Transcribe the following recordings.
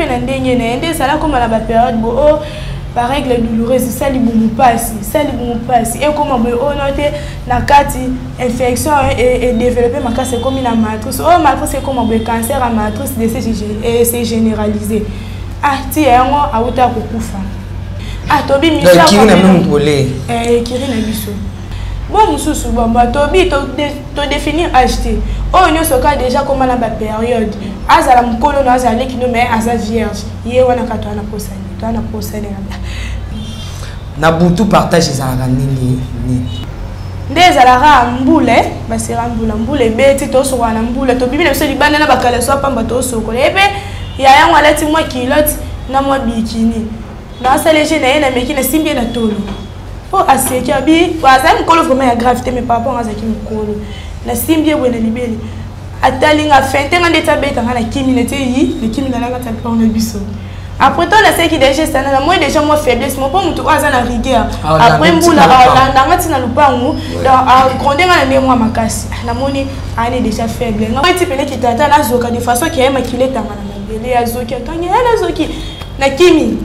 mpe na ndenge na ye nde ezala koma na baperiode bo o barègle douloureuse esali libumu mpasi, esali libumu mpasi, ekoma boye oyo no te na kati infection edéveloppe makasi, ekomi na matrice oyo, matrice ekoma boye, cancer ya matrice de se généraliser. Ah, ti yango awuta kokufa. Ah, tobimisa ekiri na bino mokole. Ekiri na biso bon mosusu. Bon, tobi todéfinir âge te. Oyo nyonso ka déjà koma na bapériode, azala mokolo no, azala leki no, mais aza vierge, ye wana kaka toa na posani, toa na posani. Na butu partage ezalaka ndenge nini? Nde ezalaka mbula, basera mbula, mbula ebeti, tosokola na mbula, tobimi na biso libanda na bakaleso apamba, tosokola. Ye mpe ya yango alati mwa culotte na mwa bikini, nasala je na ye, nameki, nasimbi ye na tolo mpo aseki. Abi azali mokolo vraiment ya grave te, mais par rapport azalaki mokolo, nasimbi ye boye na libele, atali nga fin te, nga ndeti abetanga na kimi, neti yi likimi na nanga ta na biso. Après to nasalaki déjà geste wana, namoni déjà mwa faiblesse mo, mpo motu oyo aza na rigueur après mbula alandanga ntina lupangu, donc agronde nga na ndenge mwa makasi. Namoni ani déjà faible, nga ti pene kitata nazoka de façon ke ye makili etanga na mabele, azoki, akangi ye, nazoki, nakimi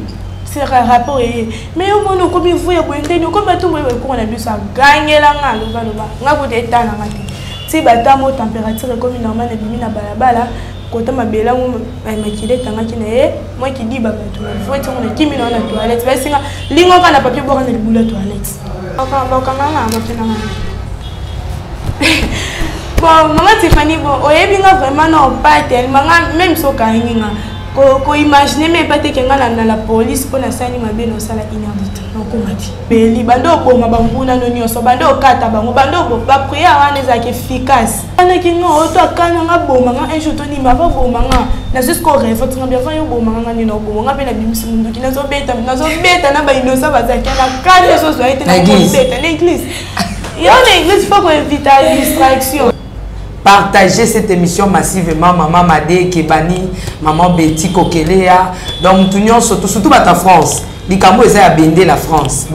sera rapport eye. Mais yo moni okomi vuya boye, ndeni okomi atumbo ye ekoko na biso, agangelanga, alobaloba nga kuta etalanga te. Ti batamo température ekomi normal, ebimi na balabala kota mabele yango makili etangaki na ye mwa kidiba, bato nafueti yango, nakimi na na toilette, basinga lingoka na papier bwaka na libulu ya toilette, bakanganga bapenanga. Bon, mama Tiffany, bon, oyebi nga vraiment na pas tellement nga, même so okangi nga, koimagine me epa teke nga na la police mpo nasali mabe, nasala une heure de temps nakoma ti beli. Bando oboma banguna no nyonso, bando okata bango, bando baprière wana ezalaki efficace. Wanaki nga oyo to akana nga boma nga un jour, tonimba ava boma nga na jusqu'au rêve tinga bien avant yo boma nga nini, oboma nga mpe nabimisi munduki, nazobeta, nazobeta na bainnocent bazalaki na kani, ozozwa ye te, nakobeta na église. Yo na église faut koéviter distraction. Partagez cette émission massivement. Maman Made Kebani, Maman Betty Kokelea, donc tout nyonso, surtout bata France, likambo eza ya bende la France.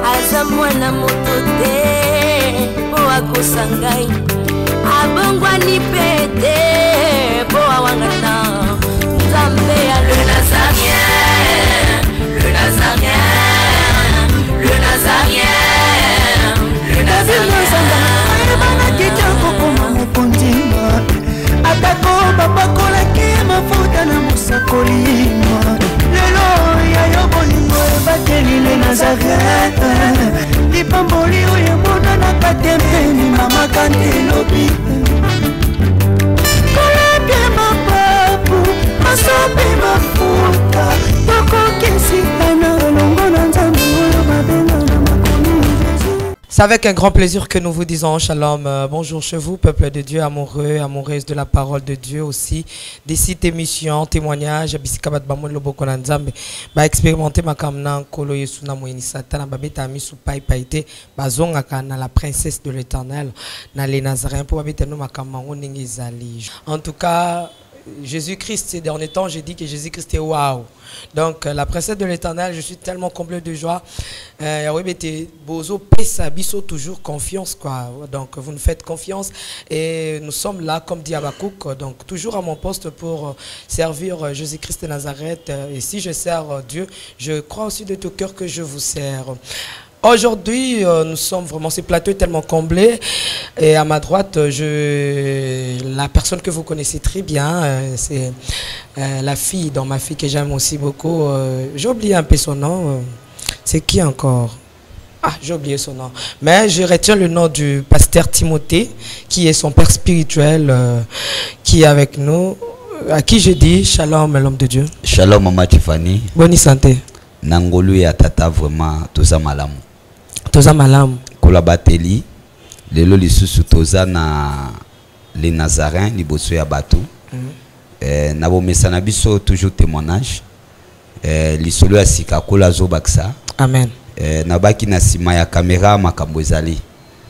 Aza mwana moto te mpo akosa ngai, abongwani mpe te mpo awangana Nzambe ya le Nazarien, le Nazarien, le Nazarien, le Nazarien. Ayebanaki te kokoma mokonzi, atako bapakolaki mafuta na mosakoli. Lelo ya yo bolingo ebateli le Nazaret, lipamboli oyo emonanaka te mpeni mama kantelobi kolapia mapapu masopi mafuta, tokokesika na elongo na Nzambe oyo babenga na makomi Jésus. C'est avec un grand plaisir que nous vous disons shalom. Bonjour chez vous, peuple de Dieu, amoureux, amoureuse de la parole de Dieu aussi. Des sites, émissions, témoignages, bisika bato bamoni loboko na Nzambe. Ba expérimenter makambo na Nkolo Yesu na moyini Satana, babeta misu pai pai te, bazongaka na la princesse de l'Éternel, na les Nazaréens pour babeta no makambo yango ndenge ezali. En tout cas, Jésus-Christ, ces derniers temps, j'ai dit que Jésus-Christ est waouh. Donc, la princesse de l'Éternel, je suis tellement comblé de joie. Yahweh bete bozo pesa biso toujours confiance, quoi. Donc, vous nous faites confiance et nous sommes là, comme dit Habakkuk, donc toujours à mon poste pour servir Jésus-Christ de Nazareth. Et si je sers Dieu, je crois aussi de tout cœur que je vous sers. Aujourd'hui, nous sommes vraiment, ce plateau est tellement comblé. Et à ma droite, la personne que vous connaissez très bien, c'est la fille, dans ma fille que j'aime aussi beaucoup. J'ai oublié un peu son nom. C'est qui encore? Ah, j'ai oublié son nom. Mais je retiens le nom du pasteur Timothée, qui est son père spirituel, qui est avec nous, à qui je dis shalom, l'homme de Dieu. Shalom, maman Tiffany. Bonne santé. Nangolu ya tata, vraiment, toza malamu. Toza malamu. Kola bateli, lelo lisusu toza na les Nazaréens, liboso ya bato. Na bomesa na biso toujours témoignage. Lisolo ya sika kola zobakisa. Amen. Nabaki na nsima ya kamera makambo ezali.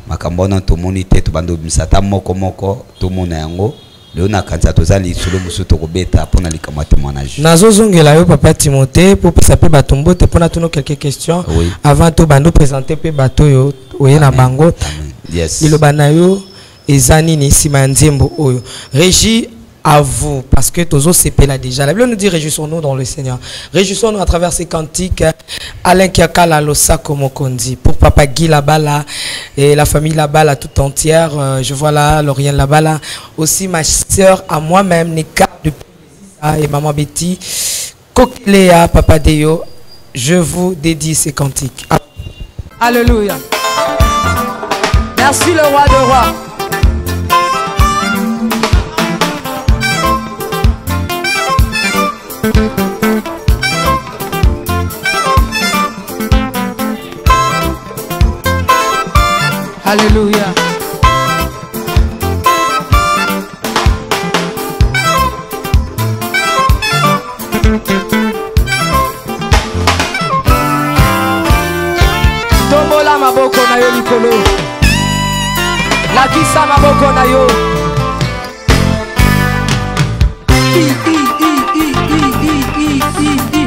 Makambo wana tomoni te, tobanda obimisa ata moko moko tomona yango. Lelo nakanisa toza lisolo mosusu tokobeta mpona likambo ya témoignage. Nazozongela yo, papa Timothée, mpo opesa mpe bato mbote, mpona tuna quelques questions. Oui. Avant tobanda oprésente mpe bato oyo oye na bango. Amen. Yes. Liloba na yo eza nini nsima ya nzembo oyo? Régie, à vous, parce que tozo sepela déjà. La Bible nous dit: réjouissons-nous dans le Seigneur. Réjouissons-nous à travers ces cantiques. Alain Kiakala Losako Mokondi, pour papa Guy Labala et la famille Labala tout entière. Je vois là Lauriane Labala, aussi ma sœur à moi-même, Nika depuis et maman Betty, Kokléa, papa Deo. Je vous dédie ces cantiques. Alléluia. Merci le roi de rois. Alléluia. Tombola maboko na yo likolo. Lakisa maboko na yo. I, I, I, I, I, I, I, I, I.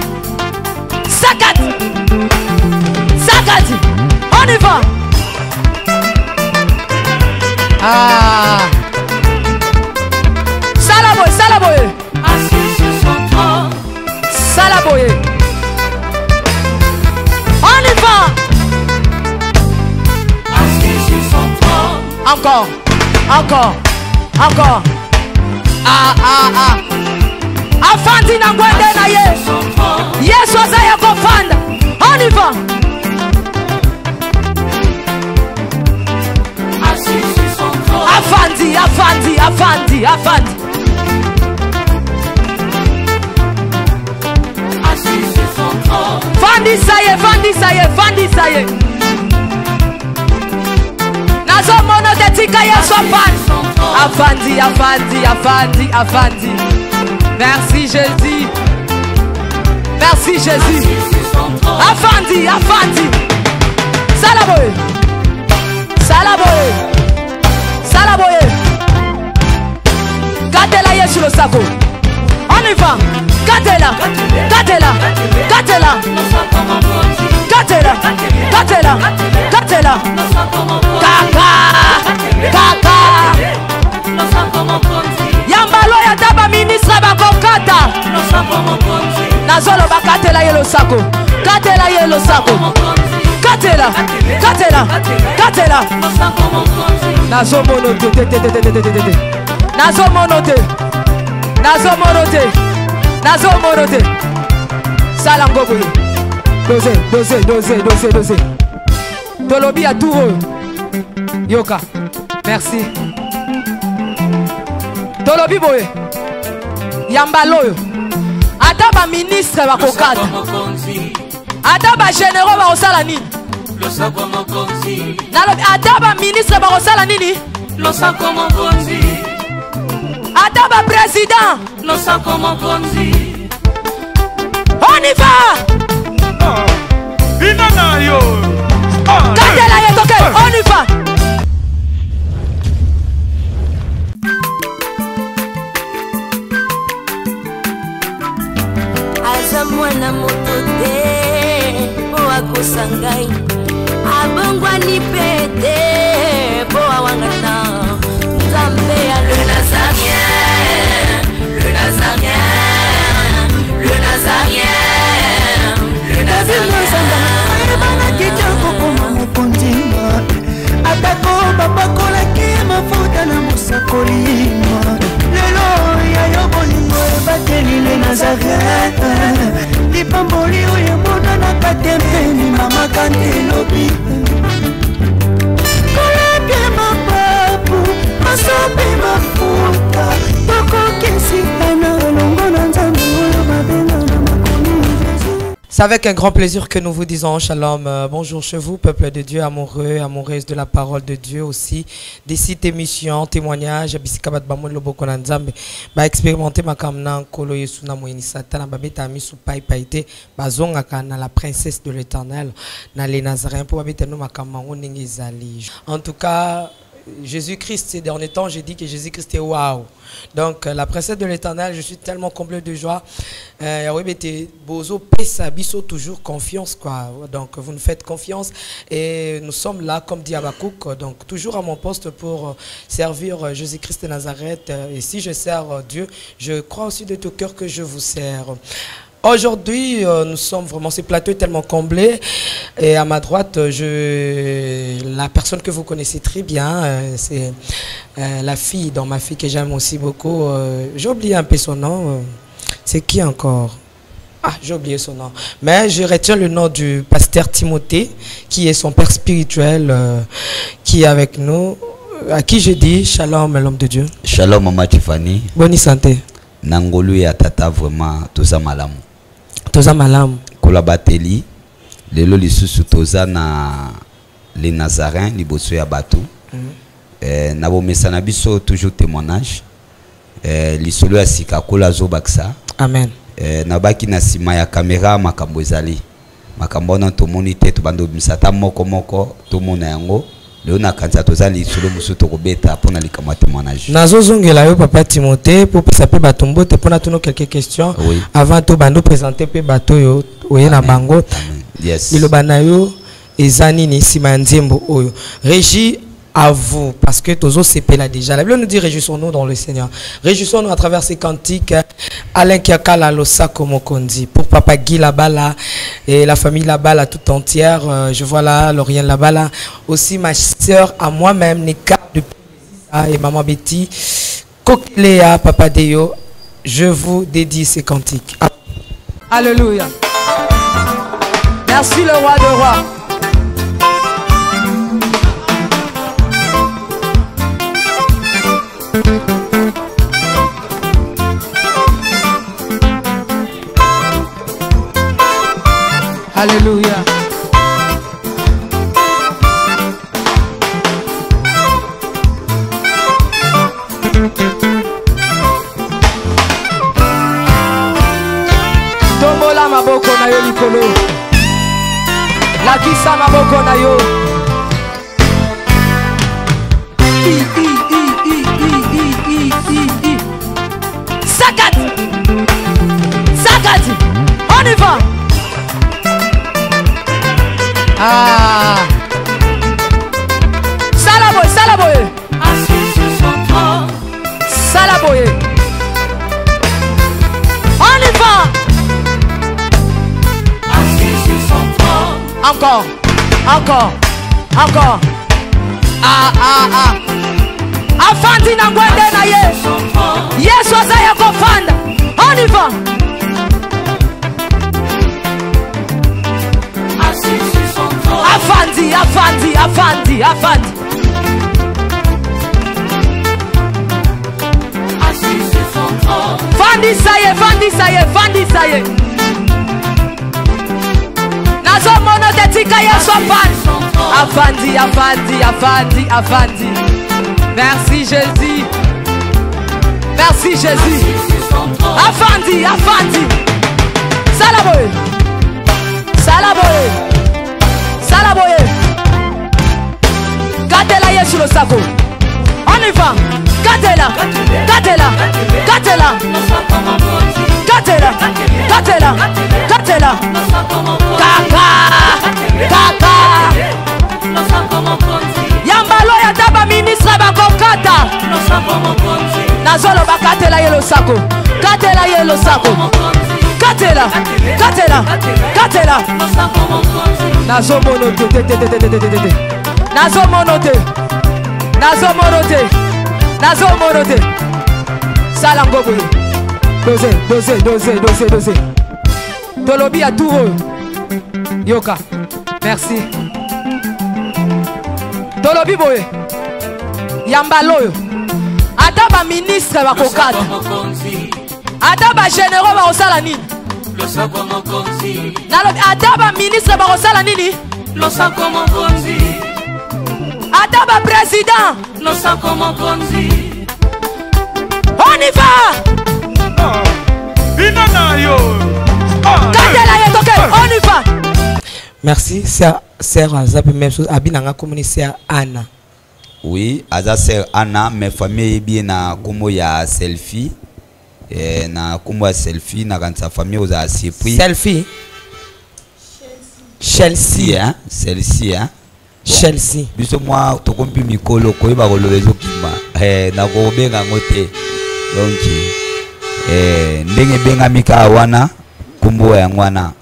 Sakati. Sakati. On y va. Ah. Salaboy, salaboy. Assis sur son trône. Salaboy. On y va. Assis sur son trône. Encore, encore, encore. Ah, ah, ah. Afandi na ngwende na ye. Son trône. Yesu aza ya kofanda. On y va. Assis sur son trône. Afandi, afandi, afandi, afandi. Assis sur son trône. Vandisa ye, vandisa ye, vandisa ye. Nazomona te, tika Yesu afandi. Afandi, afandi, afandi, afandi. Merci Jésus. Merci Jésus. Assis sur son trône. Afandi, afandi. Sala boye. Sala boye. Sala boye. Katela Yesu losako. On y va. Katela. Katela. Katela. Losako mokonzi. Katela. Katela. Katela. Losako mokonzi. Kaka. Kaka. Losako mokonzi. Yambalo ya ta baministre bakokata. Losako mokonzi. Nazoloba katela ye losako. Katela ye losako. Mokonzi. Katela. Katela. Katela. Losako mokonzi. Nazomona te te te te te te te te te. Nazomona te. Nazomona te. Nazomona te. Sala ngo boye. Dose, dose, dose, dose, dose. Tolobi ya tour oyo. Yoka. Merci. Tolobi boye. Yambala oyo. Ata baministre bakokata. Losako mokonzi. Ata bagénéraux bakosala nini? Losako mokonzi. Nalobi ata baministre bakosala nini? Losako mokonzi. Ata baprésident. Losako mokonzi. On y va. Bina na yo. Katela ye toke. On y va. Aza mwana moto te mpo akosa ngai, abongwani mpe te mpo awangana Nzambe ya le Nazarien, le Nazarien, le Nazarien, le David Nazamba ayebanaki te kokoma mokonzi, atako bapakolaki mafuta na mosakoli. Lelo ya yo bolingo ebateli le Nazaret, lipamboli oyo emonanaka te mpeni mama kante elobi kolapie mapapu masopi mafuta tokokesitana elongo na Nzambe oyo babenga na makomi Jésus. C'est avec un grand plaisir que nous vous disons shalom. Bonjour chez vous, peuple de Dieu, amoureux, amoureuses de la parole de Dieu aussi. Des sites émissions, témoignages, bisika bato bamoni loboko na Nzambe. Ba expérimenter makambo na Nkolo Yesu na moyini Satana, babeta misu pai pai te, bazongaka na la princesse de l'Éternel, na les Nazaréens, pour babeta no makambo yango ndenge ezali. En tout cas, Jésus-Christ, ces derniers temps, j'ai dit que Jésus-Christ est waouh. Donc, la princesse de l'éternel, je suis tellement comblé de joie. Yahweh Bozo pesa biso toujours confiance, quoi. Donc, vous nous faites confiance et nous sommes là, comme dit Habacuc, donc toujours à mon poste pour servir Jésus-Christ de Nazareth. Et si je sers Dieu, je crois aussi de tout cœur que je vous sers. Aujourd'hui, nous sommes vraiment, ce plateau est tellement comblé. Et à ma droite, la personne que vous connaissez très bien, c'est la fille, dans ma fille que j'aime aussi beaucoup. J'ai oublié un peu son nom. C'est qui encore? Ah, j'ai oublié son nom. Mais je retiens le nom du pasteur Timothée, qui est son père spirituel, qui est avec nous, à qui je dis Shalom, l'homme de Dieu. Shalom, maman Tiffany. Bonne santé. Nangolu ya tata vraiment toza malamu. Toza malamu. Kolabateli lelo lisusu toza na les Nazaréens liboso ya bato. Na bomesa na biso toujours témoignage. Lisolo ya sika kola zobaksa. Amen. Na baki na sima ya caméra makambo ezali. Makambo na tomoni te tobando misata moko moko tomona yango. Leo na kanza tozali lisolo musu tokobeta pona likamwa témoignage. Nazozongela yo papa Timothée pour pesa pe bato mbote pona tono quelques questions. Oui. Avant to bando présenter pe bato yo oye na bango. Yes. Liloba na yo eza nini sima ya nzembo oyo. Régie à vous, parce que tozo sepela déjà. La Bible nous dit réjouissons-nous dans le Seigneur. Réjouissons-nous à travers ces cantiques. Alain Kiakala Losako Mokonzi, pour papa Guy Labala et la famille Labala tout entière. Je vois là Lauriane Labala, aussi ma sœur à moi-même, Nika de et maman Betty, Kokéléa, papa Deo. Je vous dédie ces cantiques. Alléluia. Merci le roi de rois. Alléluia. Tombola maboko na yo likolo. Lakisa maboko na yo. I I I I I I I I. Sakati. Sakati. On y va. Ah. Salaboy, salaboy. Assis sur son trône. Salaboy. On y va. Assis sur son trône. Encore, encore, encore. Ah, ah, ah. Afandi na ngwende na ye. Yesu azaya kofanda. On y va. Afandi, afandi, afandi, afandi. Fandi saye, fandi saye, fandi saye. Nazo mono te tika Yesu afandi. Afandi, afandi, afandi, afandi. Merci Jésus. Merci Jésus. Afandi, afandi. Salaboy. Salaboy. Salaboye. Katela Yesu losako. On y va. Katela. Katela. Katela. Katela. Katela. Katela. Kaka. Kaka. Yambalo ya taba ministre bakokata. Nazolo bakatela ye losako. Katela ye losako. Katela. Katela. Katela. Nazomono te te te te te te te te. Nazomono te. Nazomono te. Nazomono te. Salango boye. Dosé, dosé, dosé, dosé, dosé. Tolobi à tout. Yoka. Merci. Tolobi boye. Yambalo. Ata ba ministre ba kokata. Ata ba généraux ba osala nini. Ata ba ministre ba osala nini. Ata ba président. On y va. On y va. Merci, sœur Azap, même chose. Abinanga communiqué sœur Anna. Oui, aza sœur Anna, mais famille eyebi ye na nkombo ya Selfie. Eh, na nkombo ya Selfie, nakanisa famille ozala surpris. Selfie, Chelsea. Hein? Chelsea, hein? Bon. Chelsea. Biso mwa tokomi mpe mikolo koyeba koloba ezokima, eh, nakobenga yango te. Donc eh, ndenge ebengami kaka wana nkombo yango wana.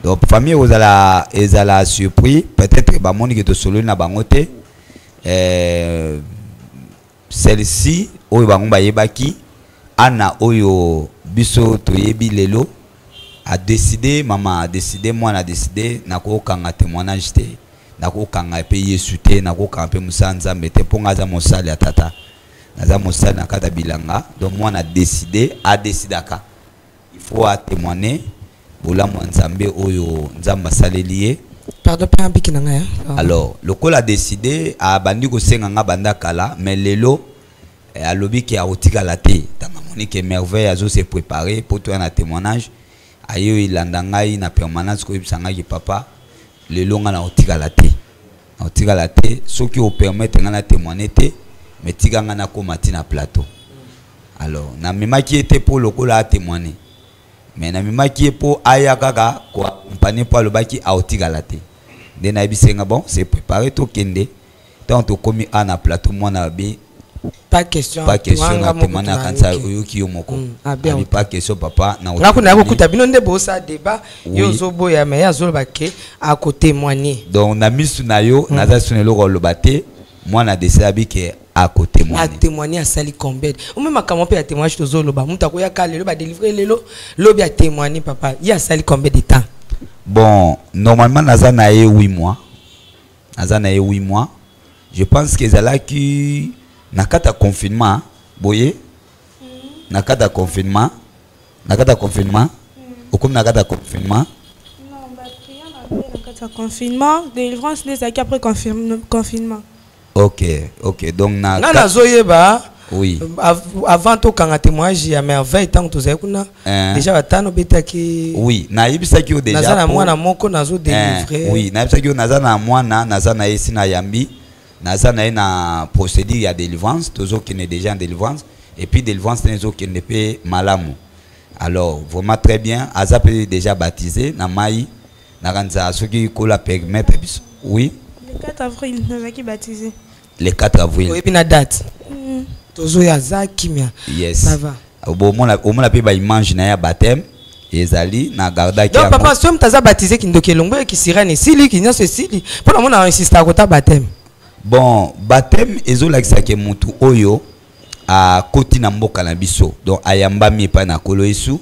Donc famille ozala ezala surpris, peut-être bamoni ke tosololi na bango te. Eh, celle-ci oyo bango bayebaki, Anna oyo biso toyebi lelo, a décidé, mama a décidé, mwana a décidé, nakokanga témoignage te, nakokanga mpe Yesu te, nakokanga mpe mosala Nzambe te, mpo nga aza mosali ya tata, naza mosali na kati ya bilanga. Donc mwana a décidé, adécidaka il faut atémoigner bolamu ya Nzambe oyo Nzambe asaleli ye. Pardon, mpe ambiki na ngai, hein? Alors lokola adécidé, abandi kosenga nga banda kala, mais lelo eh, alobi ke akotikala te. Ntango amoni ke Merveille azo se préparer mpo toya na témoignage, aye oyo elanda ngai na permanence koyebisa ngai ke papa, lelo nga nakotikala te, nakotikala te. Soki opermettre ngai na témoigner te, mais tika ngai nakóma ti na plateau. Alors namemaki ye te mpo lokola atémoigner, mais namemaki ye mpo aya kaka koaccompagner, mpo alobaki aotikala te. Nde nayebisi nga bon, c'est préparé, tokende. Ntango tokomi a na plateau, mwana abi pas question. Pas question Nga na moko témoigner. tuna Akanisa yoki. oyoki yo moko. Ah, bien. Abi pas question, papa, na Nga kuna kokuta bino nde bosala débat. Oui. Yo ozoboya, mais ye azoloba ke akotémoigner. Donc na misu na yo, naza suna eloko oloba te. Mwana décidé, abi ke akotémoigner. Atémoigner, asali combien ome makambo mpe ya témoignage tozoloba? Moto akoyaka lelo, badélivre lelo, lobi atémoigner. Papa, ye asali combien de temps? Bon, normalement naza na ye 8 mois, naza na ye 8 mois. Je pense que ezalaki na kati ya confinement boye, na kati ya confinement, na kati ya confinement, okomi na kati ya confinement. Non, baprière na na kati ya confinement, délivrance nde ezalaki après confinement. Ok, donc na Nga nazoyeba Oui. Avant tokanga témoignage ya Merveille, ntango tozali kuna déjà batano obetaki. Oui, nayebisaki yo déjà. Naza na mwana moko nazodélivre. Oui, nayebisaki yo naza na mwana, naza na ye si nayambi, naza na ye na procédure ya délivrance, tozokende déjà en délivrance, et puis délivrance tene ezokende mpe malamu. Alors vraiment très bien, aza mpe déjà baptisé na mai. Nakanisa soki kola permettre biso, oui. Le 4 avril nazalaki baptisé. Le 4 avril. Oyebi na date. Tozoya, aza kimia. Yes. Ça va. Bomona, omona mpe baimage na ye ya baptême ezali na gardaki. Donc papa, soki moto aza baptisé, kindoki elongo, kisirane esili, kinyonso esili, mpo na mona insista akota baptême. Bon, baptême ezolakisaka mutu oyo akoti na mboka na biso, donc ayambami epai na Nkolo Yesu.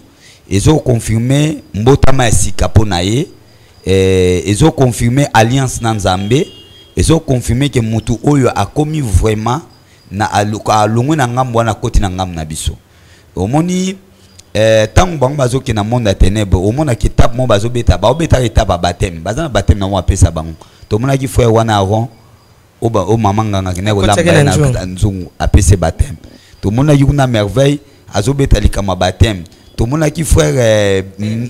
Ezoconfirme mbotama ya sika mpo na ye, eh, ezoconfirme alliance na Nzambe, ezoconfirme ke mutu oyo akomi vraiment na alongwe na ngambo wana, akoti na ngambo na biso. Omoni, eh, ntango bango bazokende na monde ya ténèbre, omonaki étape moko bazobeta, baobetaka étape ya baptême. Baza na baptême nango apesa bango. Tomonaki frère wana Aron o mama nganga akendaki Akotiaki kolamba ye na na nzungu. na nzungu, apesi baptême. Tomonaki kuna Merveille azobeta likambo ya baptême. Tomonaki frère eh,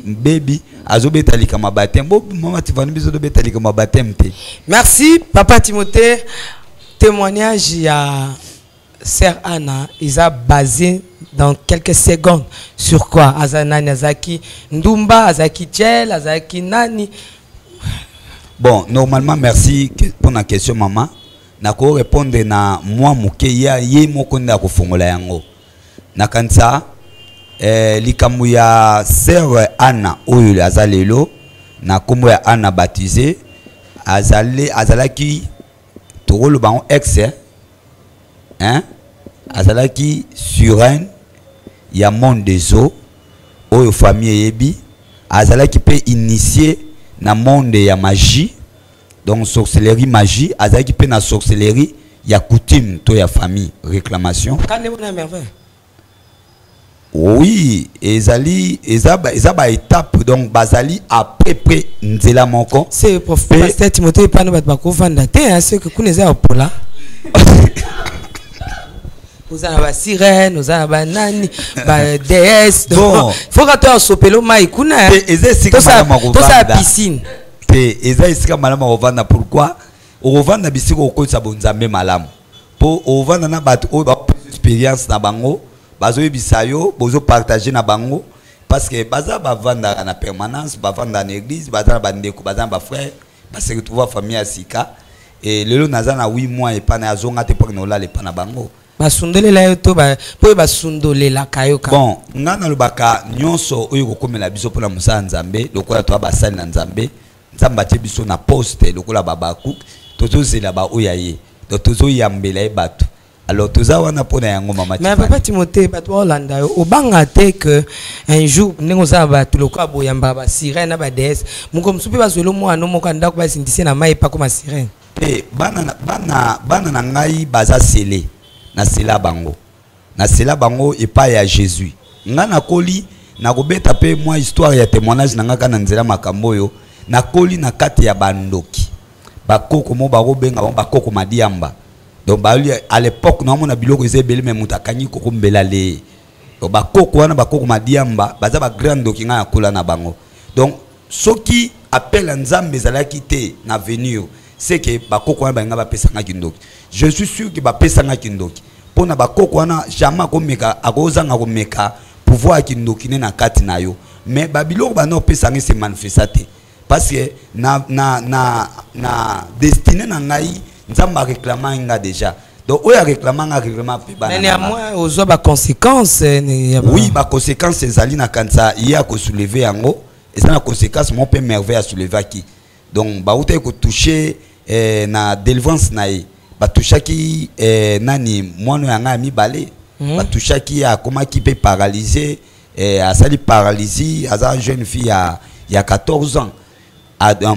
Baby azobeta likambo ya baptême. Bo mama Tifani, biso tobeta likambo ya baptême te. Merci papa Timothée. Témoignage ya sœur Anna eza basé dans quelques secondes sur quoi? Aza nani? Azalaki ndumba, azalaki gel, azalaki nani? Bon, normalement, merci pour la question, maman. Nako répondre na mwa moke ya ye moko nde akofongola yango. Nakanisa eh, likambo ya sœur Anna oyo aza lelo na nkombo ya Anna baptisé, azali, azalaki, tokoloba yango ex, eh, hein? Azalaki sirène ya monde des eaux oyo famille eyebi. Azalaki mpe initié na monde ya magie, donc sorcellerie, magie. Azalaki mpe na sorcellerie ya coutume to ya famille, réclamation. Kande mona Merveille. Oui, ezali eza ba étape, donc bazali à peu près nzela moko. C'est prof pasteur Timothée, epano bato bakovanda te, hein, soki kuna eza ya pola, oza na basirène, oza na banani, ba ds. Bon. Faut ka to ya sopelo mai kuna, hein. Te, eza esika malamu ya Tosala kovanda. piscine. Te, eza esika malamu ya kovanda. Pourquoi okovanda bisika okoyisa bonzambe malamu? Mpo ovanda na bato oyo bapesa expérience na bango, bazoyebisa yo, bozopartage na bango, parce que baza bavandaka na permanence, bavandaka na église, baza na bandeko, baza na bafrère, base retrouva famille ya sika. E lelo naza na 8 mois epa na azonga te mpo na olala epa na bango. Basundolela yo to mpo oyo basundolelaka yo kaka? Bon, ngai nalobaka nyonso oyo ekokomela biso mpona mosala Nzambe, lokola toya basali na Nzambe, Nzambe atie biso na poste lokola babakuk, tozozela baoyo ya ye, donc tozoyambela ye bato. Alors toza wana mpona yango, mama. Mais papa Timothée, bato baolanda yo, obanga te que un jour, ndenge oza na bato lokola boyambaka basirene na bads, moko mosusu mpe bazwela mwana moko ya ndako, bazindisi na mai epakoma sirene? Te, bana na ngai baza sele nasela bango, nasela bango epai ya Jésus. Ngai nakoli, nakobeta mpe mwa histoire ya témoignage na ngai kaka na nzela makambo oyo. Nakoli na kati ya bandoki, bakoko mo bakobenga bango bakoko madiamba. Donc bali à l'époque naomona biloko eza ebele, me moto akangi koko mbela le. Donc bakoko wana, bakoko madiamba, baza bagrand ndoki. Ngai nakola na bango. Donc soki appel ya Nzambe ezalaki te na avenir, c'est que bakoko wana balinga bapesanga kindoki. Je suis sûr que bapesanga kindoki mpo na bakoko wana. Jamais akomeka, akozanga komeka pouvoir ya kindoki ne na kati na yo. Mais babiloko banda opesanga ese manifesta te, parce que na destinée na ngai, Nzambe aréclama nga déjà. Donc oyo aréclama nga, aréclama mpe bana Mais na nga. Néanmoins ozwa baconséquence Oui, baconséquence ezali. Na kanisa ye akosoulever yango, eza na conséquence moko mpe Merveille asoulevaki. Donc bautaki kotouche na délivrance na ye, batouchaki nani, mwana ya ngai ya mibale. Batouchaki ye, akomaki mpe paralysé, asali paralysie. Aza jeune fille ya 14 ans.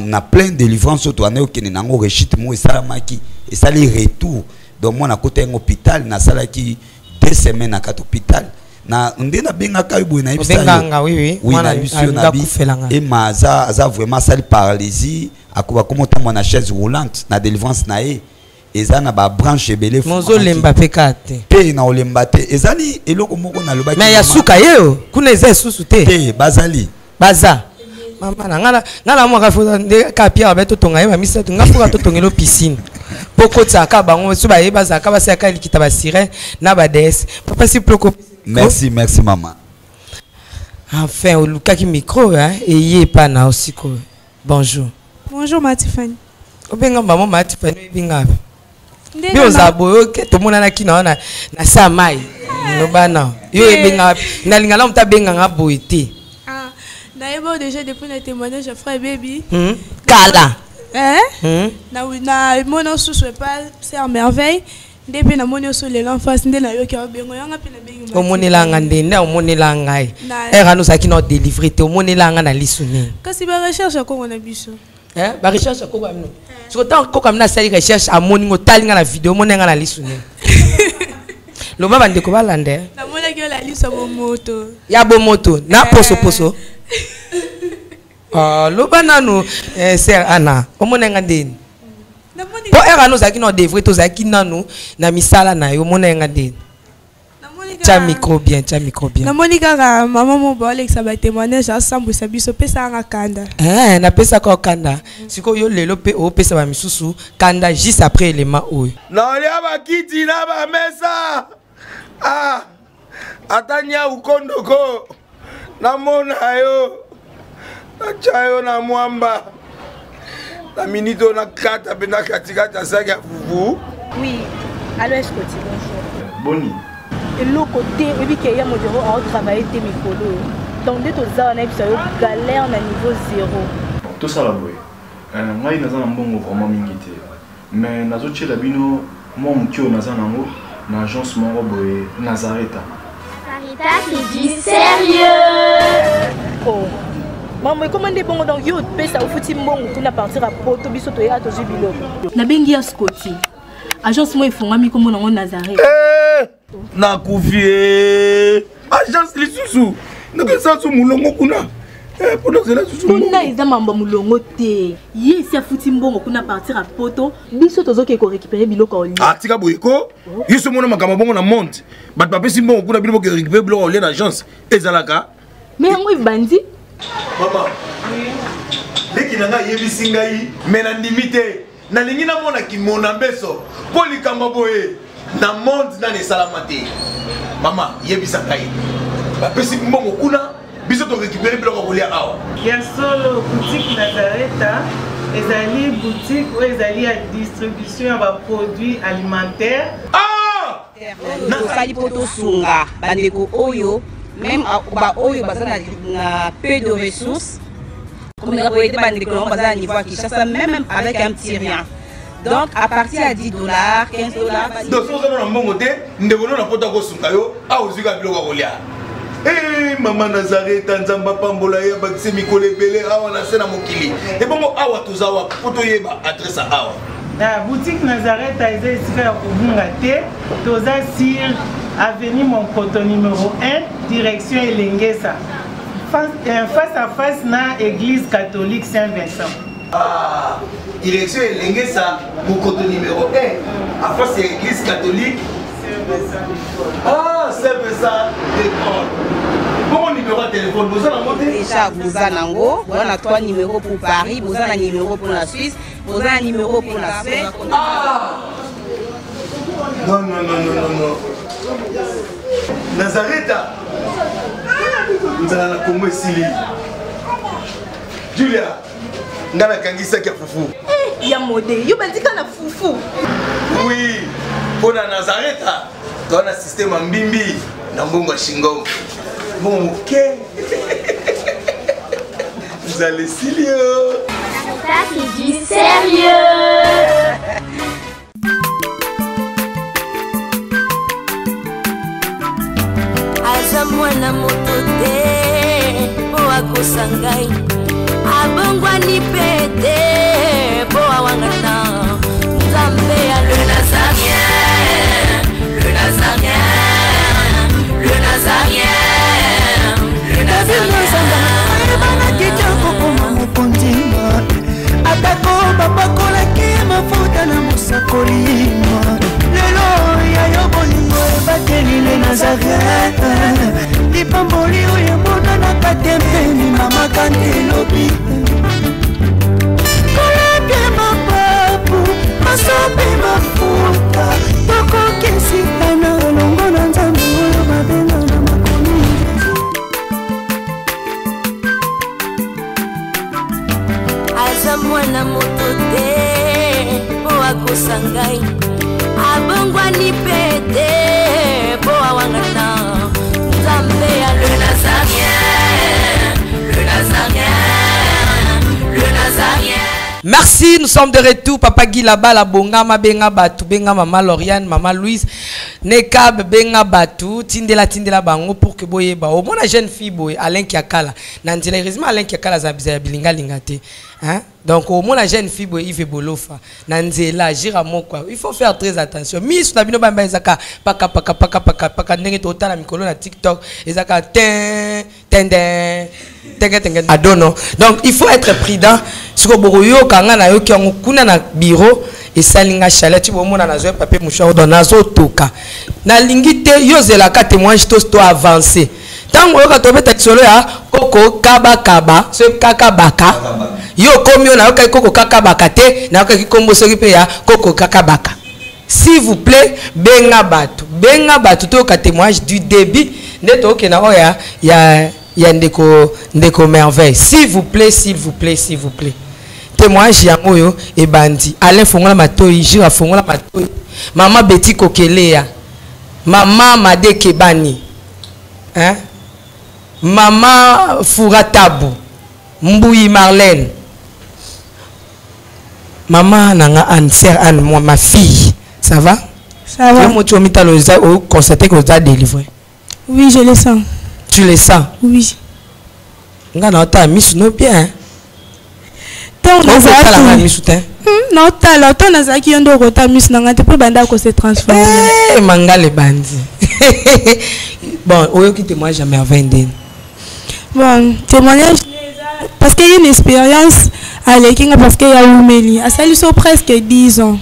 Na plein délivrance oyo toanda okende nango, rechute moko esalamaki, esali retour. Donc mwana akota yango hôpital, nasalaki 2 semaines na kati hôpital. Na nde nabengaka yo boye, nayebisa yo. Obenganga, oui. Oui, Mwana nayebisi yo. alinga Nabi kufelanga. Ema aza vraiment asali paralysie, akoba koma otambola na chaise roulante. Na délivrance na ye eza na babranche ebele. Mozolemba mpe kaka te? Mpe na olemba te, ezali eloko moko nalobaki. Mais ya mama. suka ye o kuna eza lisusu te? Te, bazali. Baza mama na nga na mwaka fo nde ka Pierre abe totonga ye bamisato, nga foka totongela piscine mpo kotisaka bango so baye bazalaka basalaka likita basirene na bads. Papa Siploko. Merci, merci mama. Enfin olukaki micro, hein, eye epa na yo sikoyo. Bonjour. Bonjour, ma Tiffany. Obenga mama ma Tiffany, oyebi Ndenge mpe ozala boye oke tomonanaki na wana na sa mai loba na yo. Te. Ebengaka nalinga na moto abenganga boye te. Ah, nayeba déjà depuis na témoignage ya frère Baby. Kala. Hein? Hmm? Na mona susu epa sœur Merveille, nde mpe namoni oso lelo en face, nde nayoki abengo yanga mpe nabengi ma Omonelanga nde nde omonela ngai? Na- Ere wana ozalaki na odélivre te, omonelanga na lisu nini? Kasi barecherche ya kongo na biso. Eh, barecherche ya koko ya bino. Soki ntango koko ya bino asali recherche, amoni ngo, otali nga na video, omoni nga na lisu nini? Loba, bandeko balanda, eh. Namonaki yo na liso ya bomoto. Ya bomoto na posoposo. Ah, loba nanu, eh, sœur Ana, omoni nga ndeni? Namoni Mpo ere wana ozalaki na odevre te, ozalaki nanu na misala na yo, omoni nga ndeni? Namoni Tia kaka- micro bien, tia micro bien. Namoni kaka mama mo baolekisa batémoignage, asambwisa biso, opesaka kanda. Eh, napesaka yo kanda. Sikoyo yo lelo mpe opesa bamisusu kanda juste après élément oyo. Naolia bakiti na bamesa, ah, ata nyau kondoko namona yo, natya yo na mwamba na minute oyo, nakata mpe na katikati ya saki ya fufu. Oui, allo Escoti, bonjour. Boni? Eloko te, oyebi ke ya modero aotravaille te mikolo oyo. Donc nde toza wana, yebisa yo, galère na niveau zéro. Tosala boye. Ngai naza na mbongo vraiment mingi te, mais nazotiela bino mwa moke oyo naza nango na agence moko boye, Nazareta. Sarita, c'est du sérieux. Oh. Mambo ekoma nde bongo. Donc yo opesa, ofuti mbongo kuna partir ya poto, biso toyaka tozwi biloko. Nabengi ya Scoti, agence moko efungwami, nkombo nango Nazareth. Eh, nakufi e. Agence lisusu nakesa su molongo kuna. Eh, mpona ozela susu. Kuna eza mambo ya molongo te. Ye esi afuti mbongo kuna partir ya poto, biso tozoke korécupérer biloko ya olia. Ah, tika boye ko. Yo so mona makambo bongo na monde, bato bapesi mbongo kuna, bino boke récupérer biloko olia na agence, ezalaka? Mais yango ebandi. Mama leki na ngai ayebisi ngai, me nandimi te. Nalingi namona kimona mbeso mpo likambo boye. Na monde nani esalama te. Mama, yebisa ngai. Bapesi mbongo kuna, biso to récupérer biloko ya kolia awa. Ya solo, boutique Nazareta ezali boutique oyo ezali ya distribution ya ba produits alimentaires. Ah! Tosali mpo tosunga bandeko oyo meme baoyo baza na peu de ressources, komeka koyede bandeko yango baza na niveau ya Kinshasa, même avec un petit rien. Donc à partir ya 10 $, 15 $. Donc soki oza na mbongo te, ndeko no na poto akosunga yo awa, ozwi kaka biloko ya kolia. Eh, mama Nazareta, Nzambe apambola ye, abakisi mikolo ebele awa na se na mokili. Ebongo awa toza wapi mpo toyeba adresse ya awa? Na boutique Nazareta eza esika ya kobunga te. Toza sur avenue Monkoto numéro 1, direction Elengesa, face à face na église catholique Saint-Vincent. Ah, direction Elengesa, Mokoto numéro 1, à face ya église catholique. Ah, Saint-Vincent de Paul. Bongo numéro ya téléphone boza nango te? Déjà boza nango, boza na trois numéros pour Paris, boza na numéro pour la Suisse, boza na numéro pour la Suède. Ah! Non, non, non, non, non, non. Nazareta, nzala na Kongo esili. Julia, nga nakangisaki ya fufu. Eh, ya mode, yo bandika na fufu. Oui, mpo na Nazareta toa na systeme ya mbimbi na mbongo ya shingom, mbongo moke, nzala esili yo. Ça, c'est du sérieux. Aza mwana moto te mpo akosa ngai, abongwani mpe te mpo awangana Nzambe ya le Nazarien, le Nazarien, le Nazarien, le Nazarien. Ayebanaki te kokoma mokonzi, atako bapakolaki mafuta na mosakoli. Lelo ya yo bolingo ebateli le Nazaret, lipamboli oyo emonanaka te mpeni mama kante elobi kolapie mapapu masopi mafuta tokokesika na elongo na Nzambe oyo babenga na makomi. Aza mwana moto te mpo akosa ngai, abongwani mpe te mpo awangana Nzambe ya le Nazarien, le Nazarien, le Nazarien. Merci, nous sommes de retour. Papa Guy là-bas, la bonga, ma benga batu, benga maman Lauriane, maman Louise, Nekab, benga batu, tindela tindela bango pour que boye ba. Au moins la jeune fille boye, Alain Kiakala. Nandila heureusement Alain Kiakala zabiza ya bilinga linga te. Hein? Donc au moins la jeune fille boye Yves Bolofa, Nanzela, Jira mokwa. Il faut faire très attention. Miss na bino bamba ezaka paka paka paka paka paka ndenge to tala mikolo na TikTok, ezaka tin tende tenge tenge adono. Donc il faut être prudent. Siko bokoyoka nga nayoki yango kuna na bureau, esali nga chaleur ti bomona nazwa papier mouchoir donc nazotoka. Nalingi te yo ozelaka témoignage to avance. Ntango oyoka tobeta lisolo ya koko kabakaba, soki kakabaka yo okomi oyo, nayokaki koko kakabaka te, nayokaki kombo soki mpe ya koko kakabaka. S'il vous plaît, benga bato, benga bato, toyoka témoignage du début nde tokokenda oyo ya ndeko Merveille. S'il vous plaît, s'il vous plaît, s'il vous plaît, témoignage yango oyo ebandi. Alain fongola matoi, Jira fongola matoi, mama Beti Kokelea, mama Made Kebani, hein? Mama Fura Tabu Mbuyi Marlène, mama nanga Anne, sœur Anne, moi, ma fille, ça va? Ça va. Yo moto omitalo oza oconstater que oza délivré? Oui, je le sens. Tu le sens? Oui. Nga na otala misu no bien. Ntango Okotala nga misu te. Naotala, ntango nazalaki yo nde okota misu na ngai te mpo ebanda kose transforme. Eh, mangala ebandi. Bon, oyoki témoignage ya Merveille ndeni? Bon, témoignage, parce que une expérience aleki nga, parce que ya wumeli asali so presque 10 ans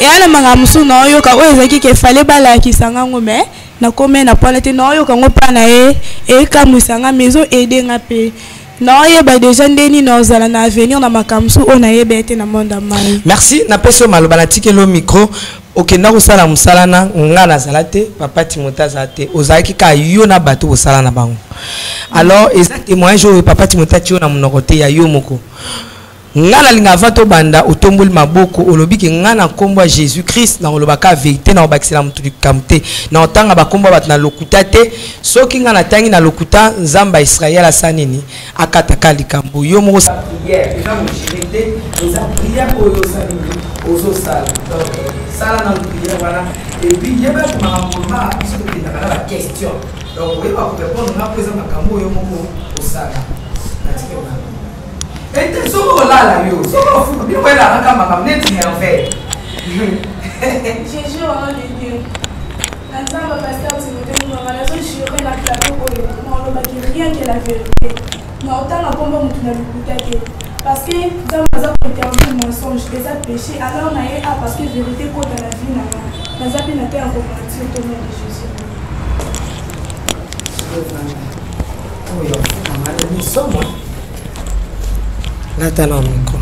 eya na makambo mosusu naoyoka oyo ezalaki ke fale balakisa ngango, mais nakomi na pwana te, naoyoka ngo mpa na ye ekamwisa nga, mais ezoaider nga mpe naoyeba déjà nde nini ozala na avenir na makambo mosusu oyo nayeba ye te na monde ya mai. Merci. Napesi yo maloba, natikeli yo micro. Okenda kosala mosala na nga nazala te, papa Timothée azala te, ozalaki kaka yo na bato bosala na bango. Alors eza témoignage oyo papa Timothée atie yo na monoko te, ya yo moko. Nga nalinga avant tobanda, otomboli maboko, olobi ke nga na nkombo ya Jésus Christ nakolobaka vérité, na kobakisela moto likambo te, na kotanga bakombo ya bato na lokuta te. Soki nga natangi na lokuta, Nzambe ya Israel asala nini? Akataka likambo. Yo moko prière eza kogere te, eza prière oyo osali nini, ozosala. Donc sala nanu prière wana, et puis yeba makambo ma biso tokendaka na baquestion, donc oyeba korépondre nga mpo eza makambo oyo moko osala. Natikela ete soki olala yo, soki ofuka bino boyelaka kaka makambo neti merveille. Je jure au nom de Dieu. Na Nzambe pasteur Timothée Munganga, nazo jure na plateau oyo, nalobaki rien que la vérité. Na otanga kombo mutu na lokuta te. Parce que Nzambe aza kointerdire mensonge, eza péché. Alors na ye a parce que vérité kota na vie na nga. Naza pe na te ya komentir au nom de Jésus. Oyo mama ni somo. Lata na micro.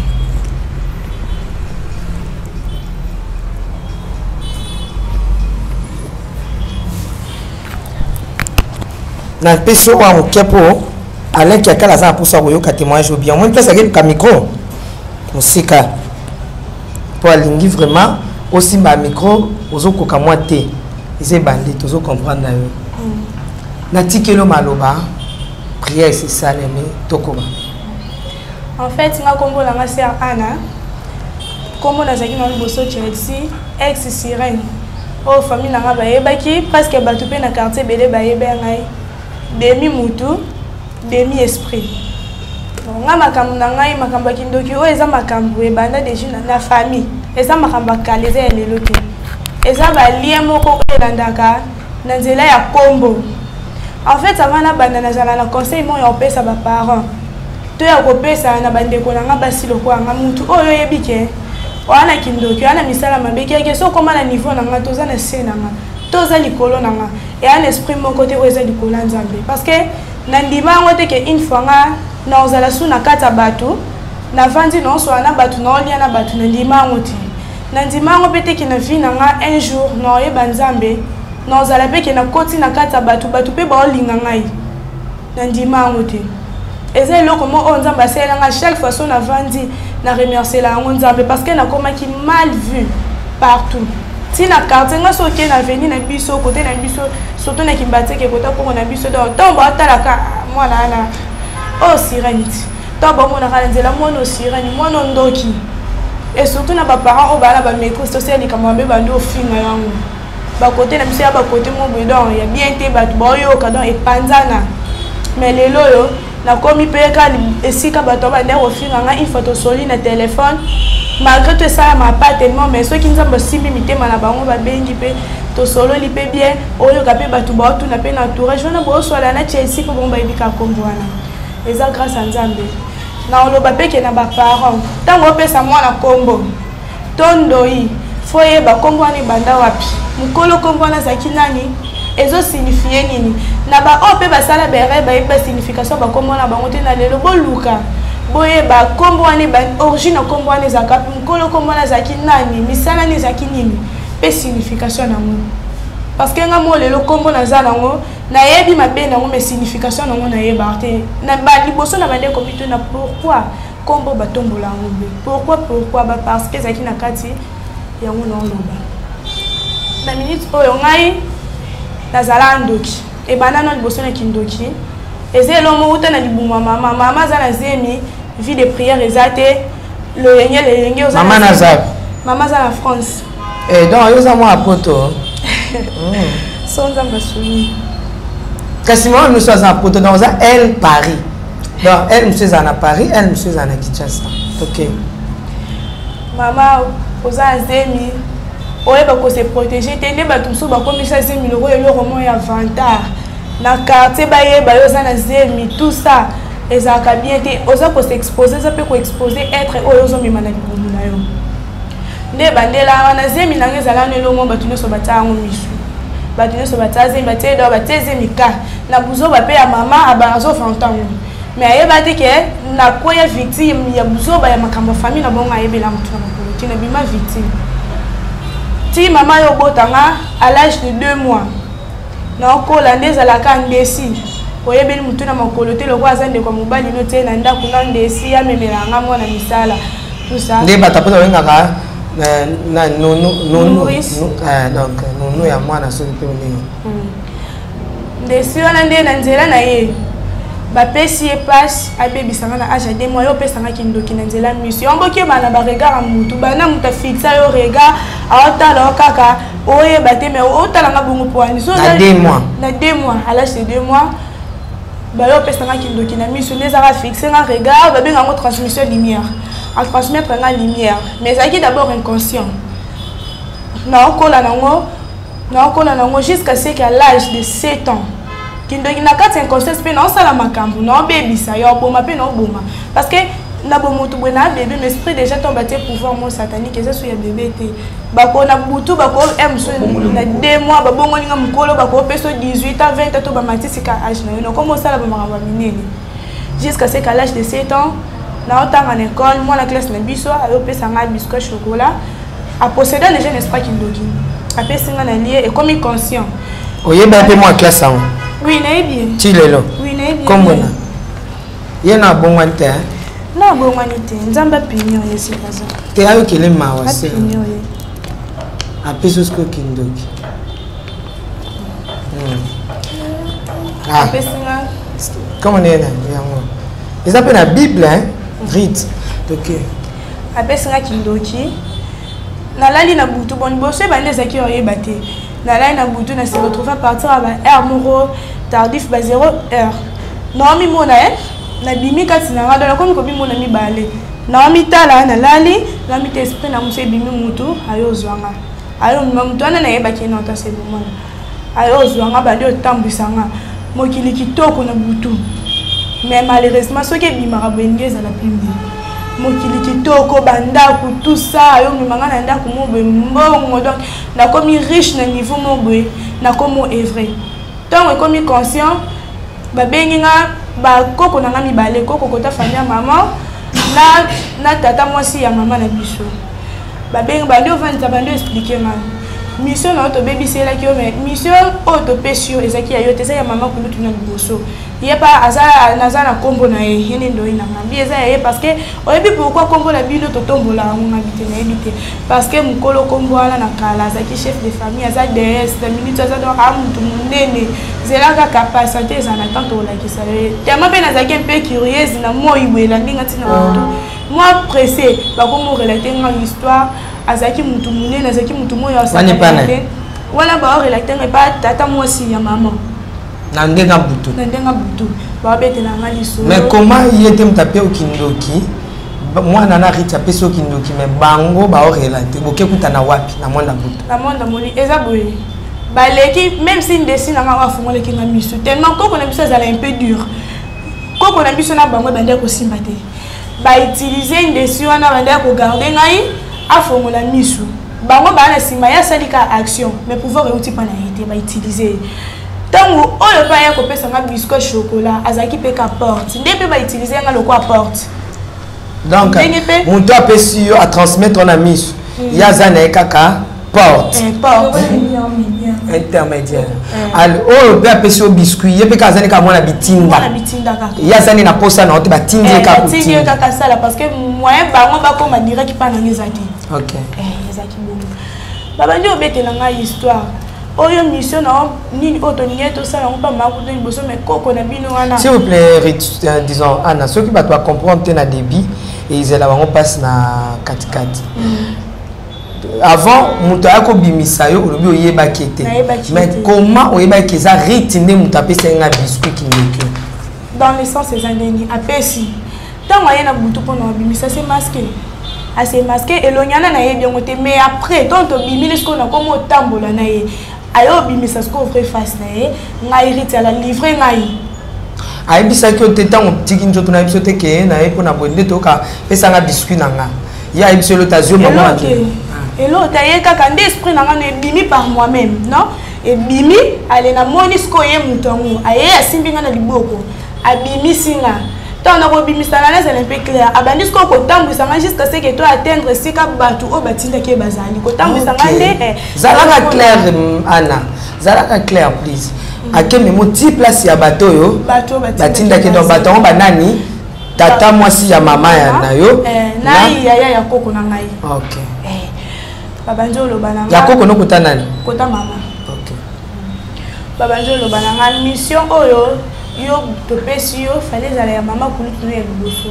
Napesi oyo moke mpo Alain Kiakala aza na mposa ya koyoka témoignage bien. Omoni place akeluka micro mosika mpo alingi vraiment osimba micro, ozokoka mwa te, eza ebandi, tozo comprendre na yo. Natikeli maloba, prière esalemi, tokoma. En fait nga kombo na nga sœur Anna, kombo nazalaki na liboso Chelsea, ex sirène oyo famille na nga bayebaki presque, bato mpe na quartier ebele bayebi ngai, demi mutu demi esprit. Bon, nga makambo na ngai, makambo ya kindoki oyo eza makambo ebanda deja na famille, eza makambo ya kala, eza ya lelo te, eza balien moko oyo elandaka na nzela ya kombo. En fait avant nabanda, nazala na conseil moko ya kopesa baparent to ya kopesa na bandeko na nga basi lokola nga. Mutu oyo oyebi ke oya na kindoki, oya na misala mabe, keke so okóma na niveau na nga, toza na se na nga, toza likolo na nga, eya na esprit moko te oyo eza likolo ya Nzambe. Parce que nandima yango te ke une fois nga naozala su na kati ya bato, navandi, naoswala na bato, naolia na bato, nandima yango te. Nandima yango mpe te ke na vie na nga un jour naoyeba Nzambe, naozala mpe ke nakoti na kati ya bato, bato mpe baolinga ngai, nandima yango te. Eza eloko moko oyo Nzambe asalela nga. Chaque fois so navandi, na remerciela yango Nzambe, parce que nakomaki mal vu partout, ntina quartier. Nga so okei na avenue na biso, kote na biso, surtout na Kimbanseke, kota koko na biso, donc ntango baotalaka mwana wana oyo sirène ti, ntango baomonaka na nzela mwana oyo sirène, mwana oyo ndoki, et surtout na baparent oyo baa na bamaîtrise, tosala likambo mabe, bandi ofinga yango bakote na biso ya bakote mo boye, donc ya bien te, bato baoyoka, donc epanzana. Mais lelo oyo nakomi mpe ka esika bato bande kofinga nga, une fois tosoli na telefone, malgré to esalama pas tellement, mais soki Nzambe asimbi mitema na bango, babengi mpe tosololi mpe bien, oyoka mpe bato baotuna mpe na entourage wana booswala na Chelsea mpo bango bayebi kaka kombo wana. Eza grâce ya Nzambe. Na oloba mpe ke na baparent, ntango opesa mwana kombo to ndoi, fo yeba nkombo wana ebanda wapi, mokolo nkombo wana azalaki nani, ezosignifie nini. Na baoyo mpe basala berere bayebi basignification ya bakombo na bango te. Na lelo boluka boyeba nkombo wana, origine ya nkombo wana ezalaka wapi, mokolo nkombo wana azalaki nani, misala nini, ezalaki nini mpe signification nango. Parce que nga mo lelo nkombo naza nango, nayebi mabe nango, mais signification nango nayebaka te. Na liboso na bandeko mituna pourquoi nkombo batombola yango be, pourquoi, pourquoi ba, parce que ezalaki na kati yango. Naoloba na minute oyo ngai nazala ndoki, ebanda na liboso na kindoki, eza elongo uta na libumu ya mama. Mama aza na zemi, vie de prière eza te, loyenge leyenge. Oza mama naza mama aza na France. Eh, donc yo oza mwana poto. So Nzambe asuni. Kasi mama mosusu aza na poto, donc oza el Paris, donc elle mosusu ezala na Paris, elle mosusu ezala na Kinshasa, ok. Mama oza na zemi, oyeba kose protéger te nde bato mosusu bakomisa zemi lokola eloko moko ya vantard na quartier, bayeba yo oza na zemi, tout ça ezalaka bien te. Oza kosexpose, eza mpe koexpose être oyo ozomema na libumu na yo. Nde ebandela wana zemi nanga ezala wana elongo, bato nyonso batia yango misu, bato nyonso batia zemi, batie do, batie zemi ka na buzoba mpe ya mama azovanta yango, mais ayeba te ke nakwea victime ya buzoba ya makambo ya famille na bango. Ayebela motu na makolo te, nabima victime. Ti mama yo obotanga à l'âge de 2 mois, naokola nde ezalaka ndesi oyebeli motu na makolo te, lokola aza ndeko ya mobali no tie na ndako na ndesi amemela nga mwana misala, tout ça. Nde bato apo babengaka na nono nono, donc nono ya mwana soki mpe ndenge. Ndesi wana nde na nzela na ye bapesi ye mpasi, abebisanga na age ya 2 mois. Ye opesanga kindoki na nzela miso yango, bokeba na baregard ya mutu. Banda mutu afixa yo regard, aotala yo kaka, oyeba te, mais otalanga bongo po wani? Na 2 mois? Na 2 mois, à l'âge de 2 mois bayo opesanga kindoki na miso. Nde ezaka fixe nga regard, babenga yango transmission lumière, atransmettre nga lumière, mais ezalaki d'abord inconscient. Naokola nango, naokola nango jusqu'à ce qu'à l'âge de 7 ans, kindoki na kati ya inconscience mpe naosala makambo, naobebisa ya oboma mpe naoboma, parce que na bomoto boye na bébé, mais esprit déjà ntango batie pouvoir mo satanique eza so ya bébé te. Bako na butu bako mosu na 2 mois babongoli nga mokolo, bakopesa 18 ans, 20 ans, to bamatisika age na yo, nakoma osala bamakambo ya minene jusqu'à ce qu'à l'âge de 7 ans, naotanga na école, mwana classe na biso ayopesa nga biscuit chocolat, aposséda déjà n'est-ce pas kindoki, apesi nga na lie, ekomi conscient. Oyeba mpe mwa classe yango? Oui, nayebi ye. Ti lelo? Oui, nayebi. Kombo na ye na abongwani te? Na abongwani te, Nzambe apinio ye esika aza. Te, ayokele mawa se. Apinio ye. Apesi osiko kindoki. Apesi nga. Comme nde na yango eza mpe na Bible, hein? Rite toke. Apesi nga kindoki, nalali na butu. Bon, liboso ebandi ezalaki oyeba te. Nalali na butu, na se retrouve à partir ya ba heure moko tardif, ba 0 heure, naomimona e nabimi kati na nga, donc nakomi kobimona mibale, naomitala nalali, naomita esprit na mosu ebimi, mutu ayo ozwanga, ayo omema mutu wana nayebaki ye na ota sebomona, ayo ozwanga, bandi otambwisa nga mokili kitoko na butu. Mais malheureusement soki ebimaka boye nde ezala pimbi mokili kitoko, bandako, tout ça, ayo omema nga na ndako mo boye, mbongo, donc nakomi riche na niveau mo boye, nakomi oevre. Ntango ekomi conscient, babengi nga bakoko na nga mibale, koko kota famille ya mama na tata mwasi ya mama na biso, babengi, bandi ovandisa, bandi oexplike nga mission na yo tobebiselaki yo, mais mission oyo topesi yo ezalaki ya yo te, eza ya mama kulutu na liboso. Ye pa aza naza na nkombo na ye, ye nde ndoi na nga mbi eza ya ye, parce que oyebi pourquoi nkombo na bino totombola yango? Nga bi te, nayebi te, parce que mokolo nkombo wana na kala azalaki chef de famille, aza ds na minute aza, donc aa motu monene. Zela kaka patiente, eza na temps tolakisa ye. Tellement mpe nazalaki mpe curieuse na moi boye, elandi nga ntina motu moi pressé, bakomi orelate nga histoire, azalaki motu monene, azalaki motu moyo te wana, baorelate nga epa tata mwasi ya mama. Na ndenge ya butu? Na ndenge ya butu, babetela nga lisolo. Mais comment ye te moto ape okindoki, mwana na Rite apesi okindoki, mais bango baorela te, boke kutana wapi na mwana butu? Na mwana moli eza boye, baleki même si ndesi na nga oyo afungolaki nga miso, tellement koko na biso azala un peu dur, koko na biso na bango ebandi kosimba te, bautilize ndesi wana, bandi kogarde ngai, afongola miso, bango baa na nsima, ye asali ka action, mais pouvoir euti mpa na ye te, bautilize ye. Ntango oyo mpe aya kopesa nga biscuit chocolat, azalaki mpe ka porte, nde mpe bautilize nga lokola porte. Donc moto apesi yo, atransmettre na miso, ye aza na ye kaka porte. Porte. Intermédiaire. Alors oyo mpe apesi yo biscuit, ye mpe kaka azali kaka mwana bitinda. Mwana bitinda kaka. Ye azali na posa na yo te, batindi ye kaka. Batindi ye kaka sala, parce que moyen bango bakoma direct mpa nanga eza te. Ezalaki bongo, babandi obetela ngai histoire oyo, mission na nini oyo tolingi tosala yango mpa makuta liboso, mais koko na bino wana. S'il vous plaît, Rit, disons Anna, soki bato bacomprendre te na débit, ezala bango mpasi na katikati. Avant moto aya kobimisa yo, olobi oyebaki te, Nayebaki mais te. comment oyebaki eza Rite nde moto apesi nga biscuit kindoki? Dans le sens eza ndeni apesi, ntango aye na butu mpona obimisa, se masque, ase masque elongi wana nayebi yango te. Mais après ntango tobimili sikoyo, nakomi otambola na ye, aye obimisa sikoyo vraie face na ye, ngai Rite ala livre ngai. Ayebisaki yo te ntango otiki nzoto na biso te ke na ye mpona boye nde toyoka pesanga biscuit na nga, ye ayebisi yo lota azwi mama? Eloko te, eloko te, aye kaka nde esprit na nga no ebimi par moi-même, non ebimi ale, namoni sikoyo ye moto yango aye, asimbi nga na liboko, abimisi nga. Ntango nakobimisa na nazala mpe clair, abandi sikoyo kotambwisa ngai jusqu'à ce que to atteindre esika bato oyo batindaki ye bazali kotambwisa ngai nde eh, Zalaka clair, Anna, zalaka clair please. Akememo ti place ya bato oyo bato oyo batindaki. Donc bato yango banani? Tata mwasi ya mama ya na yo? Eh, na yaya ya koko na ngai. Ok. Babandi oloba na Ya koko nokuta nani? Kota mama. Babandi oloba na ngai, mission oyo yo topesi yo, fale ezala ya mama kulutu no ya liboso,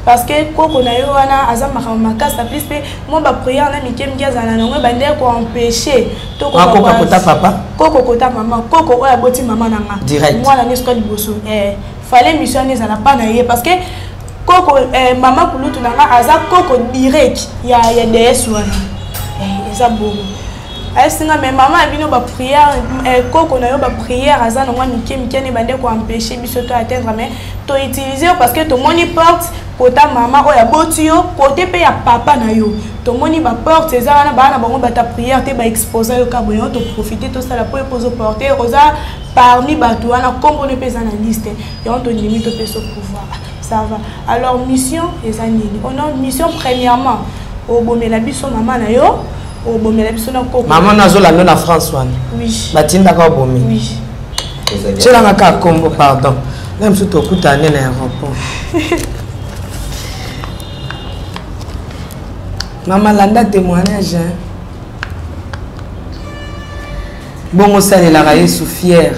parce que koko na yo wana aza makambo makasi na plus, mpe mwa baprière na mike mike azala nango ebandeki koempêche. Koko kota papa? Koko kota mama, koko oyo aboti mama na nga. Direct. Mwana nyonso ka liboso, eh, fallait mission wana ezala pa na ye, parce que koko, eh, mama kulutu na nga aza koko direct ya ds wana. Eh, eza bongo. Ayesinga me mama ya bino baprière, eh, koko na yo baprière aza nango mike mike ne bande koempêche biso to atteindre, mais toutilize yo parce que tomoni porte kota mama oyo aboti yo, kote mpe ya papa na yo, tomoni baporte eza wana, baa na bango bata prière te, baexpose yo ka boye, toprofite tosala po yo mpo ozoporte, oza parmi bato wana, nkombo no mpe eza na liste yango, tondimi topesa pouvoir. Ça va. Alors mission eza nini? Ono mission, premièrement obomela biso mama na yo, obomela biso na koko. Mama no azolanda na France wana? Oui. Batindaka obomi? Oui. Tielanga kaka kombo, pardon, na mosusu tokutana nde na aéroport. Mama, landa témoignage, hein? Bongo osalelaka Yesu fiere.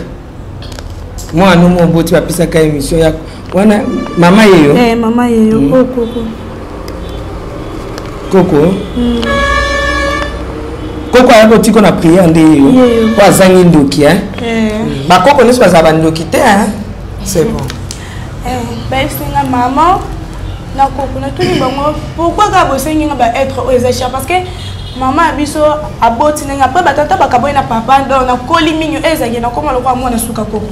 Mwana no mo oboti, bapesaka émission ya wana mama yeyo? Eh, mama yeyo. Oh, koko. Koko. Koko ayaki otiko na prière nde yeyo? Yeyo. Po azangi ndoki, hein? Eh. Bakoko nyonso bazala bandoki te, hein? C'est bon. Eh, bayebisi nga mama na koko, natuni bango pourquoi kaka bosengi nga baêtre oyo eza cher, parce que mama ya biso aboti ndenge après batata bakaboyi na papa, donc nakoli mingi oyo ezalaki, nakoma lokola mwana suka koko,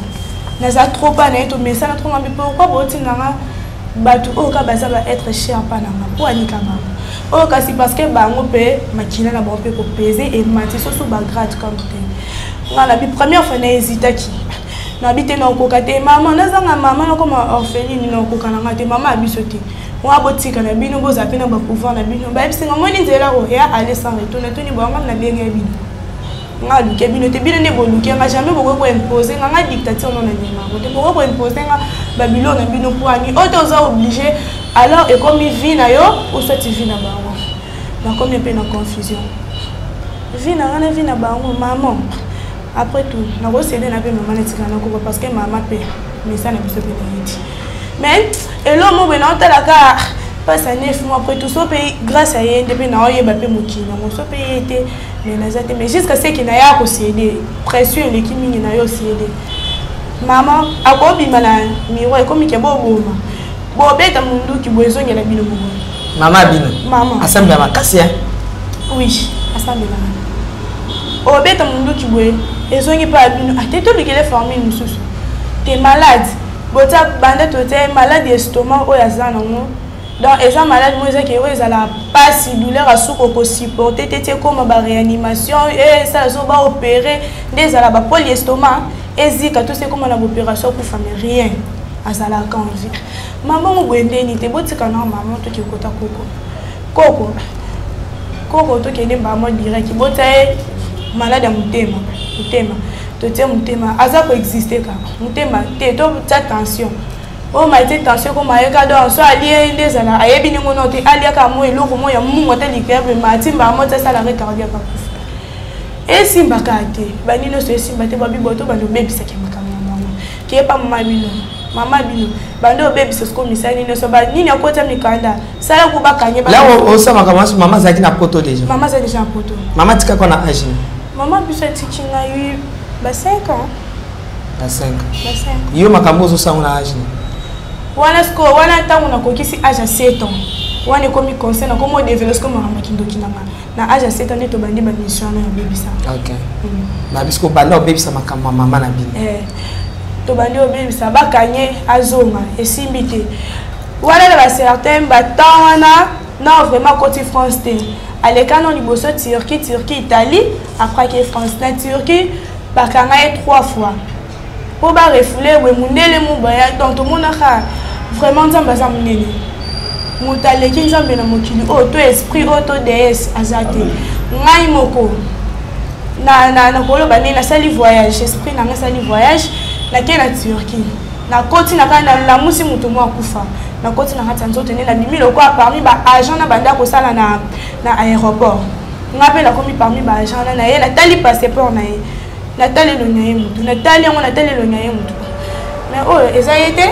naza trop pa na ye, tomesana trop. Ngambi pourquoi botinda nga bato oyo kaka baza baêtre cher mpa na nga, mpo anika bango oyo kasi? Parce que bango mpe makila na bango mpe kopese emati soso bagrade comme te. Nga nabi première fois na hésitaki, nabi te, nakoka te mama, nazanga mama, nakoma orpheline, nakoka na nga te, mama ya biso te wana, botika na bino, bozala mpe na bapouvoir na bino. Bayebisinga moni nzela oyo ya aller sans retour. Natuni bango, nabenge bino, nga aluke bino te, bino nde boluki nga. Jamais bokoki koimpose nga, nga dictature no na ndimako te. Bokoki koimpose nga babilo na bino poani oyo te, oza obligé. Alors ekomi vie na yo ou soit vie na bango. Nakomi mpe na confusion, vie na nga na vie na bango. Maman, après tout nakosede na mpe mama natikala na koko, parce que mama mpe mesa na biso mpe nayeti. Mais eloko moko boye naotalaka mpasi ya 9 mois, après tout so mpe grâce ya ye nde mpe naoyeba mpe mokili yango, so mpe ye te, mais naza te. Mais jusqu'à ce que naya kosede, pression eleki mingi na yo osede, mama akobima na miroir, ekomi ke boboma, bobeta munduki boye, ezongela bino moko. Mama bino? Mama. Asambela makasi, hein? Oui, asambelaka. Obeta munduki boye, ezongi mpe ya bino ate, tolukele formule mosusu te. Malade botia banda, totia malade estomac oyo aza nango, donc eza malade moko ezaki oyo ezala mpasi, douleur asuka okosupporte te, ti ekoma baréanimation, esala so baopere nde ezala bapoli estomac ezika to se ekoma na baopération, akufa, mais rien, azalaka en vie. Mama ngo boye ndeni te, botika na mama, toki kota koko, koko, koko, tokende mbama direct, botia ye malade ya motema, motema totie, motema aza koexiste kaka, motema te, totia tension oyo matie tension ekoma ayeka, donc so alie nde ezala ayebi ndenge ono te, aliaka mo eloko mo ya mungu ata likeyable mati mbama ti asala arrêt cardiaque, akufa. Esimbaka te, bani nyonso esimba te, babi boto bando obebisaki makambo ya mama, keyepa mama bino, mama bino bando obebisa siko misali nyonso banini akota mikanda sala ko bakanye. La osala makambo nyonso, mama azalaki na poto déjà? Mama aza déjà na poto. Mama atikaka na age? Mama biso atiki ngai ba 5 ans. Ba 5? Ba 5. Yo makambo ozosango na age? Wana sikoyo, wana ntango nakokisi age ya 7 ans, wana ekomi conseil, nakomi odevelope sikoyo makambo ya kindoki na nga. Na age ya 7 ans nde tobandi bamission wana ya obebisa. Ok, na biso kobanda obebisa makambo ya mama na bino? Eh, tobandi obebisa, bakanye azonga, esimbi te. Wana na bacertain batemps wana non, vraiment akoti France te, aleka no liboso Turquie, Turquie, Italie, après ake France. Na Turquie bakanga ye trois fois mpo barefule boye, mundele mobaya, donc tomonaka Vraiment Nzambe aza monene. Moto aleki Nzambe na mokili oyo to esprit oyo to déesse aza te. Ngai moko na na nakoloba nini, nasali voyage, esprit na ngai asali voyage, nakei na Turquie. Nakoti na kati, nalamusi moto moko akufa. Nakoti na kati ya nzoto nde nabimi lokola parmi ba agent na banda kosala na na aéroport. Ngai mpe nakomi parmi ba agent na ye, natali passeport na ye. Natali elongi ya ye motu, natali yango, natali elongi ya ye motu, mais oyo eza ye te.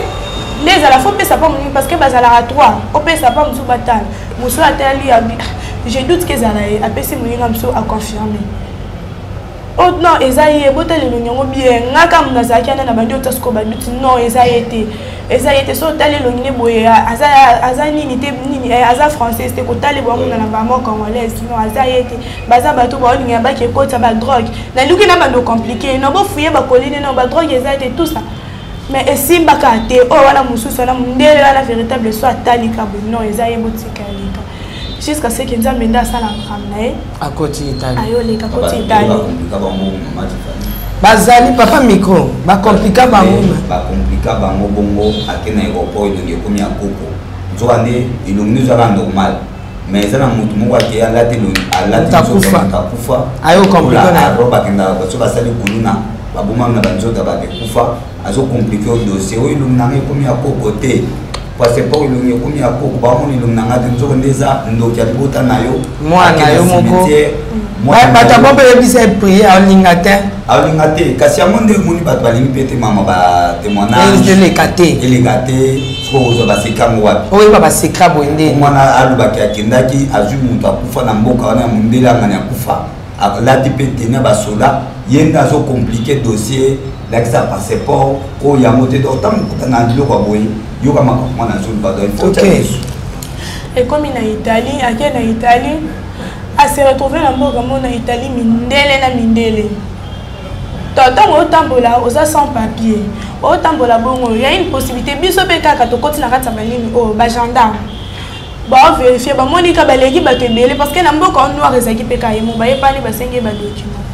Nde ezala fo opesa pa monini parce que bazalaka 3, opesa pa mosusu batala, mosusu atali, je doute ke ezala ye, apesi moninga mosusu aconfirme. Oh non, eza ye, botala elongi yango bien. Nga kaka moto nazalaki wana na bandi ota sikoyo baduti, non, eza ye te, eza ye te. So otali elongi ne boye, aza, aza nini te, nini, eh, aza française te, kotala boye amonana vraiment congolaise. Non, aza ye te. Baza bato baolinga baki ekota badrogue, naluki na bando compliqué, no bofuye bakolini, no badrogue eza te, tout ça, mais esimbaka te. Oyo wana mosusu wana mondele wana véritable, so atalika boye, non, eza ye, botika aleka, jusqu'à ce que Nzambe nde asala makambo na ye. Akoti Italie. Ayoleka, akoti Italie. Bazali papa micro, bakomplika bango. Bakomplika bango bongo, ake na aéroport, elongi ekomi ya koko, nzoka nde elongi nde ezalaka normal, mais eza na motu moko ake alati elongi, alati nzoto akufa. Ayo komplika na robe, akendaka so basali kuluna, babomami na banzoto ya bato ekufa. Azokomplike o dossier oyo, elongi na ngai ekomi ya koko te, passeport elongi ekomi ya koko, bamona elongi na ngai te, nzoko nde eza ndoki ya libota na yo. Mwana yo moko, bato yango mpe yebisa ye prie, aolinga te. Aolinga te, kasi yango nde omoni bato balingi mpe te mama batémoignage eleka te. Eleka te. Sikoyo kozwa baseka yango wapi? Oyeba baseka boye nde mwana alobaki akendaki, azwi moto akufa na mboka wana ya mondele, angani akufa, alati mpe tena basoda, ye nde azokomplike dossier, lakisa passeport oyo yango te. Donc ntango okutana na biloko ya boye, yoka makambo mwana azoloba, donc il faut tia miso. Ekomi na Italie, ake na Italie, ase retrouve na mboka mo na Italie, mindele na mindele. To ntango otambola, oza sans papier, otambola bongo, ya une possibilité. Biso mpe kaka tokoti na kati ya banini oyo, bagendarme baoverifie, bamoni ka baleki bato ebele, parce que na mboka o noir ezalaki mpe ka ye mo bayebani, basengi ye badocument,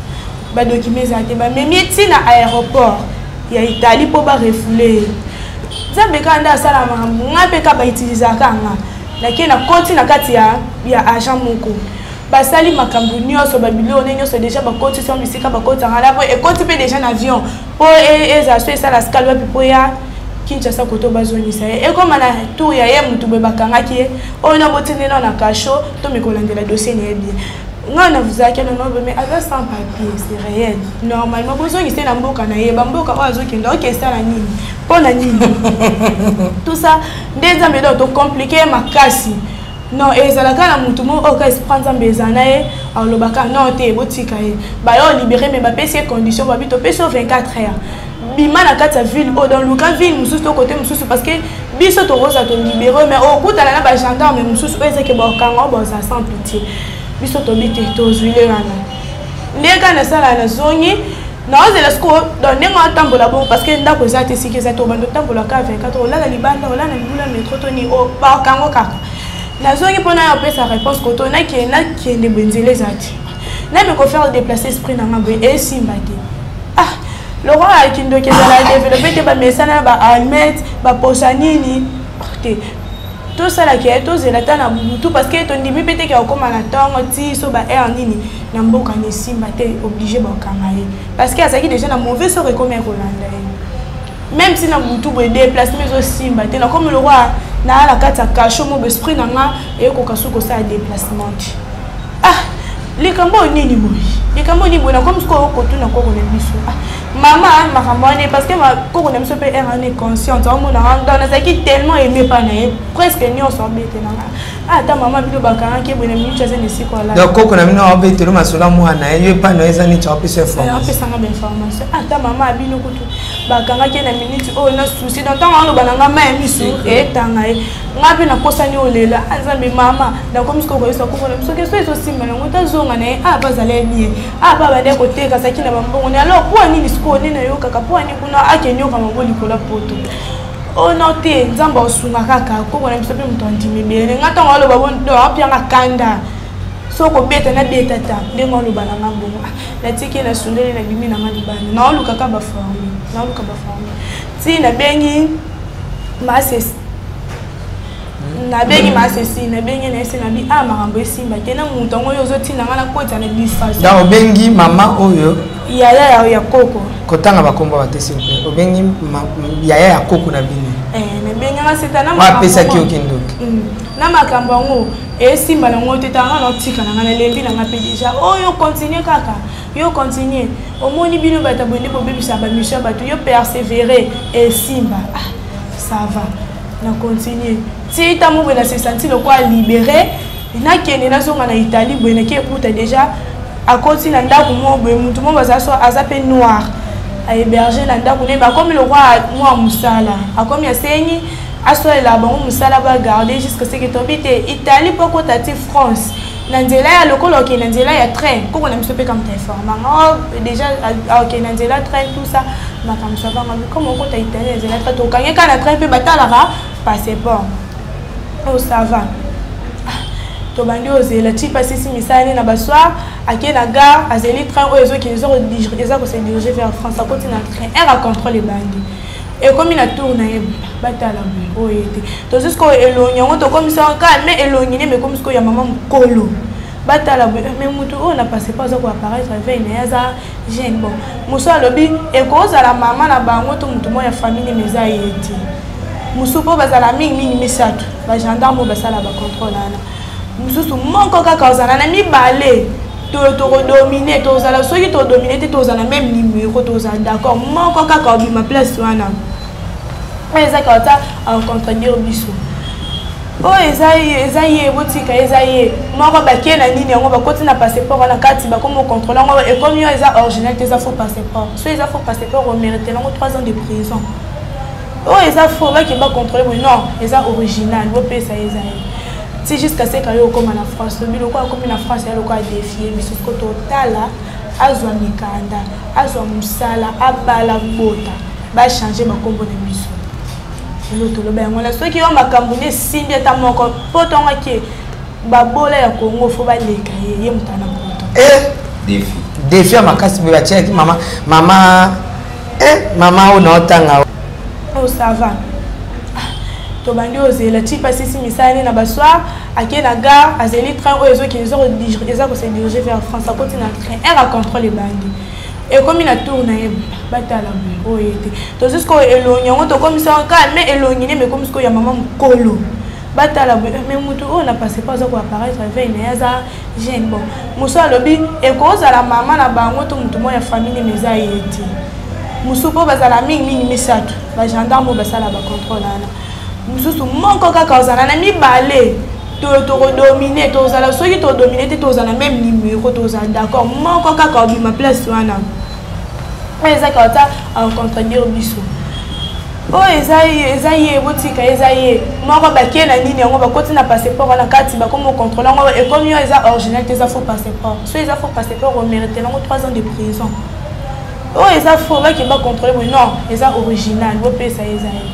badocument ezala te, bamemi ye ntina aéroport ya Italie mpo barefoule ye. Nzambe kaka nde asala makambo. Nga mpe kaka bautilisaka nga, nake nakoti na kati ya agent moko, basali makambo nyonso, babiloko nde nyonso déjà bakotisi yango bisika bakotaka na po ekoti mpe déjà na avion mpo ezala so esala scale wapi mpo ya Kinshasa koto bazongisa ye. Ekóma na tour ya ye motu boye, bakangaki ye oyo na botindi nao na kasho to mikolandela dossier na ye bien. Ngai na vuzalaki na nobe, mais aza sans papier, c'est réel, normalement bozongisa ye na mboka na ye, bamboka oyo azokende oke esala nini, mpo na nini, tout ça. Nde Nzambe, donc tocomplike ye makasi. Non, ezalaka na motu moko oyo ka esprit Nzambe eza na ye, alobaka non te, botika ye, bayo libéré, mais bapesi ye condition, babi topesi yo 24 heures, bima na kati ya ville oyo, donc luka ville mosusu to kote mosusu, parce que biso tokozala tolibéré, mais okutana na bagendarme mosusu oyo ezaki bakanga oyo bazala sans pitié. Biso tobi te, tozwile wana nde kaka nasala, nazongi, naozela sikoyo. Donc ndenge otambola bongo, parce que ndako eza te, siki eza te, obanda otambola kaka 24, olala libanda, olala na libula metro to nini, bakango kaka. Nazongi mpona ya opesa réponse koto, nakende boye, nzela eza te, nami kofaire déplacer esprit na nga boye, esimba te. Ah, lokola ya kindoki ezala développe te, bamesana na baalmet, baposa nini te, tosalaka ye, tozela ata na butu, parce que tondimi mpe teke akóma na ntongo ti so ba heure nini na mboka na esimba te, oblige bakanga ye, parce que azalaki déjà na mauvais sort, ekomi ya kolanda ye. Même si na butu boye déplacement ezosimba te, nakomi lokwa naa na kati ya kasho mo, esprit na nga eyekoka soki kosala déplacement te. Ah, likambo oyo nini boye, likambo nini boye? Nakomi sikoyo kotuna koko na biso, ah, mama, makambo wana, parce que koko na biso mpe ere wana consciente, aomonaka donc nazalaki tellement aimé pa na ye, presque nyonso abetelanga. Ata mama, bino bakangaki boye na minute, aza na esika olala. Donc koko na bino aobetelo masolo ya mwana ye, yo epai na yo eza neti aopesa information. Apesanga bainformation. Ata mama, bino kutu bakangaki ye na minute oyo na souci. Donc ntango aloba na nga, mai ya misu etanga ye, nga mpe nakosani olela. Nzambe, mama, nakomi sikoyo koyesa koko na biso ke so ezosimba nango, tazonga na ye apa azala ye bien, apa bande koteka, azalaki na bambongo ne. Alors mpo nini sikoyo nde nayokaka, mpo ani kuna akende yoka mango likolo ya poto? Oh non te, Nzambe aosunga kaka. Koko na biso mpe moto andimi ebele. Nga ntango aloba bo apianga kanda, so kobeta nabeta ta ndenge aloba na nga bongo, natiki, nasundeli, nabimi na nga libanda, naolukaka baforme, naoluka baforme ti nabengi mase. Nabengi masesi, nabengi na ese, nabi ah, makambo esimba te na moto yango oyo ozotinda nga nakota na distraction. Donc obengi mama oyo? Yaya ya koko. Kotanga bakombo ba te, s'il vous plaît. Obengi yaya ya koko na bino? Eh, nabengi nga seta na makambo apesaki yo kindoki. Na makambo yango esimba nango te, tanga naotika na nga, nalembi na nga mpe déjà oyo continue kaka, yo continue, omoni bino bato boye nde bobebisa bamission ya bato, yo persévérer, esimba. Ah, ça va, na continue ti ntango boye na se senti lokola libéré, nakende, nazonga na Italie boye, nake ekuta déjà akoti na ndako moko boye, motu moko aza so aza mpe noir, ahéberge na ndako ne, bakomi lokola mwa mosala, akomi asengi asolela bango mosala, bagarde jusque ce que tobi te Italie mpo akota ti France na nzela ya lokola okende na nzela ya train. Koko na biso mpe kamta informant oh, déjà okende na nzela train, tout ça, makambo savanga comme okota Italie na nzela train, tokangi kaka na train mpe batalaka passeport. Oh, ça va, tobandi ozela ti pasisi misala nde na basoir, ake na gare, azeli train oyo ezokende, eza kose dirige vers France, akoti na train, aire ya contrôle ebandi, ekomi na tour na ye, batala boye, oyo ye te, tozwi sikoyo elongi yango, tokomisa kaka me elongi nde mekomi sikoyo ya mama mokolo, batala boye, mais motu oyo na passeport aza koapparaître veille na ye aza jeune. Bon, mosu alobi ekozala mama na bango to motu moko ya famille nde eza ye te, mosusu mpo bazala mingimingi misato, bagendarme oyo basala bacontrôle wana, mosusu moko kaka ozala na mibale, tokodomine, tozala soki todomine te, tozala même numéro, tozala d'accord, moko kaka obima place wana, oyo eza kaka acontredire biso, oyo eza ye, botika, eza ye moko, bakie na nini yango, bakoti na passeport wana kati, bakomi ocontrôle yango, ekomi oyo eza original te, eza faux passeport. So eza faux passeport, omérite yango 3 ans de prison. Oyo eza faux, bake bacontrôle boye, non, eza original, bopesa, eza ye, ti jusqu'à ce que yo okóma na France. Tobi lokola akomi na France, ya lokola défie biso siko, totala azwa mikanda, azwa mosala, abala, bota, bachange bakombo na biso. Elo toloba yango wana, soki yo makambo nde esimbi ata moko mpo tongaki babola ya Congo fo baleka ye, ye moto ana poto. Défi. Défi ya makasi boye batiaki mama, mama, mama oyo naotanga. Oh, ça va, tobandi ozela ti pasisi misala nde na basoir, ake na gare, azeli train oyo ezokende, eza kose dirige vers France, akoti na train, aire ya contrôle ebandi, ekomi na tour na ye, batala boye, oyo ye te, tozwi sikoyo elongi yango, tokomisa kaka me elongi nde mekomi sikoyo ya mama mokolo, batala boye, mais motu oyo na passeport aza koapparaître veille na ye aza jeune. Bon, mosu alobi ekozala mama na bango to motu moko ya famille nde eza ye te, mosusu mpo bazala mingimingi misato, bagendarme oyo basala bacontrôle wana, mosusu moko kaka ozala na mibale, tokodomine, tozala soki todomine te, tozala même numéro, tozala d'accord, moko kaka obima place wana, oyo eza kaka acontredire biso, oyo eza ye, botika, eza ye moko, bakie na nini yango, bakoti na passeport wana kati, bakomi ocontrôle yango, ekomi oyo eza original te, eza faux passeport. So eza faux passeport, omérite yango 3 ans de prison. Oyo eza faux, bake bacontrôle boye, non, eza original, bopesa, eza ye,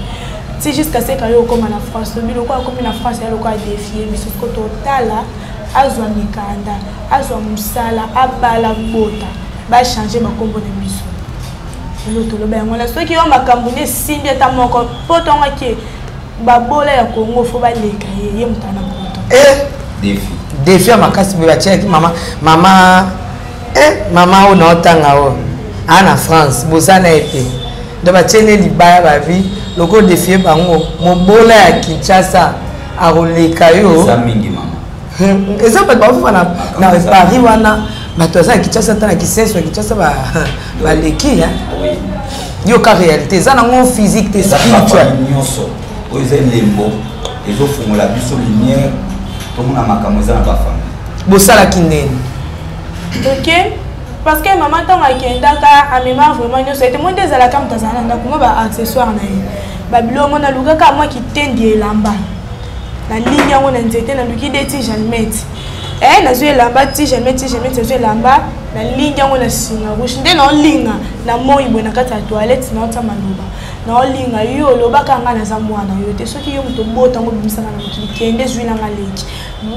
ti jusqu'à ce que yo okóma na France. Tobi lokola akomi na France, ya lokola défie biso siko, totala azwa mikanda, azwa mosala, abala, bota, bachange bakombo na biso. Elo toloba yango wana, soki yo makambo nde esimbi ata moko mpo tongaki babola ya Congo fo baleka ye, ye moto ana poto. Défi. Défi ya makasi boye batiaki mama, mama, mama oyo naotanga oyo aa na France, boza na ye te, donc batieli libaya, babi lokola défie bango, mobola ya Kinshasa akoleka yo. Eza mingi, mama. Eza bato bafufa na Paris wana, bato aza na Kinshasa, ata na Kisenso ya Kinshasa baleki yoka réalité eza nango physique te, spirituel. Nyonso oyo eza elembo ezofungola biso lumière, tomona makambo eza na bafamille. Bosalaki ndeni? Ok, parce que mama ntango akendaka amema vraiment nyonso ete moi nde ezalaka moto azala na ndako, mwa baaccessoire na ye, babiloko nalukaka, mwa kitendi elamba, nalingi yango na nzete, naluki de tige almete, nazwi elamba tige almete, tige almete, nazwi elamba, nalingi yango na singa rouge, nde naolinga na moi boye na kati ya toilette, naotia maloba, naolinga yo olobaka nga naza mwana yo te, soki yo moto obota ngo obimisaka na mokili, kende zwilanga leki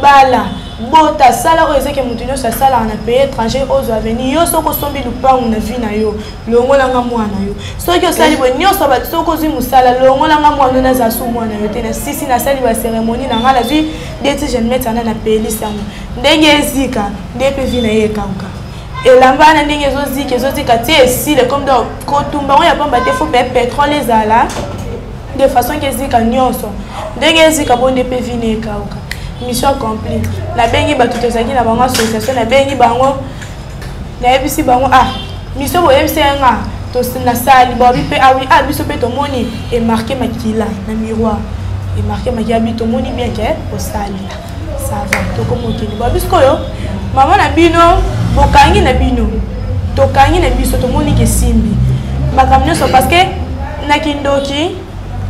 bala. Bota, sala oyo ezaki moto nyonso asalaka na pays étranger, ozwa avenir. Yo soki osombi lupangu na vie na yo, longola nga mwana yo. Soki osali boye nyonso, soki ozwi mosala, longola nga mwana, nazala su mwana yo te. Nasisi, nasali bacérémonie na nga, nazwi deti jeune maître wana, napelisi yango ndenge ezika, nde mpe vie na ye ekauka. Elamba wana ndenge ezozika, ezozika ti esile. Comme donc kotumba yango ya pamba te, faut mpe pétrole ezala de façon ke ezika nyonso. Ndenge ezika bo, nde mpe vie na ekauka. Mission accomplie. Nabengi bato tozalaki na bango association, nabengi bango, nayebisi bango: "Ah, mission boyebisi ye nga nasali." Babi mpe: "Awi, ah, biso mpe tomoni emarquer makila na miroir, emarquer makila bi, tomoni bien ke osali, ça va." Tokomokende, babi: "Sikoyo mama na bino, bokangi na bino, tokangi na biso, tomoni ke esimbi makambo nyonso." Parce que na kindoki,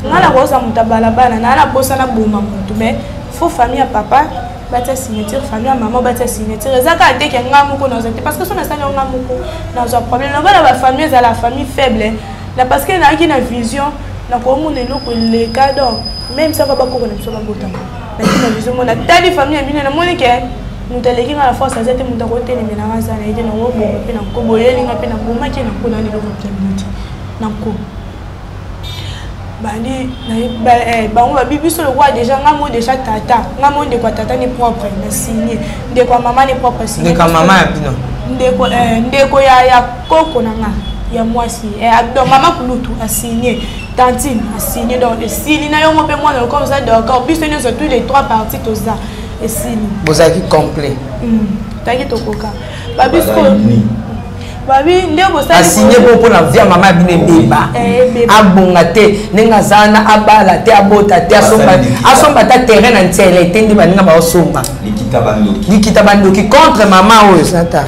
nga na koza moto ya balabala, naa na posa naboma motu, mais faut famille ya papa batia signature, famille ya mama batia signature. Eza kaka te ke nga moko nazwa te, parce que so nasali yo nga moko, nazwa problème. Loba na bafamille, ezala famille faible na, parce que nayaki na vision, nakomona eloko eleka. Donc même saka bakoko na biso babotama, nayaki na vision mo, natali famille ya bino, namoni ke moto aleki nga na force aza te, moto akotelemela nga aza na ye te. Nango bongo mpe na boyeli nga mpe nabomaki na nko, nani eloko ya bino te na nko. Bandi bango babi biso lokola déjà nga mo déjà tata, nga mo ndeko ya tata ni propre na signe, ndeko ya mama ni propre signe. Ndeko ya mama ya bino? Ndeko ya koko na nga ya mwasi, donc mama kulutu asigne, tantine asigne. Donc esili na yongo mpe mwana lokola oza d'accord, biso nyonso, tous les trois parties toza, esili. Bozalaki complet. Taki tokoka babiso, babi nde bosali. Asigne mpo mpona via mama ya bino ebeba. Ebeba. Abonga te ndenge aza wana, abala te, abota te, asomba ata terrain na ntsele te, nde baninga baosomba. Likita bandoki. Likita bandoki contre mama oyo sata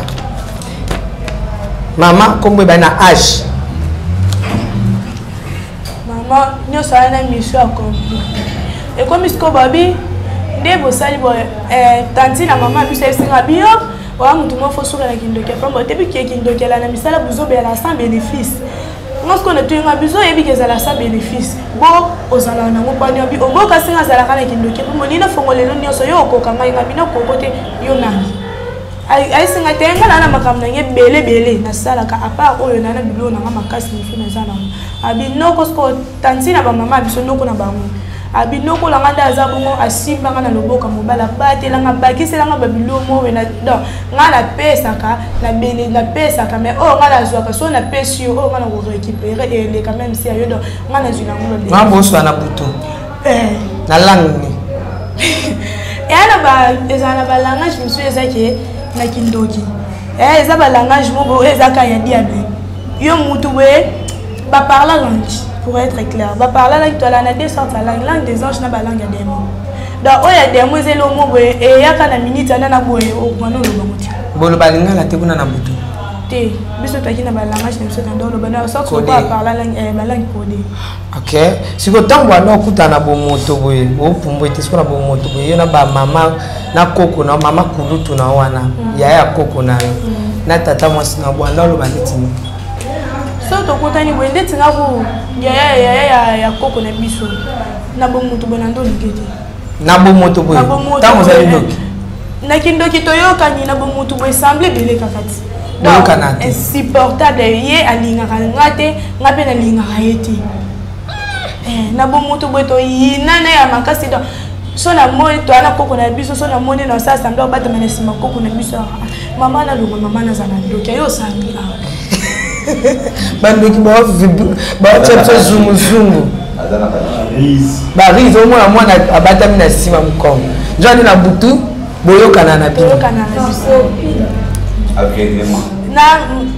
mama nkombo ebali na h. Mama nyonso wana na mission accompli. Ekomi sikoyo, babi nde bosali boye, tanti na mama biso esinga biyo oya motu moko fo suka na kindoki ya pamba otebi ke kindoki ala na misala bozobela sans bénéfice. Nga sikoyo natoyenga biso, oyebi ke ezala sans bénéfice, bo ozalaka nango mpani obi oboka singa azalaka na kindoki mpo monini afongo lelo nyonso yo okoka ngai nga bino koko te, yo nani ayesinga te. Nga naa na makambo na nge ebele ebele nasalaka, à part oyo naa na biloko nanga makasi mosusu naza nango. Abi noko sikoyo, tanti na bamama ya biso, noko na bango, abi noko nanga nde aza bongo, asimbanga na loboko ya mobali, abatelanga, abakiselanga babiloko moyo na. Donc nga napesaka na bene, napesaka, mais oyo nga nazwaka, so napesi yo, oyo nga na korécupérer eleka même si ya yo. Donc nga nazwi nango. Nga boswa na butu na langue nini? Eya na ba, ezala na balangage mosusu eza ke na kindoki, eza balangage moko oyo eza ka ya diable. Yo mutu boye baparla langue, pour être clair, baparla langue, toala na deux sortes ya langue: langue des anges na balangue ya démon. Donc oyo ya démon eza eloko mo boye eyaka na minute wana na boye, okwana olobango te. Boloba lingala te kuna na butu? Te, biso toyaki na balangage na biso, tanda oloba na sorte Codé. lokola aparla langue, balangue codé. Ok, sikoyo ntango wana okutana na bomoto boye, opumbwe te, sikoyo na bomoto boye, yo na bamama na koko na mama kulutu na wana, yaya ya koko na yo na tata mwasi na bwanda, oloba neti nini? So tokutani boye, ndeti nga ku yaya ya koko na biso na bomoto boye, na ndo olingi te. Na bomoto boye? Na bomoto Ntango ozali boye, ndoki? Na kindoki toyokani, na bomoto boye semble ebele kaka ti. Boyokana te. Insupportable. Ye alingaka nga te, nga mpe nalingaka ye te. Na bomoto boye toyina na ya makasi. Donc so namoni toya na koko na biso, so namoni na osala semblant obatama na nsima koko na biso. Ah, mama nalongwa, mama nazala ndoki, ayo osangi awa. Bandoki baotia biso zunguzungu, barise. Omona mwana abatami na nsima mokongo, nzwani na butu, boyokana na bino? Toyokana na biso. Aveuglement. Na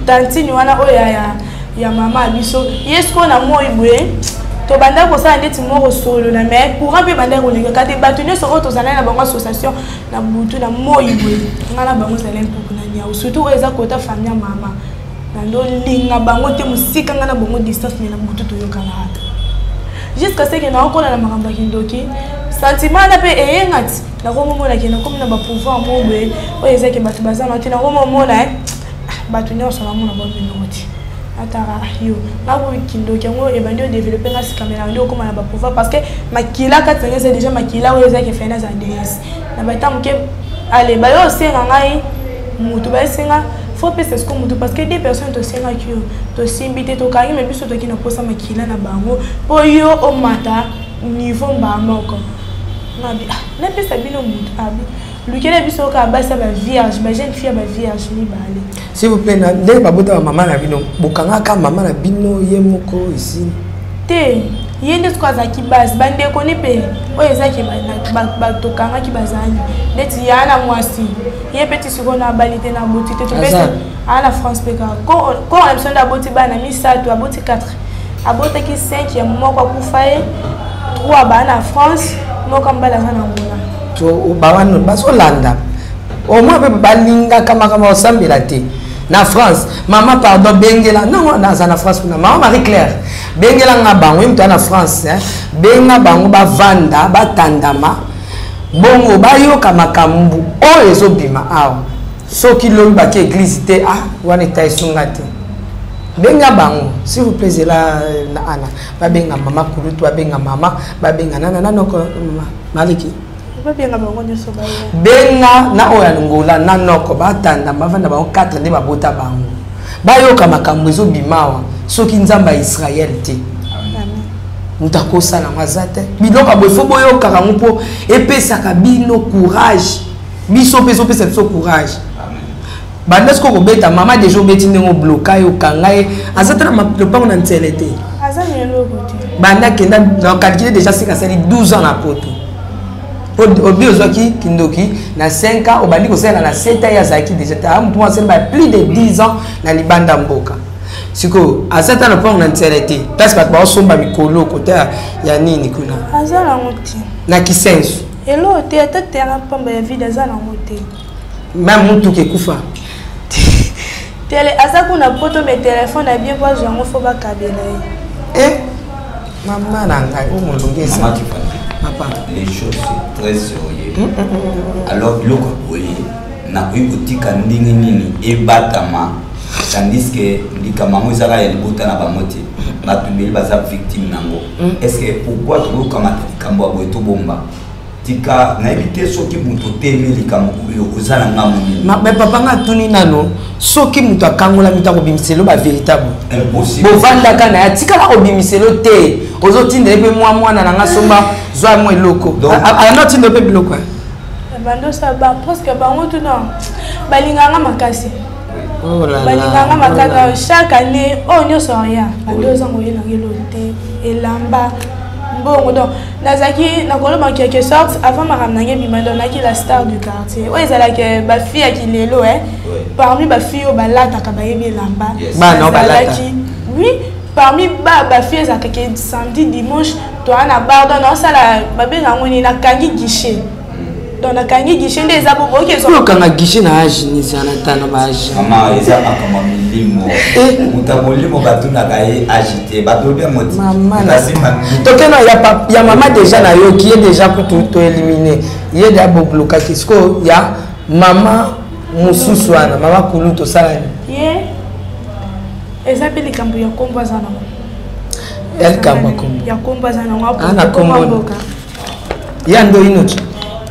tantine wana oyo ya mama ya biso, ye sikoyo na moi boye tobanda kosala ndeti moko solola, mais courant mpe ebanda kolekaka te. Bato nyonso oyo tozalaki na bango association na butu na moi boye, ngai na bango ezali mpuku na niau, surtout oyo eza kota famille ya mama na ndolinga bango te, mosika, ngai na bango distance, mais na butu toyokanaka jusqu'à ce que naokola na makambo ya kindoki. Sentiment wana mpe eyenga ti nakomomonake nakomi na bapouvoir mo boye oyo ezaki bato baza na te. Nakomomona bato nyonso namona babiloko te, ataka yo nakokindoki yango ebandi odévelopper nga sika, me nandi okóma na bapouvoir parce que makila kati nanga eza déjà makila oyo ezaki efai naza déesse na bata moke. Ale bayo osenga ngai motu, bayesenga faut pesa siko motu, parce que deux personnes tosengaki yo, tosimbi te, tokangi me biso toki na posa makila na bango mpo yo omata niveau mbaa moko. Ngabi ah, napesa bino motu, abi lukela biso kaka basi ya bavierge, bajeune fille ya bavierge mibale. S'il vous plaît, ndenge babota bamama na bino, bokangaka mama na bino ye moko ici te? Ye nde sikoyo azalaki base, bandeko ne mpe oyo ezaki tokangaki bazali neti ya na mwasi ye mpe ti sikoyo na abali te, na aboti te, topesi aa na France mpe kaka koko na biso nde aboti bana misato, aboti 4, abotaki 5, ya moko akufa, ye 3 baa na France, moko mobali aza na Angola. To bawana bazolanda au moins mpe balingaka makambo ya kosambela te na France. Mama, pardon, bengela non, naza na France kuna. Mama Marie Claire, bengela nga bango, ye moto aza na France, hein. Benga bango bavanda, batandama bongo, bayoka makambo oyo ezobima awa. Soki lobi baki église te, ah wana eta esunga te. Benga bango s'il vous plaît. Zela na ana babenga mama kulutu, babenga mama, babenga nana nanoko maliki. Babenga bango nyonso baya. Benga na oyo ya Ngola na noko, batanda, bavanda bango 4 nde babota bango, bayoka makambo ezobima awa. Soki Nzambe ya Israel te, moto akosala yango aza te. Biloko ya boye fo boyokaka yango mpo epesaka bino courage, biso mpe ezopesa biso courage. Banda sikoyo kobeta mama, deja obeti ndenge obloka ye, okanga ye, aza te na lopango na ntsele te. Aza na eloko te. Banda kenda na calcule déjà sika asali 12 ans na poto. Obi ozwaki kindoki na 5 ans, obandi kosalela na 7 ans, ye azalaki déjà te. Motu moko asali ba plus de 10 ans na libanda mboka. Sikoyo aza ta na lopango na ntsele te, place bato baosomba mikolo kota ya nini kuna. Aza nango te. Na Kisensu. Eloko te, ata terrain pamba ya vide aza nango te. Même mutuka ekufa. Tele aza kuna poto, me telefone na bien po azwa yango fo bakabela ye. Eh, mama na ngai o molongi eza. Maman Tiffany, papa, les choses c'est très sérieux. Alors biloko ya boye nakoki kotika ndenge nini ebatama, tandis que likambo yango ezaka ya libota na bango te, bato ebele baza victime nango. Est ce que pourquoi tokokamata likambo ya boye tobomba? Tika, nayebi te soki moto otemi likambo oyo oza na ngambo nini. Mais papa, nga atuni nano, soki moto akangolami ta kobimiselo bavéritable Impossible. Bovandaka na ye, atikala kobimiselo te, ozotinda ye mpe mwa mwana na nga, somba, zwa mwa eloko, ayanda otinda mpe biloko, eh. Bandosa ba presque bango tuna balinganga makasi. Oh là là, Balinganga oh là là. makasi. Chaque année oyo nyonso aya, bando ozango oyelanga eloko te, elamba, mbongo. Donc nazalaki nakoloba en quelque sorte avant makambo nange ebima, donc nayaki la star du quartier oyo ezalaki bafille ya kilelo, eh. Parmi bafille oyo balataka, bayebi elamba. Bana oyo balata. Nazalaki, oui, parmi ba bafille ezalaka ke samedi, dimanche toa na bar, donc naosala babenga yango nini, nakangi guichet, donc nakangi guichet nde eza bongo oke. Oyo okanga guichet na age nizala ta na baage. Mama, eza makambo ya milimo. Moto ya molimo batunaka ye age te, bato obi yango ti. Mama na- Basimba. Tokeno ya, ya mama deja nayoki ye deja kutu toélimine ye deja, boblokaki. Sikoyo ya mama mosusu wana, mama kulu, tosala nini? Ye eza mpe likambo ya nkombo aza nango. Ya likambo ya nkombo. Ya nkombo aza nango. Ah, na nkombo ya nkombo. mboka. Ya ndoi noki.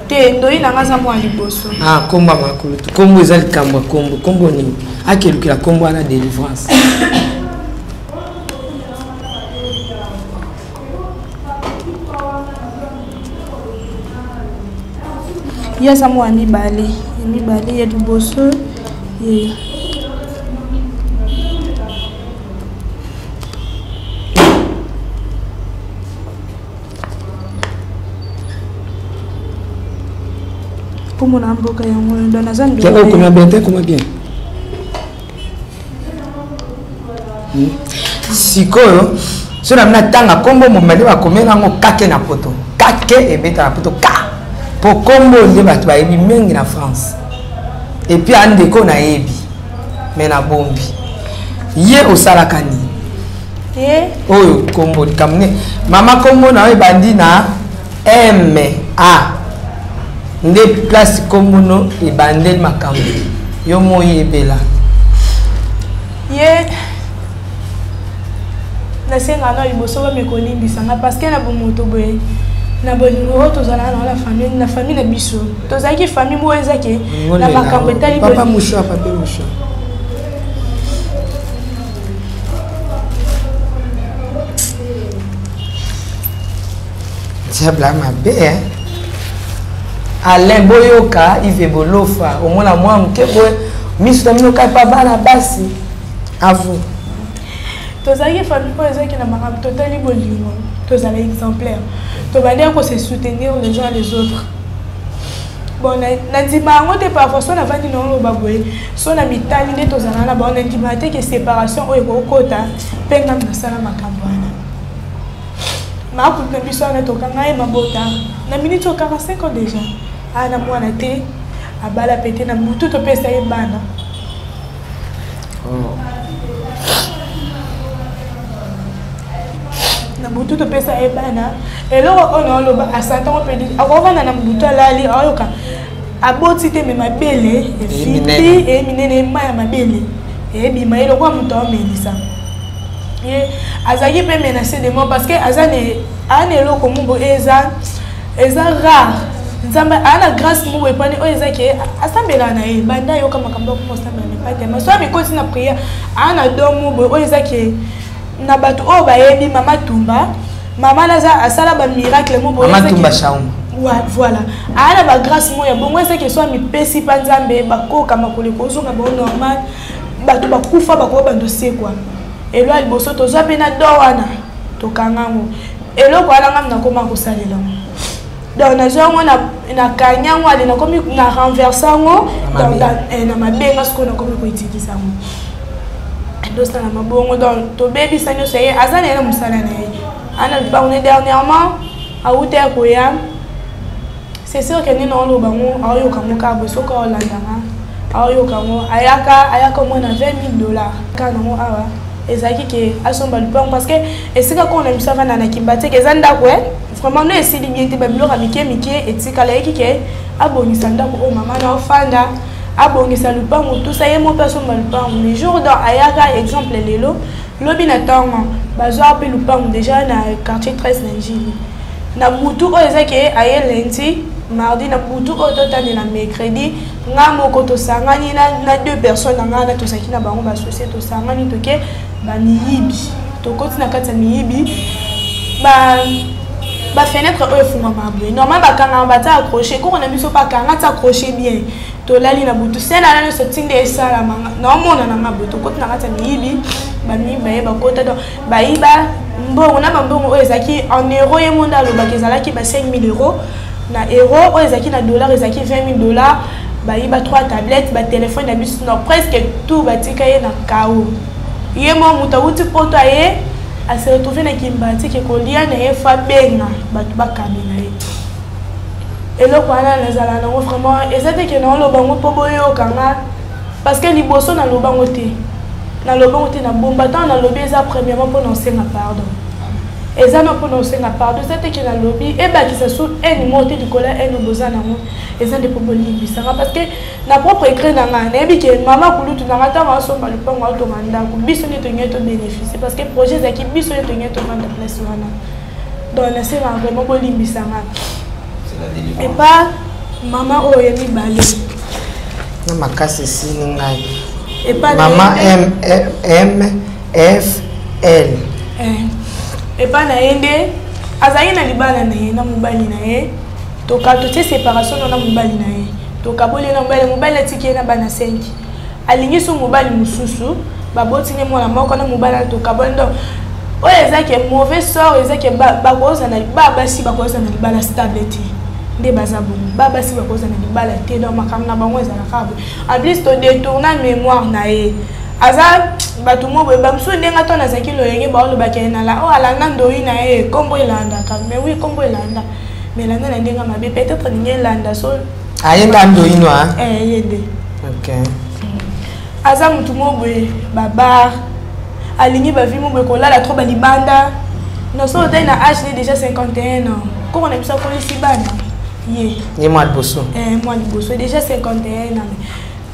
Te, ndoi nanga aza mwa liboso. Ah, nkombo ya mama kulutu, nkombo eza likambo ya nkombo. Nkombo nini akelukela nkombo wana délivrance? Ye aza mwa ya mibale, ya mibale, ya liboso ye. Kombo na mboka yango oyo, donc naza Yango okoma bien te, koma bien. Sikoyo so na bino atanga nkombo mobima nde bakomela yango kake na poto, kake ebeta na poto ka mpo nkombo nde bato bayebi mingi na France. Et puis andeko nayebi me nabombi ye, osalaka nini? Ye. Oyo nkombo likambo nini? Mama, nkombo na yo ebandi na M A nde place nkombo no ebandeli makambo yo moyebela. Ye nasenga na liboso bameka olimbisa nga parce que na bomoto boye. Na bolingo oyo tozalaka nango na famille, na famille na biso, tozalaki famille moko eza ke na makambo etali papa mouchoir, papier mouchoir. Diable ya mabe, hein? Alain boyoka Yves Bolofa omona mwa moke boye miso na bino kaka bana basi à vous. Tozalaki famille oyo ezalaki na makambo totali bolingo, tozala exemplaire, tobandaki ko se soutenir les uns les autres. Bon, nandima yango te. Parfois so navandi na oloba boye, so na mitali nde tozala na bango, nandima te ke séparation oyo ekokota mpe ngam nasala makambo wana. Makutu na biso wana tokanga ye mabota na minute oyo 45 ans déjà, aya na mwana te, abala pe te, na butu topesa ye bana. Oh. Na butu topesa ye bana. Eloko oyo naoloba, asantango mpe akovanda na butu, alali, aoyoka aboti te, me mabele efiti, eye minene, ema ya mabele eyebima ye lokola moto aomelisa ye. Azalaki mpe menacé de mort parce que aza na eloko moko eza rare. Nzambe aa na grâce moko epani oyo eza ke asambelaka na ye. Banda ayoka makambo akoma osambela mepa te, so amikoti na prière, aa na don mo boye oyo eza ke na bato oyo bayebi mama Tumba, mama naza asala bamiracle mo boye. Mama Tumba Shauma. Ouais, voilà, aa na bagrâce moko ya bongo eza ke so amipesi mpa Nzambe, bakoka makolo ekozonga bango normal, bato bakufa bakoka bando sekwa. Elo ya liboso tozwa mpe na do wana, tokanga yango. Eloko wana ngam nakoma kosalela yango, donc nazwa yango, nakangi yango, ale nakomi na renverse yango na mabenga. Sikoyo nakomi koitilise yango, ndosala mabongo. Donc tobebisa nyonso. Ye aza na ye na mosala na ye, ana lupango ne. Dernièrement awuta ya koya, c'est sûr que nini aoloba ngo, aoyoka ngo kaka boye. Soki aolandanga, aoyoka ngo. Ayaka mwa na 20 000 dollars kaka nango awa. Ezalaki ke asomba lupango parce que esika koko na biso avanda na Kimbateke eza ndako e vraiment no esili bien te, babiloko ya mike mike etikala. Ayeki ke abongisa ndako oyo mama na ofanda, abongisa lupango, tusa ye mo mpe asomba lupango. Mais jour donc ayaka, exemple lelo, lobi na ntongo bazwa mpe lupango déjà na quartier 13 na Njili. Na butu oyo eza ke aye lundi, mardi, na butu oyo totandela mercredi, nga moko tosangani na deux personnes na ngai na tozalaki na bango basosie. Tosangani, toke bamiyibi, tokoti na kati ya miyibi bafenêtre oyo efungwama boye normal, bakangaka, batia accroché. Koko na biso mpe akanga, tia accroché bien. Tolali na butu, se nala nyonso ntinda esalama, naomona na nga boye, tokoti na kati ya miyibi, bamiyibi baye, bakota. Donc bayiba mbongo na bambongo oyo ezalaki en euro. Ye monde alobaki ezalaki ba 5000 euro na euro, oyo ezalaki na dollar ezalaki 20 000 dollars. Bayiba 3 tablettes, batelefone na biso, non, presque tout. Batika ye na kao. Ye mo moto awuti poto, aye ase retrouve na Kimbatike, kolia na ye fa benga bato bakabela ye. Eloko wana nazala nango vraiment eza te ke naoloba ngo mpo boyoka nga, parce que liboso naloba ngo te, naloba ngo te, nabomba. Ntango nalobi eza premièrement mpo na osenga pardon, eza na mpona osenga pardon. Eza te ke nalobi ebakisa su haine moko te likolo ya haine boza nango, eza nde mpo bolimbisanga, parce que na propre gré na ngai nayebi ke mama kulutu na ngai, ntango asomba lupango, atonga ndako, biso nde tolingi tobénéficie, parce que projet ezalaki biso nde tolingi tovanda place wana. Donc nasengaka vraiment bolimbisanga. Epa mama oyo ya mibale Na makasi esili ngai. Epa na mama ye M M F L. Epa na ye nde azalaki na libala na ye na mobali na ye. Toka totie séparation na mobali na ye, tokaboli ye na mobali. Mobali atiki ye na bana 5. Alingi so mobali mosusu, baboti ne mwana moko na mobali wana. Tokaboli. Donc oyo eza ke mauvais sort, eza ke bakozala na ba basi, bakozala na libala stable te. Nde baza bongo, ba basi bakozala na libala te. Donc makambo na bango ezalaka boye. En plus todétourna mémoire na ye. Aza bato mo boye, bamosusu ndenge ata nazalaki loyenge, baolobaki ye nala oyo alanda ndoi na ye. Nkombo elandaka, mais oui, nkombo elanda, mais elanda na ndenge mabe. Peut-être lingi elanda so. Aye nda ndoino. Eh, ye nde. Ok. Aza motu mo boye, babar alingi, bavi mo boye, kolala trop balibanda. Non, so otali na age ne déjà 51 ans. Koko na biso akolisi bana ye. Ye mwa liboso. Eh, mwa liboso déjà 51 ans.